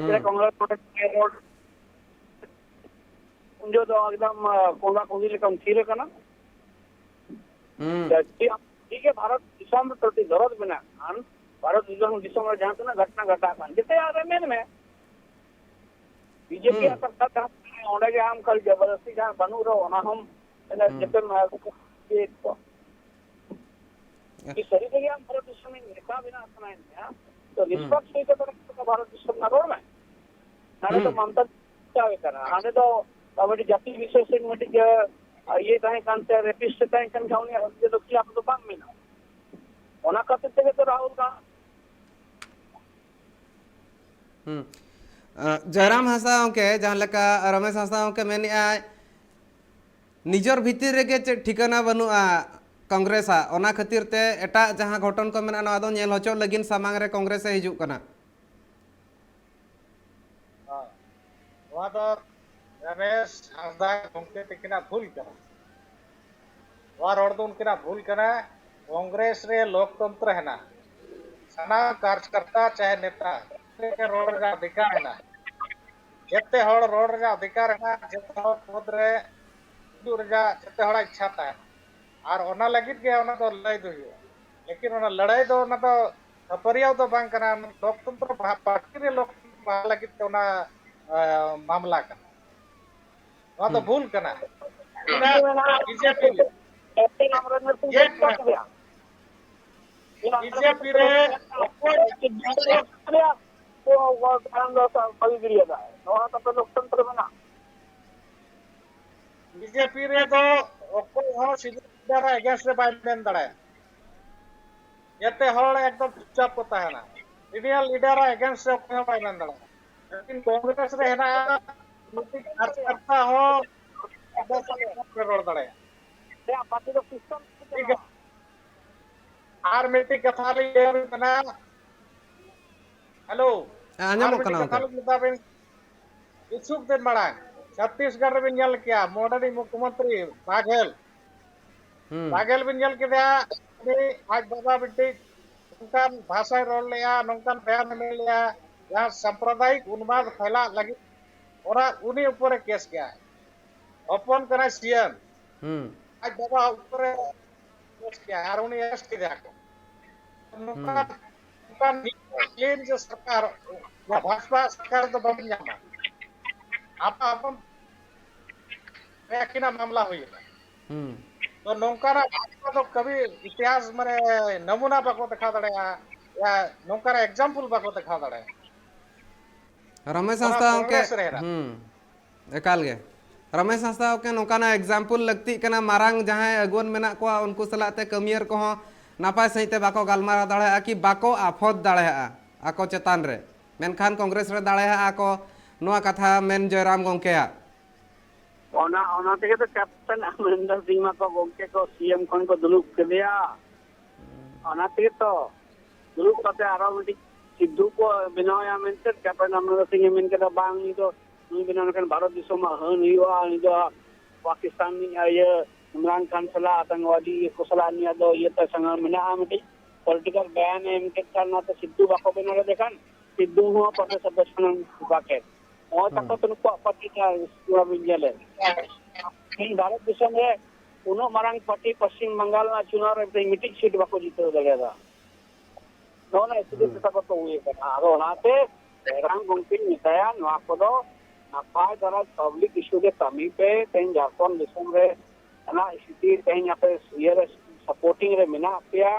ᱛᱤᱱᱟᱹᱜ ᱦᱩᱸ ᱠᱚᱝᱜᱨᱮᱥ ᱠᱚᱨᱮ ᱵᱟᱭ ᱨᱚᱲ, ᱩᱱ ᱡᱚᱦᱚᱜ ᱫᱚ ᱮᱠᱫᱚᱢ ᱠᱚᱸᱫᱟ ᱠᱚᱸᱫᱤ ᱞᱮᱠᱟᱢ ᱛᱷᱤᱨ ᱟᱠᱟᱱᱟ᱾ ᱦᱩᱸ ᱡᱟᱹᱥᱛᱤ ᱟᱢ ᱴᱷᱤᱠ ᱜᱮ ᱵᱷᱟᱨᱚᱛ ᱫᱤᱥᱚᱢ ᱨᱮ ᱯᱨᱚᱛᱤ ᱫᱚᱨᱚᱫ ᱢᱮᱱᱟᱜ ᱠᱷᱟᱱ, ᱵᱷᱟᱨᱚᱛ ᱫᱤᱥᱚᱢ ᱫᱤᱥᱚᱢ ᱨᱮ ᱡᱟᱦᱟᱸ ᱛᱤᱱᱟᱹᱜ ᱜᱷᱚᱴᱱᱟ ᱜᱷᱚᱴᱟᱜ ᱠᱟᱱ ᱡᱮᱛᱮᱭᱟᱜ ᱨᱮ ᱢᱮᱱ ᱢᱮ᱾ ᱵᱤᱡᱮᱯᱤ ᱦᱩᱸ ᱟᱜ ᱥᱚᱨᱠᱟᱨ ᱡᱟᱦᱟᱸ ᱚᱸᱰᱮ ᱜᱮ ᱟᱢ ᱠᱷᱟᱹᱞᱤ ᱡᱚᱵᱚᱨᱫᱚᱥᱛᱤ ᱡᱟᱦᱟᱸ ᱵᱟᱹᱱᱩᱜ ᱨᱮᱦᱚᱸ ᱚᱱᱟ ᱦᱚᱸ ᱢᱟᱱᱮ ᱦᱩᱸ ᱡᱮᱛᱮᱢ ᱤᱭᱟᱹᱭᱮᱫ ᱠᱚᱣᱟ᱾ ᱠᱤ ᱥᱟᱹᱨᱤ ᱛᱮᱜᱮ ᱟᱢ ᱵᱷᱟᱨᱚᱛ ᱫᱤᱥᱚᱢ ᱨᱤᱱ ᱱᱮᱛᱟ ᱵᱮᱱᱟᱜ ᱥᱟᱱᱟᱭᱮᱫ ᱢᱮᱭᱟ, ᱛᱚ ᱦᱩᱸ ᱱᱤᱥᱯᱟᱠ ᱥᱚᱦᱤᱛ ᱠᱟᱛᱮ ᱵᱷᱟᱨᱚᱛ ᱫᱤᱥᱚᱢ ᱨᱮᱱᱟᱜ ᱨᱚᱲ ᱢᱮ᱾ ᱱᱚᱰᱮ ᱫᱚ ᱦᱩᱸ ᱢᱚᱢᱛᱟ ᱪᱟᱣ ᱠᱟᱱᱟ, ᱦᱟᱸᱰᱮ ᱫᱚ ᱢᱤᱫᱴᱤᱡ ᱡᱟᱹᱛᱤ ᱵᱤᱥᱮᱥ ᱨᱮᱱ ᱢᱤᱫᱴᱤᱡ ᱤᱭᱟᱹ ᱛᱟᱦᱮᱸ ᱠᱟᱱ ᱛᱮ, ᱨᱮᱯᱤᱥᱴ ᱛᱟᱦᱮᱸ ᱠᱟᱱ ᱠᱷᱟᱱ ᱩᱱᱤᱭᱟᱜ ᱤᱭᱟᱹ ᱫᱚ ᱠᱷᱤᱞᱟᱯ ᱫᱚ ᱵᱟᱝ ᱢᱮᱱᱟᱜᱼᱟ᱾ ᱚᱱᱟ ᱠᱷᱟᱹᱛᱤᱨ ᱛᱮᱜᱮ ᱛᱚ ᱨᱟᱦᱩᱞ ᱜᱟᱱ ᱦᱩᱸ᱾ ᱟᱸ, ᱡᱚᱭᱨᱟᱢ ᱦᱟᱸᱥᱫᱟ ᱜᱚᱢᱠᱮ, ᱡᱟᱦᱟᱸ ᱞᱮᱠᱟ ᱨᱚᱢᱮᱥ ᱦᱟᱸᱥᱫᱟ ᱜᱚᱢᱠᱮ ᱢᱮᱱᱮᱫᱼᱟᱭ, ᱱᱤᱡᱚᱨ ᱵᱷᱤᱛᱤᱨ ᱨᱮᱜᱮ ᱪᱮᱫ ᱴᱷᱤᱠᱟᱹᱱᱟ ᱵᱟᱹᱱᱩᱜᱼᱟ ᱠᱚᱝᱜᱨᱮᱥᱟᱜ, ᱚᱱᱟ ᱠᱷᱟᱹᱛᱤᱨ ᱛᱮ ᱮᱴᱟᱜ ᱡᱟᱦᱟᱸ ᱜᱷᱚᱴᱚᱱ ᱠᱚ ᱢᱮᱱᱟᱜᱼᱟ, ᱱᱚᱣᱟ ᱫᱚ ᱧᱮᱞ ᱦᱚᱪᱚᱜ ᱞᱟᱹᱜᱤᱫ ᱥᱟᱢᱟᱝ ᱨᱮ ᱠᱚᱝᱜᱨᱮᱥ ᱮ ᱦᱤᱡᱩᱜ ᱠᱟᱱᱟ᱾ ᱦᱮᱸ᱾ ᱱᱚᱣᱟ ᱫᱚ ᱨᱚᱢᱮᱥ ᱦᱟᱸᱥᱫᱟ ᱜᱚᱢᱠᱮ ᱛᱟᱹᱠᱤᱱᱟᱜ ᱵᱷᱩᱞ ᱠᱟᱱᱟ᱾ ᱱᱚᱣᱟ ᱨᱚᱲ ᱫᱚ ᱩᱱᱠᱤᱱᱟᱜ ᱵᱷᱩᱞ ᱠᱟᱱᱟ᱾ ᱠᱚᱝᱜᱨᱮᱥ ᱨᱮ ᱞᱳᱠᱛᱚᱱᱛᱨᱚ ᱦᱮᱱᱟᱜ, ᱥᱟᱱᱟᱢ ᱠᱟᱨᱡᱚᱠᱚᱨᱛᱟ ᱪᱟᱦᱮ ᱱᱮᱛᱟ ᱡᱚᱛᱚ ᱨᱚᱲ ᱨᱮᱱᱟᱜ ᱚᱫᱷᱤᱠᱟᱨ ᱦᱮᱱᱟᱜ, ᱡᱚᱛᱚ ᱦᱚᱲ ᱨᱚᱲ ᱨᱮᱱᱟᱜ ᱚᱫᱷᱤᱠᱟᱨ ᱦᱮᱱᱟᱜ, ᱡᱚᱛᱚ ᱦᱚᱲ ᱯᱚᱫᱽ ᱨᱮ ᱦᱤᱡᱩᱜ ᱨᱮᱱᱟᱜ ᱡᱚᱛᱚ ᱦᱚᱲᱟᱜ ᱤᱪᱪᱷᱟ ᱛᱟᱦᱮᱱᱟ᱾ ᱟᱨ ᱚᱱᱟ ᱞᱟᱹᱜᱤᱫ ᱜᱮ ᱚᱱᱟ ᱫᱚ ᱞᱟᱹᱲᱟᱹᱭ ᱫᱚ ᱦᱩᱭᱩᱜᱼᱟ᱾ ᱞᱮᱠᱤᱱ ᱚᱱᱟ ᱞᱟᱹᱲᱟᱹᱭ ᱫᱚ ᱚᱱᱟ ᱫᱚ ᱠᱷᱟᱹᱯᱟᱹᱨᱤᱭᱟᱹᱣ ᱫᱚ ᱵᱟᱝ ᱠᱟᱱᱟ, ᱞᱳᱠᱛᱚᱱᱛᱨᱚ ᱵᱟᱦᱟ ᱯᱟᱨᱴᱤ ᱨᱮ ᱞᱳᱠᱛᱚᱱᱛᱨᱚ ᱵᱟᱦᱟ ᱞᱟᱹᱜᱤᱫ ᱛᱮ ᱚᱱᱟ ᱮ, ᱢᱟᱢᱞᱟ ᱠᱟᱱᱟ᱾ ᱱᱚᱣᱟ ᱫᱚ ᱦᱩᱸ ᱵᱷᱩᱞ ᱠᱟᱱᱟ᱾ ᱪᱮᱫᱟᱜ ᱵᱤᱡᱮᱯᱤ ᱨᱮ ᱪᱮᱫ ᱢᱮ? ᱵᱤᱡᱮᱯᱤ ᱨᱮ ᱚᱠᱚᱭ ᱠᱚ ᱠᱟᱨᱚᱱ ᱫᱚ ᱵᱟᱹᱜᱤ ᱜᱤᱰᱤᱭᱟᱫᱟ᱾ ᱱᱚᱣᱟ ᱛᱟᱯᱮ ᱞᱚᱠᱛᱟᱱᱛᱨᱚ ᱢᱮᱱᱟᱜᱼᱟ᱾ ᱵᱤᱡᱮᱯᱤ ᱨᱮᱫᱚ ᱚᱠᱚᱭ ᱦᱚᱸ ᱥᱤᱫᱩ ᱞᱤᱰᱟᱨ ᱮᱜᱮᱱᱥᱴ ᱨᱮ ᱵᱟᱭ ᱢᱮᱱ ᱫᱟᱲᱮᱭᱟᱜᱼᱟ᱾ ᱡᱮᱛᱮ ᱦᱚᱲ ᱮᱠᱫᱚᱢ ᱪᱩᱯᱪᱟᱯ ᱠᱚ ᱛᱟᱦᱮᱱᱟ᱾ ᱥᱤᱱᱤᱭᱟᱨ ᱞᱤᱰᱟᱨ ᱮᱜᱮᱱᱥᱴ ᱨᱮ ᱚᱠᱚᱭ ᱦᱚᱸ ᱵᱟᱭ ᱢᱮᱱ ᱫᱟᱲᱮᱭᱟᱜᱼᱟ᱾ ᱞᱮᱠᱤᱱ ᱠᱚᱝᱜᱨᱮᱥ ᱨᱮ ᱦᱮᱱᱟᱜᱼᱟ, ᱢᱤᱫᱴᱤᱡ ᱠᱟᱨᱡᱚᱠᱚᱨᱛᱟ ᱦᱚᱸ ᱨᱚᱲ ᱫᱟᱲᱮᱭᱟᱜᱼᱟ᱾ ᱴᱷᱤᱠ ᱜᱮᱭᱟ᱾ ᱟᱨ ᱢᱤᱫᱴᱤᱡ ᱠᱟᱛᱷᱟ ᱞᱤᱧ ᱞᱟᱹᱭ ᱟᱵᱤᱱ ᱠᱟᱱᱟ᱾ ᱦᱮᱞᱳ᱾ ᱟᱸᱡᱚᱢᱚᱜ ᱟᱨ ᱢᱤᱫᱴᱤᱡ ᱠᱟᱱᱟ ᱠᱟᱛᱷᱟ ᱜᱚᱝᱠᱮ᱾ ᱞᱤᱧ ᱢᱮᱛᱟ ᱵᱤᱱ, ᱠᱤᱪᱷᱩ ᱫᱤᱱ ᱢᱟᱲᱟᱝ ᱪᱷᱟᱛᱤᱥᱜᱚᱲ ᱨᱮᱵᱤᱱ ᱧᱮᱞ ᱠᱮᱭᱟ, ᱢᱚᱰᱮᱞᱤᱡ ᱢᱩᱠᱷᱭᱚᱢᱚᱱᱛᱨᱤ ᱵᱟᱜᱷᱮᱞ᱾ ᱦᱩᱸ᱾ ᱵᱟᱜᱷᱮᱞ ᱵᱤᱱ ᱧᱮᱞ ᱠᱮᱫᱮᱭᱟ, ᱩᱱᱤ ᱟᱡ ᱵᱟᱵᱟ ᱢᱤᱫᱴᱤᱡ ᱱᱚᱝᱠᱟᱱ ᱵᱷᱟᱥᱟᱭ ᱨᱚᱲ ᱞᱮᱜᱼᱟ, ᱱᱚᱝᱠᱟᱱ ᱵᱚᱭᱟᱱᱮ ᱢᱮᱱ ᱞᱮᱜᱼᱟ, ᱡᱟᱦᱟᱸ ᱥᱟᱢᱯᱨᱚᱫᱟᱭᱤᱠ ᱩᱱᱢᱟᱫ ᱯᱷᱮᱞᱟᱜ ᱞᱟᱹᱜᱤᱫ ᱚᱱᱟ ᱩᱱᱤ ᱩᱯᱚᱨᱮ ᱠᱮᱥ ᱠᱮᱜᱼᱟ᱾ ᱦᱚᱯᱚᱱ ᱠᱟᱱᱟᱭ ᱥᱤ ᱮᱢ᱾ ᱦᱩᱸ᱾ ᱟᱡ ᱵᱟᱵᱟ ᱩᱯᱚᱨᱮ ᱠᱮᱥ ᱠᱮᱜᱼᱟ ᱟᱨ ᱩᱱᱤ ᱮᱨᱮᱥᱴ ᱠᱮᱫᱮᱭᱟ ᱠᱚ᱾ ᱱᱚᱝᱠᱟ, ᱦᱩᱸ᱾ ᱱᱚᱝᱠᱟ ᱱᱤᱭᱚᱢ ᱟᱹᱭᱤᱱ ᱡᱮ ᱥᱚᱨᱠᱟᱨ, ᱵᱷᱟᱡᱯᱟ ᱥᱚᱨᱠᱟᱨ ᱫᱚ ᱵᱟᱵᱚᱱ ᱧᱟᱢᱟ᱾ ᱟᱯᱟ ᱟᱯᱚᱱ ᱟᱹᱠᱤᱱᱟᱜ ᱢᱟᱢᱞᱟ ᱦᱩᱭᱩᱜᱼᱟ᱾ ᱦᱩᱸ᱾ ᱛᱚ ᱱᱚᱝᱠᱟᱱᱟᱜ ᱵᱷᱟᱡᱯᱟ ᱫᱚ ᱠᱟᱹᱵᱷᱤ ᱤᱛᱤᱦᱟᱥ ᱢᱟᱱᱮ ᱱᱟᱢᱩᱱᱟ ᱵᱟᱠᱚ ᱫᱮᱠᱷᱟᱣ ᱫᱟᱲᱮᱭᱟᱜᱼᱟ, ᱭᱟ ᱱᱚᱝᱠᱟᱱᱟᱜ ᱮᱠᱡᱟᱢᱯᱚᱞ ᱵᱟᱠᱚ ᱫᱮᱠᱷᱟᱣ ᱫᱟᱲᱮᱭᱟᱜᱼᱟ᱾ ᱨᱚᱢᱮᱥ ᱚᱱᱟ ᱦᱟᱸᱥᱫᱟ ᱜᱚᱢᱠᱮ, ᱠᱚᱝᱜᱨᱮᱥ ᱨᱮ ᱦᱮᱱᱟᱜ᱾ ᱦᱩᱸ, ᱮᱠᱟᱞ ᱜᱮ᱾ ᱨᱚᱢᱮᱥ ᱦᱟᱸᱥᱫᱟ ᱜᱚᱢᱠᱮ, ᱱᱚᱝᱠᱟᱱᱟᱜ ᱮᱠᱡᱟᱢᱯᱚᱞ ᱞᱟᱹᱠᱛᱤᱜ ᱠᱟᱱᱟ, ᱢᱟᱨᱟᱝ ᱡᱟᱦᱟᱸᱭ ᱟᱹᱜᱩᱣᱟᱹᱱ ᱢᱮᱱᱟᱜ ᱠᱚᱣᱟ, ᱩᱱᱠᱩ ᱥᱟᱞᱟᱜ ᱛᱮ ᱠᱟᱹᱢᱤᱭᱟᱹᱨ ᱠᱚᱦᱚᱸ ᱱᱟᱯᱟᱭ ᱥᱟᱺᱦᱤᱡ ᱛᱮ ᱵᱟᱠᱚ ᱜᱟᱞᱢᱟᱨᱟᱣ ᱫᱟᱲᱮᱭᱟᱜᱼᱟ ᱠᱤ ᱵᱟᱠᱚ ᱟᱯᱷᱚᱫ ᱫᱟᱲᱮᱭᱟᱜᱼᱟ ᱟᱠᱚ ᱪᱮᱛᱟᱱ ᱨᱮ᱾ ᱢᱮᱱᱠᱷᱟᱱ ᱠᱚᱝᱜᱨᱮᱥ ᱨᱮ ᱫᱟᱲᱮᱭᱟᱜᱼᱟ ᱠᱚ, ᱱᱚᱣᱟ ᱠᱟᱛᱷᱟ ᱢᱮᱱ ᱡᱚᱭᱨᱟᱢ ᱜᱚᱢᱠᱮᱭᱟᱜ᱾ ᱚᱱᱟ, ᱚᱱᱟ ᱛᱮᱜᱮ ᱛᱚ ᱠᱮᱯᱴᱮᱱ ᱚᱢᱚᱨᱤᱱᱫᱚᱨ ᱥᱤᱝ ᱢᱟ ᱠᱚ ᱜᱚᱢᱠᱮ ᱠᱚ ᱥᱤ ᱮᱢ ᱠᱷᱚᱱ ᱠᱚ ᱫᱩᱲᱩᱵ ᱠᱮᱫᱮᱭᱟ᱾ ᱚᱱᱟ ᱛᱮᱜᱮ ᱛᱚ ᱫᱩᱲᱩᱵ ᱠᱟᱛᱮ ᱟᱨᱚ ᱢᱤᱫᱴᱤᱡ ᱥᱤᱫᱽᱫᱷᱩ ᱠᱚ ᱵᱮᱱᱟᱣᱮᱭᱟ ᱢᱮᱱᱛᱮ ᱠᱮᱯᱴᱮᱱ ᱚᱢᱚᱨᱤᱱᱫᱚᱨ ᱥᱤᱝ ᱮ ᱢᱮᱱ ᱠᱮᱫᱟ, ᱵᱟᱝ, ᱩᱱᱤ ᱫᱚ, ᱱᱩᱭ ᱵᱮᱱᱟᱣ ᱞᱮᱠᱷᱟᱱ ᱵᱷᱟᱨᱚᱛ ᱫᱤᱥᱚᱢ ᱟᱜ ᱦᱟᱹᱱ ᱦᱩᱭᱩᱜᱼᱟ, ᱩᱱᱤ ᱫᱚ ᱯᱟᱠᱤᱥᱛᱟᱱ ᱨᱤᱱᱤᱡ ᱤᱭᱟᱹ ᱤᱢᱨᱟᱱ ᱠᱷᱟᱱ ᱥᱟᱞᱟᱜ ᱟᱛᱟᱝᱠᱵᱟᱫᱤ ᱠᱚ ᱥᱟᱞᱟᱜ ᱱᱩᱭᱟᱜ ᱫᱚ ᱤᱭᱟᱹ ᱛᱟᱭ ᱥᱟᱝᱜᱟᱛ ᱢᱮᱱᱟᱜᱼᱟ, ᱢᱤᱫᱴᱤᱡ ᱯᱚᱞᱤᱴᱤᱠᱟᱞ ᱵᱚᱭᱟᱱ ᱮ ᱮᱢ ᱠᱮᱫ ᱠᱷᱟᱱ, ᱚᱱᱟᱛᱮ ᱥᱤᱫᱽᱫᱷᱩ ᱵᱟᱠᱚ ᱵᱮᱱᱟᱣ ᱞᱮᱫᱮ ᱠᱷᱟᱱ ᱥᱤᱫᱽᱫᱷᱩ ᱦᱚᱸ ᱯᱟᱥᱮ ᱥᱚᱫᱚᱥᱥᱚ ᱱᱟᱢ ᱵᱟᱠᱮ᱾ ᱱᱚᱜᱼᱚᱭ ᱦᱩᱸ᱾ ᱛᱟᱠᱚ ᱛᱚ ᱱᱩᱠᱩᱣᱟᱜ ᱯᱟᱨᱴᱤ ᱠᱟᱱᱟ, ᱱᱚᱣᱟ ᱵᱤᱱ ᱧᱮᱞᱮᱫ᱾ ᱛᱮᱦᱮᱧ ᱵᱷᱟᱨᱚᱛ ᱫᱤᱥᱚᱢ ᱨᱮ ᱩᱱᱟᱹᱜ ᱢᱟᱨᱟᱝ ᱯᱟᱨᱴᱤ ᱯᱚᱥᱪᱤᱢ ᱵᱟᱝᱜᱟᱞ ᱨᱮᱱᱟᱜ ᱪᱩᱱᱟᱣ ᱨᱮ ᱛᱮᱦᱮᱧ ᱢᱤᱫᱴᱤᱡ ᱥᱤᱴ ᱵᱟᱠᱚ ᱡᱤᱛᱟᱹᱣ ᱫᱟᱲᱮᱭᱟᱫᱟ᱾ ᱱᱚᱜᱼᱚ ᱱᱚᱣᱟ ᱮᱠᱥᱤᱰᱮᱱᱴ ᱦᱩᱸ᱾ ᱠᱟᱛᱷᱟ ᱠᱚ ᱦᱩᱭ ᱟᱠᱟᱱᱟ᱾ ᱟᱫᱚ ᱚᱱᱟᱛᱮ ᱡᱚᱭᱨᱟᱢ ᱜᱚᱢᱠᱮᱧ ᱢᱮᱛᱟᱭᱟ, ᱱᱚᱣᱟ ᱠᱚᱫᱚ ᱱᱟᱯᱟᱭ ᱫᱷᱟᱨᱟ ᱯᱟᱵᱽᱞᱤᱠ ᱤᱥᱩ ᱨᱮ ᱠᱟᱹᱢᱤ ᱯᱮ᱾ ᱛᱮᱦᱮᱧ ᱡᱷᱟᱲᱠᱷᱚᱸᱰ ᱫᱤᱥᱚᱢ ᱨᱮ ᱚᱱᱟ ᱥᱛᱷᱤᱛᱤ ᱛᱮᱦᱮᱧ ᱟᱯᱮ ᱤᱭᱟᱹ ᱨᱮ ᱥᱟᱯᱳᱨᱴᱤᱝ ᱨᱮ ᱢᱮᱱᱟᱜ ᱯᱮᱭᱟ᱾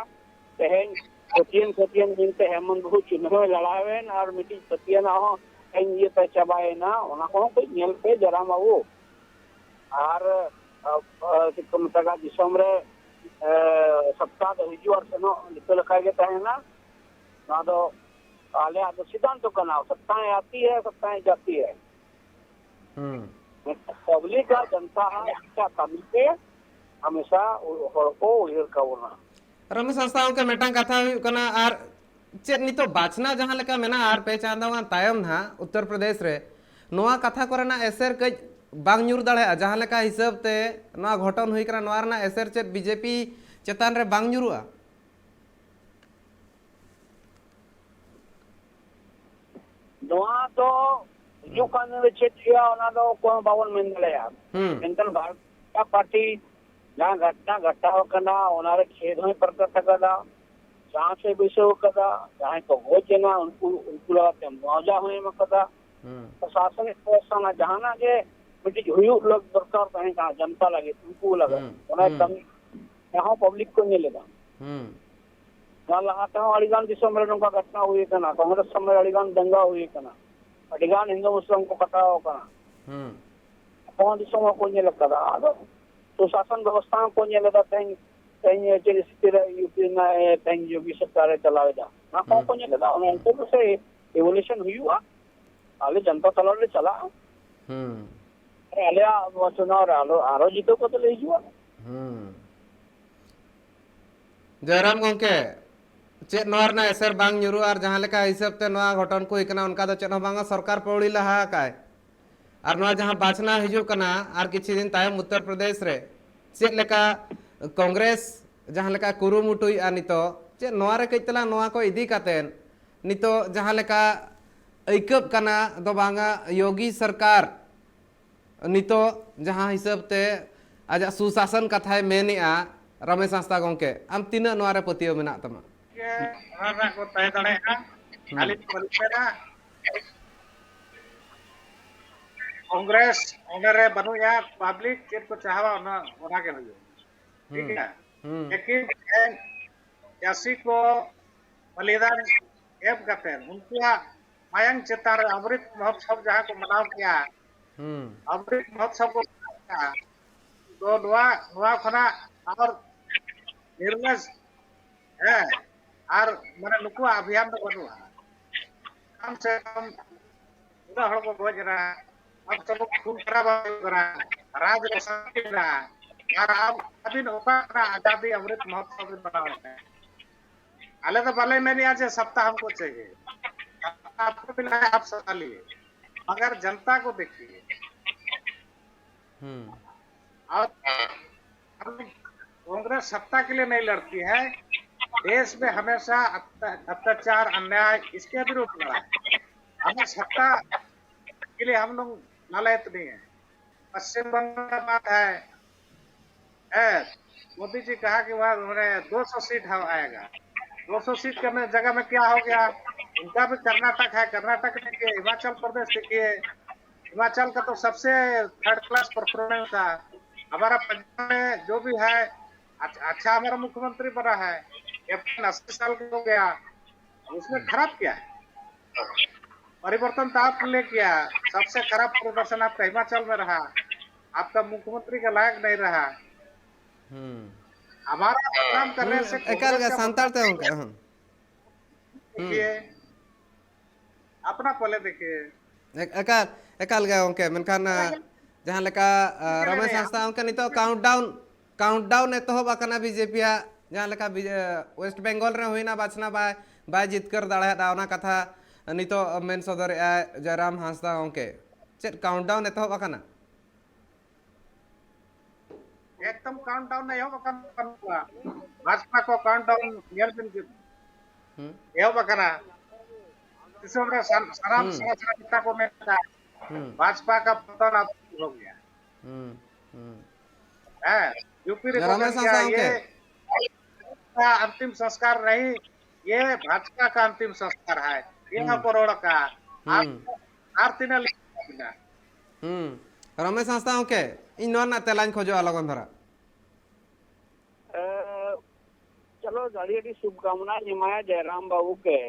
ᱛᱮᱦᱮᱧ ᱯᱟᱹᱛᱭᱟᱹᱱ ᱯᱟᱹᱛᱭᱟᱹᱱ ᱢᱮᱱᱛᱮ ᱦᱮᱢᱚᱱᱛ ᱵᱟᱹᱵᱩ ᱪᱤᱱᱦᱟᱹᱭ ᱞᱟᱲᱟᱣᱮᱱ ᱟᱨ ᱢᱤᱫᱴᱤᱡ ᱯᱟᱹᱛᱭᱟᱹᱱᱟᱜ ᱦᱚᱸ ᱛᱮᱦᱮᱧ ᱤᱭᱟᱹ ᱛᱟᱭ ᱪᱟᱵᱟᱭᱮᱱᱟ, ᱚᱱᱟ ᱠᱚᱦᱚᱸ ᱠᱟᱹᱡ ᱧᱮᱞ ᱯᱮ ᱡᱟᱨᱟᱢ ᱵᱟᱹᱵᱩ᱾ ᱟᱨ ᱟ, ᱟ, ᱪᱮᱫ ᱠᱚ ᱢᱮᱛᱟᱜᱼᱟ, ᱫᱤᱥᱚᱢ ᱨᱮ ᱮ, ᱥᱚᱯᱛᱟᱦ ᱫᱚ ᱦᱤᱡᱩᱜ ᱟᱨ ᱥᱮᱱᱚᱜ ᱞᱮᱠᱟ ᱞᱮᱠᱟ ᱜᱮ ᱛᱟᱦᱮᱱᱟ᱾ ᱱᱚᱣᱟ ᱫᱚ ᱟᱞᱮᱭᱟᱜ ᱫᱚ ᱥᱤᱫᱽᱫᱷᱟᱱᱛᱚ ᱠᱟᱱᱟ, ᱥᱚᱯᱛᱟᱦᱮ ᱟᱛᱤ ᱦᱮ, ᱥᱚᱯᱛᱟᱦᱮ ᱡᱟᱛᱤ ᱦᱮ᱾ ᱦᱩᱸ᱾ ᱯᱟᱵᱽᱞᱤᱠ ᱟᱨ ᱡᱚᱱᱛᱟ ᱟᱜ ᱠᱟᱹᱢᱤ ᱛᱮ ᱦᱟᱢᱮᱥᱟ ᱦᱚᱲ ᱠᱚ ᱩᱭᱦᱟᱹᱨ ᱠᱟᱵᱚᱱᱟ᱾ ᱨᱚᱢᱮᱥ ᱦᱟᱸᱥᱫᱟ, ᱜᱚᱢᱠᱮ, ᱢᱤᱫᱴᱟᱝ ᱠᱟᱛᱷᱟ ᱦᱩᱭᱩᱜ ᱠᱟᱱᱟ, ᱟᱨ ᱪᱮᱫ ᱱᱤᱛᱚᱜ ᱵᱟᱪᱷᱱᱟᱣ ᱡᱟᱦᱟᱸ ᱞᱮᱠᱟ ᱢᱮᱱᱟᱜᱼᱟ, ᱟᱨ ᱯᱮ ᱪᱟᱸᱫᱳ ᱜᱟᱱ ᱛᱟᱭᱚᱢ ᱱᱟᱦᱟᱜ ᱩᱛᱛᱚᱨ ᱯᱨᱚᱫᱮᱥ ᱨᱮ ᱱᱚᱣᱟ ᱠᱟᱛᱷᱟ ᱠᱚᱨᱮᱱᱟᱜ ᱮᱥᱮᱨ ᱠᱟᱹᱡ ᱵᱟᱝ ᱧᱩᱨ ᱫᱟᱲᱮᱭᱟᱜᱼᱟ? ᱡᱟᱦᱟᱸ ᱞᱮᱠᱟ ᱦᱤᱥᱟᱹᱵ ᱛᱮ ᱱᱚᱣᱟ ᱜᱷᱚᱴᱚᱱ ᱦᱩᱭ ᱠᱟᱱᱟ, ᱱᱚᱣᱟ ᱨᱮᱱᱟᱜ ᱮᱥᱮᱨ ᱪᱮᱫ ᱵᱤᱡᱮᱯᱤ ᱪᱮᱛᱟᱱ ᱨᱮ ᱵᱟᱝ ᱧᱩᱨᱩᱜᱼᱟ? ᱱᱚᱣᱟ ᱫᱚ ᱦᱤᱡᱩᱜ ᱠᱟᱱ ᱫᱤᱱ ᱨᱮ ᱪᱮᱫ ᱦᱩᱭᱩᱜᱼᱟ, ᱚᱱᱟ ᱫᱚ ᱚᱠᱚᱭ ᱦᱚᱸ ᱵᱟᱵᱚᱱ ᱢᱮᱱ ᱫᱟᱲᱮᱭᱟᱜᱼᱟ᱾ ᱦᱩᱸ᱾ ᱢᱮᱱᱠᱷᱟᱱ ᱵᱷᱟᱨᱚᱛᱤᱭᱚ ᱡᱚᱱᱚᱛᱟ ᱯᱟᱨᱴᱤ ᱡᱟᱦᱟᱸ ᱜᱷᱚᱴᱱᱟ ᱜᱷᱚᱴᱟᱣ ᱟᱠᱟᱱᱟ, ᱚᱱᱟᱨᱮ ᱠᱷᱮᱫ ᱦᱚᱸᱭ ᱯᱨᱚᱠᱟᱥ ᱟᱠᱟᱫᱟ, ᱪᱟᱸᱥ ᱮ ᱵᱟᱹᱭᱥᱟᱹᱣ ᱟᱠᱟᱫᱟ, ᱡᱟᱦᱟᱸᱭ ᱠᱚ ᱜᱚᱡ ᱮᱱᱟ ᱩᱱᱠᱩ, ᱩᱱᱠᱩ ᱞᱟᱜᱟᱛ ᱛᱮ ᱢᱩᱟᱣᱡᱟ ᱦᱚᱸᱭ ᱮᱢ ᱟᱠᱟᱫᱟ᱾ ᱦᱩᱸ᱾ ᱯᱨᱚᱥᱟᱥᱚᱱᱤᱠ ᱵᱮᱵᱚᱥᱛᱷᱟ ᱨᱮᱱᱟᱜ ᱡᱟᱦᱟᱱᱟᱜ ᱜᱮ ᱢᱤᱫᱴᱤᱡ ᱦᱩᱭᱩᱜ ᱞᱟᱹᱜ ᱫᱚᱨᱠᱟᱨ ᱛᱟᱦᱮᱸ ᱠᱟᱱᱟ ᱡᱚᱱᱛᱟ ᱞᱟᱹᱜᱤᱫ, ᱩᱱᱠᱩ ᱞᱟᱹᱜᱤᱫ, ᱦᱩᱸ, ᱚᱱᱟ ᱦᱩᱸ᱾ ᱠᱟᱹᱢᱤ ᱡᱟᱦᱟᱸ ᱯᱟᱵᱽᱞᱤᱠ ᱠᱚ ᱧᱮᱞ ᱮᱫᱟ᱾ ᱦᱩᱸ᱾ ᱱᱚᱣᱟ ᱞᱟᱦᱟ ᱛᱮᱦᱚᱸ ᱟᱹᱰᱤ ᱜᱟᱱ ᱫᱤᱥᱚᱢ ᱨᱮ ᱱᱚᱝᱠᱟ ᱜᱷᱚᱴᱱᱟ ᱦᱩᱭ ᱟᱠᱟᱱᱟ, ᱠᱚᱝᱜᱨᱮᱥ ᱥᱚᱢᱚᱭ ᱟᱹᱰᱤ ᱜᱟᱱ ᱫᱟᱝᱜᱟ ᱦᱩᱭ ᱟᱠᱟᱱᱟ, ᱟᱹᱰᱤ ᱜᱟᱱ ᱦᱤᱱᱫᱩ ᱢᱩᱥᱞᱤᱢ ᱠᱚ ᱠᱟᱴᱟᱣ ᱟᱠᱟᱱᱟ᱾ ᱦᱩᱸ᱾ ᱟᱵᱚ ᱫᱤᱥᱚᱢ ᱦᱚᱸᱠᱚ ᱧᱮᱞ ᱟᱠᱟᱫᱟ᱾ ᱟᱫᱚ ᱥᱩᱥᱟᱥᱚᱱ ᱵᱮᱵᱚᱥᱛᱷᱟ ᱦᱚᱸᱠᱚ ᱧᱮᱞ ᱮᱫᱟ᱾ ᱛᱮᱦᱮᱧ, ᱛᱮᱦᱮᱧ ᱪᱮᱫ ᱥᱛᱷᱤᱛᱤ ᱨᱮ ᱤᱭᱩᱯᱤ ᱨᱮᱱᱟᱜ, ᱮ, ᱛᱮᱦᱮᱧ ᱡᱳᱜᱤ ᱥᱚᱨᱠᱟᱨ ᱮ ᱪᱟᱞᱟᱣ ᱮᱫᱟ, ᱚᱱᱟ ᱠᱚᱦᱚᱸ ᱦᱩᱸ᱾ ᱠᱚ ᱧᱮᱞ ᱮᱫᱟ᱾ ᱚᱱᱟ ᱦᱤᱥᱟᱹᱵ ᱥᱮ ᱤᱵᱷᱳᱞᱩᱥᱚᱱ ᱦᱩᱭᱩᱜᱼᱟ, ᱟᱞᱮ ᱡᱚᱱᱛᱟ ᱛᱟᱞᱟ ᱨᱮᱞᱮ ᱪᱟᱞᱟᱜᱼᱟ᱾ ᱦᱩᱸ᱾ ᱟᱞᱮᱭᱟᱜ ᱪᱩᱱᱟᱣ ᱨᱮ ᱟᱞᱚ, ᱟᱨᱚ ᱡᱤᱛᱟᱹᱣ ᱠᱟᱛᱮ ᱞᱮ ᱦᱤᱡᱩᱜᱼᱟ᱾ ᱦᱩᱸ᱾ ᱡᱚᱭᱨᱟᱢ ᱜᱚᱢᱠᱮ, ᱪᱮᱫ ᱱᱚᱣᱟ ᱨᱮᱱᱟᱜ ᱮᱥᱮᱨ ᱵᱟᱝ ᱧᱩᱨᱩᱜᱼᱟ? ᱟᱨ ᱡᱟᱦᱟᱸ ᱞᱮᱠᱟ ᱦᱤᱥᱟᱹᱵ ᱛᱮ ᱱᱚᱣᱟ ᱜᱷᱚᱴᱚᱱ ᱠᱚ ᱦᱩᱭ ᱠᱟᱱᱟ, ᱚᱱᱠᱟ ᱫᱚ ᱪᱮᱫ ᱦᱚᱸ ᱵᱟᱝᱟ, ᱥᱚᱨᱠᱟᱨ ᱯᱟᱹᱣᱲᱤ ᱞᱟᱦᱟ ᱟᱠᱟᱭ᱾ ᱟᱨ ᱱᱚᱣᱟ ᱡᱟᱦᱟᱸ ᱵᱟᱪᱷᱱᱟᱣ ᱦᱤᱡᱩᱜ ᱠᱟᱱᱟ ᱟᱨ ᱠᱤᱪᱷᱩ ᱫᱤᱱ ᱛᱟᱭᱚᱢ ᱩᱛᱛᱚᱨ ᱯᱨᱚᱫᱮᱥ ᱨᱮ, ᱪᱮᱫ ᱞᱮᱠᱟ ᱠᱚᱝᱜᱨᱮᱥ ᱡᱟᱦᱟᱸ ᱞᱮᱠᱟ ᱠᱩᱨᱩᱢᱩᱴᱩᱭᱮᱫᱼᱟ ᱱᱤᱛᱚᱜ, ᱪᱮᱫ ᱱᱚᱣᱟ ᱨᱮ ᱠᱟᱹᱡ ᱛᱟᱞᱟᱝ ᱱᱚᱣᱟ ᱠᱚ ᱤᱫᱤ ᱠᱟᱛᱮᱫ ᱱᱤᱛᱚᱜ ᱡᱟᱦᱟᱸ ᱞᱮᱠᱟ ᱟᱹᱭᱠᱟᱹᱜ ᱠᱟᱱᱟ ᱫᱚ ᱵᱟᱝᱟ, ᱭᱳᱜᱤ ᱥᱚᱨᱠᱟᱨ ᱱᱤᱛᱚᱜ ᱡᱟᱦᱟᱸ ᱦᱤᱥᱟᱹᱵ ᱛᱮ ᱟᱡᱟᱜ ᱥᱩᱥᱟᱥᱚᱱ ᱠᱟᱛᱷᱟᱭ ᱢᱮᱱᱮᱜᱼᱟ, ᱨᱚᱢᱮᱥ ᱦᱟᱸᱥᱫᱟ ᱜᱚᱢᱠᱮ, ᱟᱢ ᱛᱤᱱᱟᱹᱜ ᱱᱚᱣᱟ ᱨᱮ ᱯᱟᱹᱛᱭᱟᱹᱣ ᱢᱮᱱᱟᱜ ᱛᱟᱢᱟ? ᱜᱮ ᱚᱱᱟ ᱨᱮᱱᱟᱜ ᱠᱚ ᱛᱟᱦᱮᱸ ᱫᱟᱲᱮᱭᱟᱜᱼᱟ᱾ ᱦᱩᱸ᱾ ᱟᱹᱞᱤᱧ ᱵᱟᱹᱞᱤᱧ ᱢᱮᱱᱟ ᱠᱚᱝᱜᱨᱮᱥ ᱚᱸᱰᱮ ᱨᱮ ᱵᱟᱹᱱᱩᱜᱼᱟ, ᱯᱟᱵᱽᱞᱤᱠ ᱪᱮᱫ ᱠᱚ ᱪᱟᱦᱟᱣᱟ ᱚᱱᱟ, ᱚᱱᱟ ᱜᱮ ᱦᱩᱭᱩᱜᱼᱟ᱾ ᱴᱷᱤᱠ ᱦᱩᱸ᱾ ᱜᱮᱭᱟ? ᱦᱩᱸ᱾ ᱞᱮᱠᱤᱱ ᱛᱮᱦᱮᱧ ᱪᱟᱹᱥᱤ ᱠᱚ ᱵᱚᱞᱤᱫᱟᱱ ᱮᱢ ᱠᱟᱛᱮ ᱩᱱᱠᱩᱣᱟᱜ ᱢᱟᱭᱟᱝ ᱪᱮᱛᱟᱱ ᱨᱮ ᱚᱢᱨᱤᱛ ᱢᱚᱦᱳᱛᱥᱚᱵ ᱡᱟᱦᱟᱸ ᱠᱚ ᱢᱟᱱᱟᱣ ᱠᱮᱭᱟ, ᱦᱩᱸ ᱚᱢᱨᱤᱛ ᱢᱚᱦᱳᱛᱥᱚᱵ ᱠᱚ ᱢᱟᱱᱟᱣ ᱠᱮᱭᱟ, ᱛᱚ ᱱᱚᱣᱟ ᱱᱚᱣᱟ ᱠᱷᱚᱱᱟᱜ ᱟᱨ ᱱᱤᱨᱞᱟᱡᱽ, ᱦᱮᱸ, ᱟᱨ ᱢᱟᱱᱮ ᱱᱩᱠᱩᱣᱟᱜ ᱚᱵᱷᱤᱭᱟᱱ ᱫᱚ ᱵᱟᱹᱱᱩᱜᱼᱟ᱾ ᱠᱚᱢ ᱥᱮ ᱠᱚᱢ ᱩᱱᱟᱹᱜ ᱦᱚᱲ ᱠᱚ ᱜᱚᱡ ᱮᱱᱟ, ᱠᱚᱢ ᱥᱮ ᱠᱚᱢ ᱠᱷᱩᱱ ᱠᱷᱟᱨᱟᱵᱟ ᱦᱩᱭᱩᱜ ᱠᱟᱱᱟ, ᱨᱟᱡᱽ ᱨᱮ ᱚᱥᱟᱱᱛᱤ ᱢᱮᱱᱟᱜᱼᱟ, ᱟᱨ ᱟᱢ ᱟᱹᱵᱤᱱ ᱚᱠᱟ ᱠᱷᱚᱱᱟᱜ ᱟᱡᱟᱫᱤ ᱚᱢᱨᱤᱛ ᱢᱚᱦᱳᱛᱥᱚᱵ ᱵᱤᱱ ᱢᱟᱱᱟᱣᱮᱫ ᱠᱟᱱᱟ? ᱟᱞᱮ ᱫᱚ ᱵᱟᱞᱮ ᱢᱮᱱᱮᱜᱼᱟ ᱡᱮ ᱥᱟᱯᱛᱟ ᱦᱟᱢᱠᱚ ᱪᱟᱦᱤᱭᱮ, ᱥᱟᱯᱛᱟ ᱟᱯᱠᱚ ᱢᱤᱞᱟ ᱦᱟᱭ ᱟᱯ ᱥᱟᱯᱛᱟ ᱞᱤᱭᱮ, ᱢᱟᱜᱟᱨ ᱡᱟᱱᱛᱟ ᱠᱚ ᱫᱮᱠᱷᱤᱭᱮ᱾ ᱦᱩᱸ ᱟᱨ हम लोग कांग्रेस सत्ता के लिए नहीं लड़ती है, देश में हमेशा अत्या- अत्याचार अन्याय इसके विरुद्ध लड़ा है। हमें सत्ता के लिए हम लोग लालायत नहीं है। पश्चिम बंगाल का बात है, है, मोदी जी कहा कि वहाँ उन्हें दो सौ सीट हम आएगा। दो सौ सीट करने जगह में क्या हो गया? उनका भी कर्नाटक है, कर्नाटक देखिए, हिमाचल प्रदेश देखिए, हिमाचल का तो सबसे थर्ड क्लास परफॉर्मेंस था। हमारा पंजाब में जो भी है, अच्छा, अच्छा हमारा मुख्यमंत्री बना है, कैप्टन अस्सी साल का हो गया, उसमें खराब क्या है? परिवर्तन तो आपने किया, सबसे खराब प्रदर्शन आपका हिमाचल में रहा, आपका मुख्यमंत्री का लायक नहीं रहा। ᱦᱩᱸ हमारा बदनाम करने से ᱮᱠᱟᱞ कांग्रेस ᱜᱮ का ᱥᱟᱱᱛᱟᱲ ᱛᱮ बदनाम ᱚᱱᱠᱟ ᱦᱮᱸ देखिए, अपना पहले देखिए। ᱮᱠ- ᱮᱠᱟᱞ ᱮᱠᱟᱞ ᱜᱮ ᱜᱚᱢᱠᱮ ᱢᱮᱱᱠᱷᱟᱱ ᱟ, ᱡᱟᱦᱟᱸ ᱞᱮᱠᱟ ᱟ, ᱨᱚᱢᱮᱥ ᱦᱟᱸᱥᱫᱟ ᱜᱚᱢᱠᱮ ᱱᱤᱛᱚᱜ ᱠᱟᱣᱩᱱᱴ ᱰᱟᱣᱩᱱ ᱠᱟᱣᱩᱱᱴ ᱰᱟᱣᱩᱱ ᱮᱛᱚᱦᱚᱵ ᱟᱠᱟᱱᱟ ᱵᱤᱡᱮᱯᱤ ᱟᱜ ᱡᱟᱦᱟᱸ ᱞᱮᱠᱟ ᱵᱤ- ᱟ, ᱳᱭᱮᱥᱴ ᱵᱮᱝᱜᱚᱞ ᱨᱮ ᱦᱩᱭᱱᱟ ᱵᱟᱪᱷᱱᱟ ᱵᱟᱭ ᱵᱟᱭ ᱡᱤᱛᱠᱟᱹᱨ ᱫᱟᱲᱮᱭᱟᱫᱟ ᱚᱱᱟ ᱠᱟᱛᱷᱟ ᱱᱤᱛᱚᱜ ᱢᱮᱱ ᱥᱚᱫᱚᱨᱮᱫᱼᱟᱭ ᱡᱚᱭᱨᱟᱢ ᱦᱟᱸᱥᱫᱟ ᱜᱚᱢᱠᱮ᱾ ᱪᱮᱫ ᱠᱟᱣᱩᱱᱴ ᱰᱟᱣᱩᱱ ᱮᱛᱚᱦᱚᱵ ᱟᱠᱟᱱᱟ? एकदम काउंटडाउन नहीं होगा, कम कम होगा। भाजपा को काउंटडाउन ᱧᱮᱞ ᱵᱤᱱ ᱡᱩᱫᱤ ᱦᱩᱸ ᱮᱦᱚᱵ ᱟᱠᱟᱱᱟ, ᱫᱤᱥᱚᱢ ᱨᱮ ᱥᱟᱱ- ᱥᱟᱱᱟᱢ ᱦᱩᱸ᱾ ᱥᱮᱬᱟ ᱥᱮᱬᱟ ᱱᱮᱛᱟ ᱠᱚ ᱢᱮᱱ ᱮᱫᱟ ᱦᱩᱸ भाजपा का पतन अब हो गया। ᱦᱩᱸ ᱦᱩᱸ ᱦᱮᱸ, यूपी ᱨᱮᱠᱚ ᱨᱚᱢᱮᱥ ᱢᱮᱱ ᱜᱮᱭᱟ, ᱦᱟᱸᱥᱫᱟ ᱜᱚᱢᱠᱮ ये का अंतिम संस्कार नहीं, ये भाजपा का अंतिम संस्कार है। ये हम्म। ᱠᱚ ᱨᱚᱲ ᱟᱠᱟᱫ᱾ ᱟᱨ ᱦᱩᱸ ᱟᱨ ᱛᱤᱱᱟᱹᱜ ᱞᱤᱧ ᱢᱮᱱᱟ? ᱦᱩᱸ ᱨᱚᱢᱮᱥ ᱦᱟᱸᱥᱫᱟ ᱜᱚᱢᱠᱮ, ᱤᱧ ᱱᱚᱣᱟ ᱨᱮᱱᱟᱜ ᱛᱮᱞᱟᱧ ᱠᱷᱚᱡᱚᱜᱼᱟ ᱞᱚᱜᱚᱱ ᱫᱷᱟᱨᱟ᱾ ᱮ, ᱪᱟᱞᱟᱣ ᱟᱹᱰᱤ ᱟᱹᱰᱤ ᱥᱩᱵᱷᱠᱟᱢᱱᱟᱧ ᱮᱢᱟᱭᱟ ᱡᱚᱭᱨᱟᱢ ᱵᱟᱹᱵᱩ ᱜᱮ,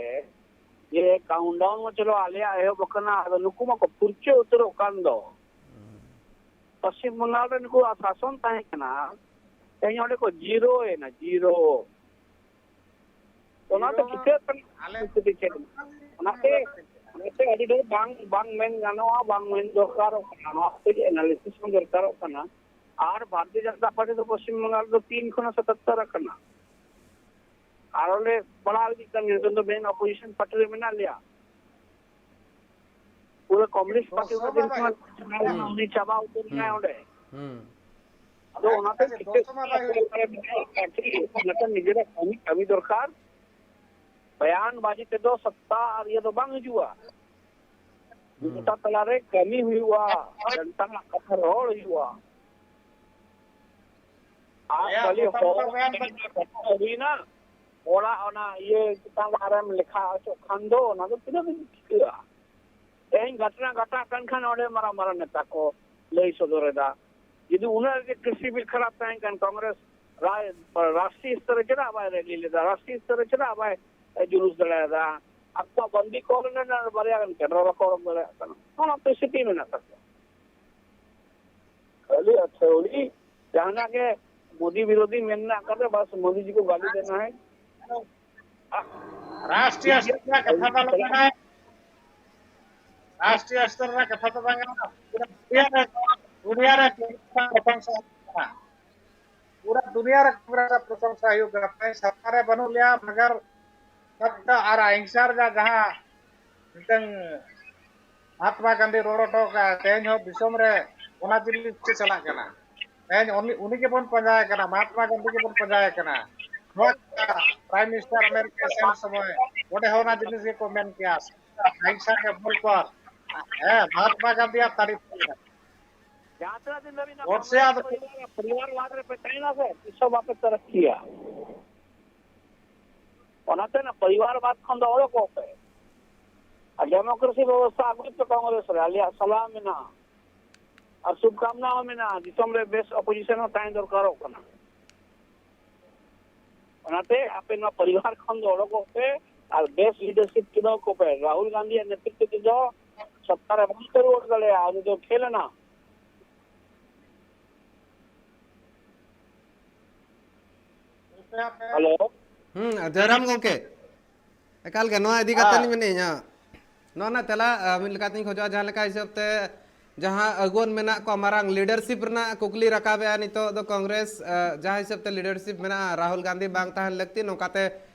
ᱡᱮ ᱠᱟᱣᱩᱱᱴᱰᱟᱣᱩᱱ ᱢᱟ ᱪᱚᱞᱚ ᱟᱞᱮᱭᱟᱜ ᱮᱦᱚᱵ ᱟᱠᱟᱱᱟ, ᱟᱫᱚ ᱱᱩᱠᱩ ᱢᱟᱠᱚ ᱯᱷᱩᱨᱪᱟᱹ ᱩᱛᱟᱹᱨᱚᱜ ᱠᱟᱱ ᱫᱚ᱾ ᱯᱚᱥᱪᱤᱢ ᱵᱟᱝᱜᱟᱞ ᱨᱮ ᱱᱩᱠᱩᱣᱟᱜ ᱥᱟᱥᱚᱱ ᱛᱟᱦᱮᱸ ᱠᱟᱱᱟ, ᱛᱮᱦᱮᱧ ᱚᱸᱰᱮ ᱠᱚ ᱡᱤᱨᱳ ᱮᱱᱟ, ᱡᱤᱨᱳ᱾ ᱚᱱᱟᱛᱮ ᱡᱤᱨᱳ ᱴᱷᱤᱠᱟᱹᱜ ᱠᱟᱱᱟ ᱟᱞᱮ ᱯᱚᱨᱤᱥᱛᱷᱤᱛᱤ ᱪᱮᱫ᱾ ᱚᱱᱟᱛᱮ, ᱚᱱᱟᱛᱮ ᱟᱹᱰᱤ ᱰᱷᱮᱨ ᱵᱟᱝ, ᱵᱟᱝ ᱢᱮᱱ ᱜᱟᱱᱚᱜᱼᱟ, ᱵᱟᱝ ᱢᱮᱱ ᱫᱚᱨᱠᱟᱨᱚᱜ ᱠᱟᱱᱟ᱾ ᱱᱚᱣᱟ ᱠᱚ ᱮᱱᱟᱞᱤᱥᱤᱥ ᱦᱚᱸ ᱫᱚᱨᱠᱟᱨᱚᱜ ᱠᱟᱱᱟ᱾ ᱟᱨ ᱵᱷᱟᱨᱚᱛᱤᱭᱚ ᱡᱚᱱᱚᱛᱟ ᱯᱟᱨᱴᱤ ᱫᱚ ᱯᱚᱥᱪᱤᱢ ᱵᱟᱝᱜᱟᱞ ᱨᱮᱫᱚ ᱛᱤᱱ ᱠᱷᱚᱱ ᱥᱚᱛᱚᱛᱛᱚᱨ ᱟᱠᱟᱱᱟ᱾ ᱟᱨᱚ ᱞᱮ ᱯᱟᱲᱦᱟᱣ ᱤᱫᱤᱜ ᱠᱟᱱ ᱜᱮᱭᱟ, ᱱᱤᱛᱚᱝ ᱫᱚ ᱢᱮᱱ ᱚᱯᱳᱡᱤᱥᱚᱱ ᱯᱟᱨᱴᱤ ᱨᱮ ᱢᱮᱱᱟᱜ ᱞᱮᱭᱟ᱾ ᱯᱩᱨᱟᱹ ᱠᱚᱢᱭᱩᱱᱤᱥᱴ ᱯᱟᱨᱴᱤ ᱫᱚ ᱩᱱᱟᱹᱜ ᱫᱤᱱ ᱠᱷᱚᱱ ᱦᱩᱸ᱾ ᱩᱱᱤ ᱪᱟᱵᱟ ᱩᱛᱟᱹᱨ ᱮᱱᱟᱭ ᱦᱩᱸ᱾ ᱚᱸᱰᱮ᱾ ᱦᱩᱸ᱾ ᱟᱫᱚ ᱚᱱᱟᱛᱮ ᱟᱪᱪᱷᱟ, ᱪᱤᱠᱟᱹ ᱫᱚᱥᱚ ᱢᱟ ᱵᱟᱭ ᱦᱩᱭᱩᱜ ᱠᱟᱱᱟ᱾ ᱱᱤᱡᱮᱨᱟᱜ ᱠᱟᱹᱢᱤ, ᱠᱟᱹᱢᱤ ᱫᱚᱨᱠᱟᱨ᱾ ᱵᱟᱭᱟᱱ ᱵᱟᱡᱤ ᱛᱮᱫᱚ ᱥᱚᱛᱛᱟ ᱟᱨ ᱤᱭᱟᱹ ᱫᱚ ᱵᱟᱝ ᱦᱤᱡᱩᱜᱼᱟ᱾ ᱦᱩᱸ᱾ ᱜᱚᱴᱟ ᱛᱟᱞᱟᱨᱮ ᱠᱟᱹᱢᱤ ᱦᱩᱭᱩᱜᱼᱟ, ᱡᱚᱱᱛᱟ ᱨᱮᱱᱟᱜ ᱠᱟᱛᱷᱟ ᱨᱚᱲ ᱦᱩᱭᱩᱜᱼᱟ᱾ ᱟᱨ ᱟᱭᱟᱜ ᱠᱷᱟᱹᱞᱤ ᱢᱚᱛᱟᱢᱚᱛ ᱦᱚᱲ ᱵᱟᱭᱟᱱ ᱵᱟᱡᱤ ᱠᱟᱛᱷᱟ ᱦᱩᱭᱱᱟ, ᱦᱚᱲᱟᱜ ᱚᱱᱟ ᱤᱭᱟᱹ ᱪᱮᱛᱟᱱ ᱨᱮ ᱟᱨᱮᱢ ᱞᱮᱠᱷᱟ ᱦᱚᱪᱚᱜ ᱠᱷᱟᱱ ᱫᱚ ᱚᱱᱟ ᱫᱚ ᱛᱤᱱᱟᱹᱜ ᱫᱤᱱ ᱴᱤᱠᱟᱹᱜᱼᱟ? ᱛᱮᱦᱮᱧ ᱜᱷᱟᱴᱱᱟ ᱜᱷᱟᱴᱟᱜ ᱠᱟᱱ ᱠᱷᱟᱱ ᱚᱸᱰᱮ ᱢᱟᱨᱟᱝ ᱢᱟᱨᱟᱝ ᱱᱮᱛᱟ ᱠᱚ ᱞᱟᱹᱭ ᱥᱚᱫᱚᱨ ᱮᱫᱟ᱾ ᱡᱩᱫᱤ ᱩᱱᱟᱹᱜ ᱜᱮ ᱠᱨᱤᱥᱤ ᱵᱤᱞ ᱠᱷᱟᱨᱟᱯ ᱛᱟᱦᱮᱸ ᱠᱟᱱ, ᱠᱚᱝᱜᱨᱮᱥ ᱨᱟ-, ᱨᱟᱥᱴᱨᱤᱭᱚ ᱥᱛᱚᱨ ᱨᱮ ᱪᱮᱫᱟᱜ ᱵᱟᱭ ᱨᱮᱞᱤ ᱞᱮᱫᱟ? ᱨᱟᱥᱴᱨᱤᱭᱚ ᱥᱛᱚᱨ ᱨᱮ ᱪᱮᱫᱟᱜ ᱵᱟᱭ ᱡᱩᱞᱩᱥ ᱫᱟᱲᱮᱭᱟᱫᱟ? ᱟᱠᱚᱣᱟᱜ ᱵᱟᱱᱫᱤ ᱠᱚ ᱨᱮᱱᱟᱜ ᱵᱟᱨᱭᱟ ᱜᱟᱱ ᱠᱮᱱᱰᱨᱟ ᱵᱟᱠᱚ ᱚᱰᱚᱠ ᱫᱟᱲᱮᱭᱟᱜ ᱠᱟᱱᱟ᱾ ᱚᱱᱟ ᱯᱚᱨᱤᱥᱛᱷᱤᱛᱤ ᱢᱮᱱᱟᱜ ᱛᱟᱠᱚᱣᱟ᱾ ᱠᱷᱟᱹᱞᱤ ᱟᱹᱛᱷᱟᱹᱣᱲᱤ ᱡᱟᱦᱟᱱᱟᱜ ᱜᱮ ᱢᱳᱫᱤ ᱵᱤᱨᱳᱫᱷᱤ ᱢᱮᱱ ᱢᱮᱱᱟᱜ ᱠᱟᱫᱟ, ᱵᱟᱥ ᱢᱳᱫᱤ ᱡᱤ ᱠᱚ ᱜᱟᱹᱰᱤ ᱫᱮᱱᱟ ᱦᱮᱸ᱾ ᱨᱟᱥᱴᱨᱤᱭᱚ ᱥᱛᱚᱨ ᱨᱮᱱᱟᱜ ᱠᱟᱛᱷᱟ ᱫᱚ ᱟᱞᱚ ᱵᱟᱰᱟᱭ᱾ ᱨᱟᱥᱴᱨᱤᱭᱚ ᱥᱛᱚᱨ ᱨᱮᱱᱟᱜ ᱠᱟᱛᱷᱟ ᱫᱚ ᱵᱟᱝ ᱜᱟᱱᱚᱜᱼᱟ᱾ ᱯᱩᱨᱟᱹ ᱫᱩᱱᱤᱭᱟᱹ ᱨᱮ, ᱫᱩᱱᱤᱭᱟᱹ ᱨᱮ ᱯᱨᱚᱥᱚᱝᱥᱟ ᱦᱩᱭᱩᱜ ᱠᱟᱱᱟ᱾ ᱯᱩᱨᱟᱹ ᱫᱩᱱᱤᱭᱟᱹ ᱨᱮ ᱠᱚᱝᱜᱨᱮᱥ ᱨᱮ ᱯᱨᱚᱥᱚᱝᱥᱟ ᱦᱩᱭᱩᱜ ᱠᱟᱱᱟ᱾ ᱛᱮᱦᱮᱧ ᱥᱚᱨᱠᱟᱨ ᱨᱮ ᱵᱟᱹᱱᱩᱜ ᱞᱮᱭᱟ, ᱢᱟᱜᱟᱨ ᱥᱚᱛᱛᱟ ᱟᱨ ᱟᱦᱤᱝᱥᱟ ᱨᱮᱭᱟᱜ ᱡᱟᱦᱟᱸ ᱢᱤᱫᱴᱟᱝ ᱢᱚᱦᱟᱛᱢᱟ ᱜᱟᱱᱫᱷᱤ ᱨᱚᱲ ᱦᱚᱴᱚ ᱠᱟᱜᱼᱟ, ᱛᱮᱦᱮᱧ ᱦᱚᱸ ᱫᱤᱥᱚᱢ ᱨᱮ ᱚᱱᱟ ᱡᱤᱱᱤᱥ ᱪᱮᱫ ᱪᱟᱞᱟᱜ ᱠᱟᱱᱟ? ᱛᱮᱦᱮᱧ ᱩᱱᱤ, ᱩᱱᱤ ᱜᱮᱵᱚᱱ ᱯᱟᱸᱡᱟᱭᱮ ᱠᱟᱱᱟ, ᱢᱚᱦᱟᱛᱢᱟ ᱜᱟᱱᱫᱷᱤ ᱜᱮᱵᱚᱱ ᱯᱟᱸᱡᱟᱭᱮ ᱠᱟᱱᱟ᱾ ᱱᱚᱣᱟ ᱯᱨᱟᱭᱤᱢ ᱢᱤᱱᱤᱥᱴᱟᱨ ᱟᱢᱮᱨᱤᱠᱟ ᱥᱮᱱ ᱥᱚᱢᱚᱭ ᱚᱸᱰᱮ ᱦᱚᱸ ᱚᱱᱟ ᱡᱤᱱᱤᱥ ᱜᱮᱠᱚ ᱢᱮᱱ ᱠᱮᱭᱟ, ᱟᱦᱤᱝᱥᱟ ᱠᱮ ᱵᱚᱞ ᱯᱚᱨ, ᱦᱮᱸ, ᱢᱚᱦᱟᱛᱢᱟ ᱜᱟᱱᱫᱷᱤᱭᱟᱜ ᱛᱟᱹᱨᱤᱯᱷ ᱠᱟᱱᱟ᱾ ᱡᱟᱦᱟᱸ ᱛᱤᱱᱟᱹᱜ ᱫᱤᱱ ᱫᱷᱟᱹᱵᱤᱡ ᱱᱚᱣᱟ ᱜᱚᱰᱥᱮ ᱟᱫᱚ ᱯᱚᱨᱤᱵᱟᱨ, ᱯᱚᱨᱤᱵᱟᱨ ᱵᱟᱫ ᱨᱮᱯᱮ ᱛᱟᱦᱮᱱᱟ ᱥᱮ, ᱛᱤᱥ ᱦᱚᱸ ᱵᱟᱯᱮ ᱛᱟᱨᱟᱠᱠᱤᱭᱟ᱾ ᱚᱱᱟᱛᱮ ᱚᱱᱟ ᱯᱚᱨᱤᱵᱟᱨ ᱵᱟᱫ ᱠᱷᱚᱱ ᱫᱚ ᱚᱰᱚᱠᱚᱜ ᱯᱮ᱾ ᱟᱨ ᱰᱮᱢᱳᱠᱨᱮᱥᱤ ᱵᱮᱵᱚᱥᱛᱷᱟ ᱟᱹᱜᱩᱭ ᱯᱮ ᱠᱚᱝᱜᱨᱮᱥ ᱨᱮ, ᱟᱞᱮᱭᱟᱜ ᱥᱟᱞᱦᱟ ᱢᱮᱱᱟᱜᱼᱟ᱾ ᱟᱨ ᱥᱩᱵᱷᱠᱟᱢᱱᱟ ᱦᱚᱸ ᱢᱮᱱᱟᱜᱼᱟ, ᱫᱤᱥᱚᱢ ᱨᱮ ᱵᱮᱥ ᱚᱯᱳᱡᱤᱥᱚᱱ ᱦᱚᱸ ᱛᱟᱦᱮᱸ ᱫᱚᱨᱠᱟᱨᱚᱜ ᱠᱟᱱᱟ᱾ ᱚᱱᱟᱛᱮ ᱟᱯᱮ ᱱᱚᱣᱟ ᱯᱚᱨᱤᱵᱟᱨ ᱠᱷᱚᱱ ᱫᱚ ᱚᱰᱚᱠᱚᱜ ᱯᱮ ᱟᱨ ᱵᱮᱥ ᱞᱤᱰᱟᱨᱥᱤᱯ ᱪᱩᱱᱟᱹᱣ ᱠᱚᱯᱮ᱾ ᱨᱟᱦᱩᱞ ᱜᱟᱱᱫᱷᱤᱭᱟᱜ ᱱᱮᱛᱨᱤᱛᱵ ᱛᱮᱫᱚ ᱥᱚᱛᱛᱟ ᱨᱮ ᱵᱟᱝ ᱯᱮ ᱨᱩᱣᱟᱹᱲ ᱫᱟᱲᱮᱭᱟᱜᱼᱟ, ᱩᱱᱤ ᱫᱚ ᱯᱷᱮᱞ ᱮᱱᱟ᱾ ᱦᱮᱞᱳ᱾ ᱦᱩᱸ, ᱡᱚᱭᱨᱟᱢ ᱜᱚᱝᱠᱮ, ᱮᱠᱟᱞ ᱜᱮ ᱱᱚᱣᱟ ᱤᱫᱤ ᱠᱟᱛᱮ ᱦᱮᱸ᱾ ᱞᱤᱧ ᱢᱮᱱᱮᱫᱼᱟ, ᱱᱚᱣᱟ ᱨᱮᱱᱟᱜ ᱛᱮᱞᱟ, ᱟ, ᱢᱤᱫ ᱞᱮᱠᱟᱛᱤᱧ ᱠᱷᱚᱡᱚᱜᱼᱟ, ᱡᱟᱦᱟᱸ ᱞᱮᱠᱟ ᱦᱤᱥᱟᱹᱵ ᱛᱮ ᱡᱟᱦᱟᱸ ᱟᱹᱜᱩᱣᱟᱹᱱ ᱢᱮᱱᱟᱜ ᱠᱚᱣᱟ, ᱢᱟᱨᱟᱝ ᱞᱤᱰᱟᱨᱥᱤᱯ ᱨᱮᱱᱟᱜ ᱠᱩᱠᱞᱤ ᱨᱟᱠᱟᱵᱮᱜᱼᱟ ᱱᱤᱛᱚᱜ ᱫᱚ ᱠᱚᱝᱜᱨᱮᱥ, ᱟ, ᱡᱟᱦᱟᱸ ᱦᱤᱥᱟᱹᱵ ᱛᱮ ᱞᱤᱰᱟᱨᱥᱤᱯ ᱢᱮᱱᱟᱜᱼᱟ, ᱨᱟᱦᱩᱞ ᱜᱟᱱᱫᱷᱤ ᱵᱟᱝ ᱛᱟᱦᱮᱱ ᱞᱟᱹᱠᱛᱤ, ᱱᱚᱝᱠᱟᱛᱮ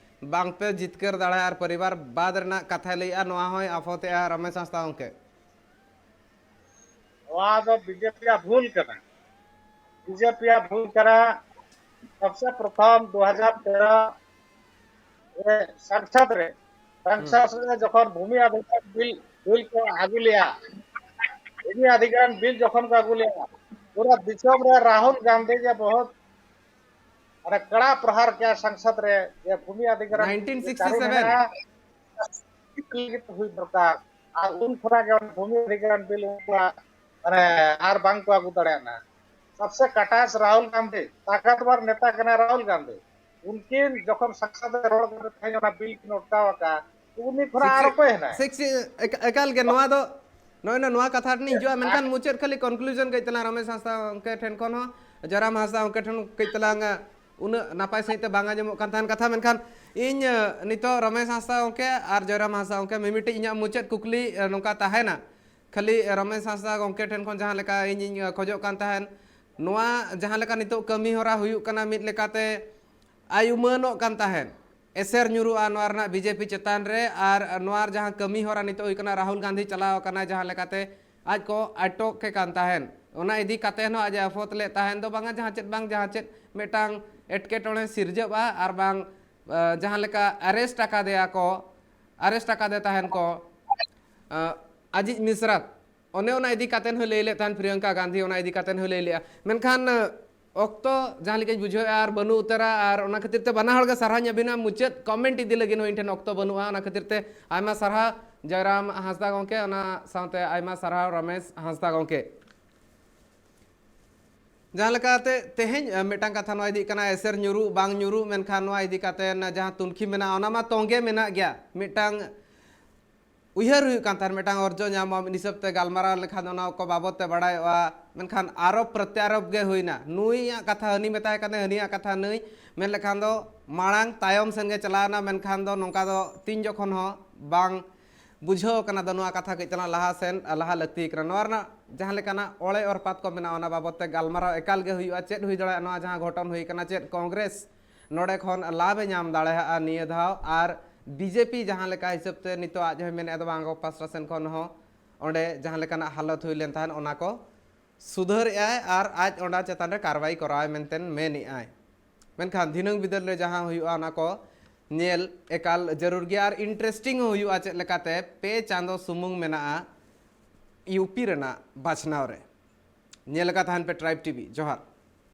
ᱵᱟᱝ ᱯᱮ ᱡᱤᱛᱠᱟᱹᱨ ᱫᱟᱲᱮᱭᱟᱜᱼᱟ ᱟᱨ ᱯᱚᱨᱤᱵᱟᱨ ᱵᱟᱫ ᱨᱮᱱᱟᱜ ᱠᱟᱛᱷᱟᱭ ᱞᱟᱹᱭᱮᱜᱼᱟ, ᱱᱚᱣᱟ ᱦᱚᱸᱭ ᱟᱯᱷᱚᱛᱮᱜᱼᱟ ᱨᱚᱢᱮᱥ ᱦᱟᱸᱥᱫᱟ ᱜᱚᱢᱠᱮ᱾ ᱱᱚᱣᱟ ᱫᱚ ᱵᱤᱡᱮᱯᱤᱭᱟᱜ ᱵᱷᱩᱞ ᱠᱟᱱᱟ, ᱵᱤᱡᱮᱯᱤᱭᱟᱜ ᱵᱷᱩᱞ ᱠᱟᱱᱟ᱾ ᱥᱚᱵᱥᱮ ᱯᱨᱚᱛᱷᱚᱢ ᱫᱩ ᱦᱟᱡᱟᱨ ᱛᱮᱨᱚ ᱨᱮ ᱥᱟᱝᱥᱟᱫ ᱨᱮ, ᱥᱟᱝᱥᱟᱫ ᱨᱮ ᱡᱚᱠᱷᱚᱱ ᱵᱷᱩᱢᱤ ᱚᱫᱷᱤᱠᱟᱨ ᱵᱤᱞ, ᱵᱤᱞ ᱠᱚ ᱟᱹᱜᱩ ᱞᱮᱜᱼᱟ, ᱵᱷᱩᱢᱤ ᱚᱫᱷᱤᱠᱟᱨ ᱵᱤᱞ ᱡᱚᱠᱷᱚᱱ ᱠᱚ ᱟᱹᱜᱩ ᱞᱮᱜᱼᱟ, ᱯᱩᱨᱟᱹ ᱫᱤᱥᱚᱢ ᱨᱮ ᱨᱟᱦᱩᱞ ᱜᱟᱱᱫᱷᱤ ᱡᱮ ᱵᱚᱦᱩᱛ ᱢᱟᱱᱮ ᱠᱟᱲᱟ ᱯᱨᱚᱦᱟᱨ ᱠᱮᱜᱼᱟ ᱥᱟᱝᱥᱟᱫ ᱨᱮ, ᱡᱮ ᱵᱷᱩᱢᱤ ᱚᱫᱷᱤᱠᱟᱨ ᱱᱟᱭᱤᱱᱴᱤᱱ ᱥᱤᱠᱥᱴᱤ ᱥᱮᱵᱷᱮᱱ᱾ ᱞᱟᱹᱜᱤᱫ ᱦᱩᱭ ᱫᱚᱨᱠᱟᱨ᱾ ᱟᱨ ᱩᱱ ᱠᱷᱚᱱᱟᱜ ᱜᱮ ᱚᱱᱟ ᱵᱷᱩᱢᱤ ᱚᱫᱷᱤᱠᱟᱨ ᱵᱤᱞ ᱩᱱᱠᱩᱣᱟᱜ ᱢᱟᱱᱮ ᱟᱨ ᱵᱟᱝ ᱠᱚ ᱟᱹᱜᱩ ᱫᱟᱲᱮᱭᱟᱜᱼᱟ᱾ ᱥᱚᱵᱥᱮ ᱠᱟᱴᱟᱥ ᱨᱟᱦᱩᱞ ᱜᱟᱱᱫᱷᱤ, ᱛᱟᱠᱟᱛᱣᱟᱨ ᱱᱮᱛᱟ ᱠᱟᱱᱟᱭ ᱨᱟᱦᱩᱞ ᱜᱟᱱᱫᱷᱤ᱾ ᱩᱱᱠᱤᱱ ᱡᱚᱠᱷᱚᱱ ᱥᱟᱝᱥᱟᱫ ᱨᱮ ᱨᱚᱲ ᱠᱟᱛᱮ ᱛᱮᱦᱮᱧ ᱚᱱᱟ ᱵᱤᱞ ᱠᱤᱱ ᱚᱴᱠᱟᱣ ᱟᱠᱟᱫᱼᱟ, ᱩᱱᱤ ᱠᱷᱚᱱᱟᱜ ᱟᱨ ᱥᱤᱠᱥᱴᱤ, ᱚᱠᱚᱭ ᱦᱮᱱᱟᱭ? ᱥᱤᱠᱥᱴᱤ, ᱮᱠ-, ᱮᱠᱟᱞ ᱜᱮ ᱱᱚᱣᱟ ᱫᱚ, ᱱᱚᱜᱼᱚᱭ ᱱᱚᱣᱟ ᱠᱟᱛᱷᱟ ᱴᱷᱮᱱᱤᱧ ᱦᱤᱡᱩᱜᱼᱟ, ᱢᱮᱱᱠᱷᱟᱱ ᱢᱩᱪᱟᱹᱫ ᱠᱷᱟᱹᱞᱤ ᱠᱚᱱᱠᱞᱩᱡᱚᱱ ᱠᱟᱹᱡ ᱛᱟᱞᱟᱝ ᱨᱚᱢᱮᱥ ᱦᱟᱸᱥᱫᱟ ᱜᱚᱢᱠᱮ ᱴᱷᱮᱱ ᱠᱷᱚᱱ ᱦᱚᱸ, ᱡᱚᱭᱨᱟᱢ ᱦᱟᱸᱥᱫᱟ ᱜᱚᱢᱠᱮ ᱴᱷᱮᱱ ᱠᱟᱹᱡ ᱛᱟᱞᱟᱝ, ᱩᱱᱟᱹᱜ ᱱᱟᱯᱟᱭ ᱥᱟᱺᱦᱤᱡ ᱛᱮ ᱵᱟᱝ ᱟᱸᱡᱚᱢᱚᱜ ᱠᱟᱱ ᱛᱟᱦᱮᱱ ᱠᱟᱛᱷᱟ, ᱢᱮᱱᱠᱷᱟᱱ ᱤᱧ, ᱱᱤᱛᱚᱜ ᱨᱚᱢᱮᱥ ᱦᱟᱸᱥᱫᱟ ᱜᱚᱢᱠᱮ ᱟᱨ ᱡᱚᱭᱨᱟᱢ ᱦᱟᱸᱥᱫᱟ ᱜᱚᱢᱠᱮ ᱢᱤᱢᱤᱫᱴᱤᱡ ᱤᱧᱟᱹᱜ ᱢᱩᱪᱟᱹᱫ ᱠᱩᱠᱞᱤ, ᱱᱚᱝᱠᱟ ᱛᱟᱦᱮᱱᱟ᱾ ᱠᱷᱟᱹᱞᱤ ᱨᱚᱢᱮᱥ ᱦᱟᱸᱥᱫᱟ ᱜᱚᱢᱠᱮ ᱴᱷᱮᱱ ᱠᱷᱚᱱ ᱡᱟᱦᱟᱸ ᱞᱮᱠᱟ ᱤᱧᱤᱧ ᱠᱷᱚᱡᱚᱜ ᱠᱟᱱ ᱛᱟᱦᱮᱱ, ᱱᱚᱣᱟ ᱡᱟᱦᱟᱸ ᱞᱮᱠᱟ ᱱᱤᱛᱚᱜ ᱠᱟᱹᱢᱤ ᱦᱚᱨᱟ ᱦᱩᱭᱩᱜ ᱠᱟᱱᱟ, ᱢᱤᱫ ᱞᱮᱠᱟᱛᱮ ᱟᱭ ᱩᱢᱟᱹᱱᱚᱜ ᱠᱟᱱ ᱛᱟᱦᱮᱸᱫ, ᱮᱥᱮᱨ ᱧᱩᱨᱩᱜᱼᱟ ᱱᱚᱣᱟ ᱨᱮᱱᱟᱜ ᱵᱤᱡᱮᱯᱤ ᱪᱮᱛᱟᱱ ᱨᱮ, ᱟᱨ ᱱᱚᱣᱟ ᱡᱟᱦᱟᱸ ᱠᱟᱹᱢᱤ ᱦᱚᱨᱟ ᱱᱤᱛᱚᱜ ᱦᱩᱭ ᱠᱟᱱᱟ, ᱨᱟᱦᱩᱞ ᱜᱟᱱᱫᱷᱤ ᱪᱟᱞᱟᱣ ᱟᱠᱟᱱᱟᱭ ᱡᱟᱦᱟᱸ ᱞᱮᱠᱟᱛᱮ, ᱟᱡ ᱠᱚ ᱟᱴᱚᱠ ᱮ ᱠᱟᱱ ᱛᱟᱦᱮᱸᱫ, ᱚᱱᱟ ᱤᱫᱤ ᱠᱟᱛᱮ ᱦᱚᱸ ᱟᱡ ᱮ ᱟᱯᱷᱚᱛ ᱞᱮᱫ ᱛᱟᱦᱮᱸᱫ ᱫᱚ ᱵᱟᱝᱟ ᱡᱟᱦᱟᱸ ᱪᱮᱫ ᱵᱟᱝ ᱡᱟᱦᱟᱸ ᱪᱮᱫ ᱢᱤᱫᱴᱟᱝ ᱮᱴᱠᱮᱴᱚᱬᱮ ᱥᱤᱨᱡᱟᱹᱜᱼᱟ, ᱟᱨ ᱵᱟᱝ, ᱟ, ᱡᱟᱦᱟᱸ ᱞᱮᱠᱟ ᱟᱨᱮᱥᱴ ᱟᱠᱟᱫᱮᱭᱟ ᱠᱚ, ᱟᱨᱮᱥᱴ ᱟᱠᱟᱫᱮ ᱛᱟᱦᱮᱸᱱ ᱠᱚ, ᱟ, ᱟᱡᱤᱡ ᱢᱤᱥᱨᱟᱛ, ᱚᱱᱮ ᱚᱱᱟ ᱤᱫᱤ ᱠᱟᱛᱮ ᱦᱚᱸ ᱞᱟᱹᱭ ᱞᱮᱫ ᱛᱟᱦᱮᱸᱱ ᱯᱨᱤᱭᱟᱝᱠᱟ ᱜᱟᱱᱫᱷᱤ, ᱚᱱᱟ ᱤᱫᱤ ᱠᱟᱛᱮ ᱦᱚᱸ ᱞᱟᱹᱭ ᱞᱮᱫᱼᱟ᱾ ᱢᱮᱱᱠᱷᱟᱱ, ᱟ, ᱚᱠᱛᱚ ᱡᱟᱦᱟᱸ ᱞᱮᱠᱟᱧ ᱵᱩᱡᱷᱟᱹᱣᱮᱫᱼᱟ ᱟᱨ ᱵᱟᱹᱱᱩᱜ ᱩᱛᱟᱹᱨᱟ, ᱟᱨ ᱚᱱᱟ ᱠᱷᱟᱹᱛᱤᱨ ᱛᱮ ᱵᱟᱱᱟ ᱦᱚᱲ ᱜᱮ ᱥᱟᱨᱦᱟᱣ ᱧᱟᱵᱤᱱᱟ, ᱢᱩᱪᱟᱹᱫ ᱠᱚᱢᱮᱱᱴ ᱤᱫᱤ ᱞᱟᱹᱜᱤᱫ ᱦᱚᱸ ᱤᱧ ᱴᱷᱮᱱ ᱚᱠᱛᱚ ᱵᱟᱹᱱᱩᱜᱼᱟ᱾ ᱚᱱᱟ ᱠᱷᱟᱹᱛᱤᱨ ᱛᱮ ᱟᱭᱢᱟ ᱥᱟᱨᱦᱟᱣ ᱡᱚᱭᱨᱟᱢ ᱦᱟᱸᱥᱫᱟ ᱜᱚᱢᱠᱮ, ᱚᱱᱟ ᱥᱟᱶᱛᱮ ᱟᱭᱢᱟ ᱥᱟᱨᱦᱟᱣ ᱨᱚᱢᱮᱥ ᱦᱟᱸᱥᱫᱟ ᱜᱚᱢᱠᱮ᱾ ᱡᱟᱦᱟᱸ ᱞᱮᱠᱟᱛᱮ ᱛᱮᱦᱮᱧ ᱢᱤᱫᱴᱟᱝ ᱠᱟᱛᱷᱟ ᱱᱚᱣᱟ ᱤᱫᱤᱜ ᱠᱟᱱᱟ, ᱮᱥᱮᱨ ᱧᱩᱨᱩᱜ ᱵᱟᱝ ᱧᱩᱨᱩᱜ, ᱢᱮᱱᱠᱷᱟᱱ ᱱᱚᱣᱟ ᱤᱫᱤ ᱠᱟᱛᱮ ᱡᱟᱦᱟᱸ ᱛᱩᱱᱠᱷᱤ ᱢᱮᱱᱟᱜᱼᱟ, ᱚᱱᱟ ᱢᱟ ᱛᱚᱸᱜᱮ ᱢᱮᱱᱟᱜ ᱜᱮᱭᱟ᱾ ᱢᱤᱫᱴᱟᱝ ᱩᱭᱦᱟᱹᱨ ᱦᱩᱭᱩᱜ ᱠᱟᱱ ᱛᱟᱦᱮᱸᱫ, ᱢᱤᱫᱴᱟᱝ ᱚᱨᱡᱚ ᱧᱟᱢᱚᱜᱼᱟ, ᱢᱤᱫ ᱦᱤᱥᱟᱹᱵ ᱛᱮ ᱜᱟᱞᱢᱟᱨᱟᱣ ᱞᱮᱠᱷᱟᱱ ᱚᱱᱟ ᱠᱚ ᱵᱟᱵᱚᱫ ᱛᱮ ᱵᱟᱲᱟᱭᱚᱜᱼᱟ᱾ ᱢᱮᱱᱠᱷᱟᱱ ᱟᱨᱚ ᱯᱨᱚᱛᱭᱟᱨᱳᱯ ᱜᱮ ᱦᱩᱭᱱᱟ, ᱱᱩᱭᱟᱜ ᱠᱟᱛᱷᱟ ᱦᱟᱹᱱᱤ ᱢᱮᱛᱟᱭ ᱠᱟᱱᱟ, ᱦᱟᱹᱱᱤᱭᱟᱜ ᱠᱟᱛᱷᱟ ᱱᱩᱭ, ᱢᱮᱱ ᱞᱮᱠᱷᱟᱱ ᱫᱚ ᱢᱟᱲᱟᱝ ᱛᱟᱭᱚᱢ ᱥᱮᱱ ᱜᱮ ᱪᱟᱞᱟᱣᱱᱟ᱾ ᱢᱮᱱᱠᱷᱟᱱ ᱫᱚ ᱱᱚᱝᱠᱟ ᱫᱚ ᱛᱤᱱ ᱡᱚᱠᱷᱚᱱ ᱦᱚᱸ ᱵᱟᱝ ᱵᱩᱡᱷᱟᱹᱣ ᱠᱟᱱᱟ, ᱫᱚ ᱱᱚᱣᱟ ᱠᱟᱛᱷᱟ ᱠᱟᱹᱡ ᱪᱟᱞᱟᱝ ᱞᱟᱦᱟ ᱥᱮᱱ ᱞᱟᱦᱟ ᱞᱟᱹᱠᱛᱤ ᱠᱟᱱᱟ᱾ ᱱᱚᱣᱟ ᱨᱮᱱᱟᱜ ᱡᱟᱦᱟᱸ ᱞᱮᱠᱟᱱᱟᱜ ᱚᱲᱮ ᱚᱨᱯᱟᱛ ᱠᱚ ᱢᱮᱱᱟᱜᱼᱟ, ᱚᱱᱟ ᱵᱟᱵᱚᱫ ᱛᱮ ᱜᱟᱞᱢᱟᱨᱟᱣ ᱮᱠᱟᱞ ᱜᱮ ᱦᱩᱭᱩᱜᱼᱟ᱾ ᱪᱮᱫ ᱦᱩᱭ ᱫᱟᱲᱮᱭᱟᱜᱼᱟ, ᱱᱚᱣᱟ ᱡᱟᱦᱟᱸ ᱜᱷᱚᱴᱚᱱ ᱦᱩᱭ ᱠᱟᱱᱟ, ᱪᱮᱫ ᱠᱚᱝᱜᱨᱮᱥ ᱱᱚᱰᱮ ᱠᱷᱚᱱ ᱞᱟᱵᱷ ᱮ ᱧᱟᱢ ᱫᱟᱲᱮᱭᱟᱜᱼᱟ ᱱᱤᱭᱟᱹ ᱫᱷᱟᱣ? ᱟᱨ ᱵᱤᱡᱮᱯᱤ ᱡᱟᱦᱟᱸ ᱞᱮᱠᱟ ᱦᱤᱥᱟᱹᱵ ᱛᱮ ᱱᱤᱛᱚᱜ ᱟᱡ ᱦᱚᱸᱭ ᱢᱮᱱᱮᱫ ᱫᱚ ᱵᱟᱝ, ᱟᱠᱚ ᱯᱟᱥᱴᱟ ᱥᱮᱱ ᱠᱷᱚᱱ ᱦᱚᱸ ᱚᱸᱰᱮ ᱡᱟᱦᱟᱸ ᱞᱮᱠᱟᱱᱟᱜ ᱦᱟᱞᱚᱛ ᱦᱩᱭ ᱞᱮᱱ ᱛᱟᱦᱮᱸᱫ, ᱚᱱᱟ ᱠᱚ ᱥᱩᱫᱷᱟᱹᱨᱮᱜᱼᱟᱭ ᱟᱨ ᱟᱡ ᱚᱱᱟ ᱪᱮᱛᱟᱱ ᱨᱮ ᱠᱟᱨᱣᱟᱭ ᱠᱚᱨᱟᱣᱟᱭ ᱢᱮᱱᱛᱮ ᱢᱮᱱᱮᱜᱼᱟᱭ᱾ ᱢᱮᱱᱠᱷᱟᱱ ᱫᱷᱤᱱᱟᱹᱝ ᱵᱤᱫᱟᱹᱞ ᱨᱮ ᱡᱟᱦᱟᱸ ᱦᱩᱭᱩᱜᱼᱟ, ᱚᱱᱟ ᱠᱚ ᱧᱮᱞ ᱮᱠᱟᱞ ᱡᱟᱹᱨᱩᱲ ᱜᱮᱭᱟ᱾ ᱟᱨ ᱤᱱᱴᱟᱨᱮᱥᱴᱤᱝ ᱦᱚᱸ ᱦᱩᱭᱩᱜᱼᱟ, ᱪᱮᱫ ᱞᱮᱠᱟᱛᱮ ᱯᱮ ᱪᱟᱸᱫᱚ ᱥᱩᱢᱩᱝ ᱢᱮᱱᱟᱜᱼᱟ ᱤᱭᱩᱯᱤ ᱨᱮᱱᱟᱜ ᱵᱟᱪᱷᱱᱟᱣ ᱨᱮ᱾ ᱧᱮᱞ ᱟᱠᱟᱫ ᱛᱟᱦᱮᱱ ᱯᱮ ᱴᱨᱟᱭᱤᱵᱽ ᱴᱤᱵᱷᱤ᱾ ᱡᱚᱦᱟᱨ᱾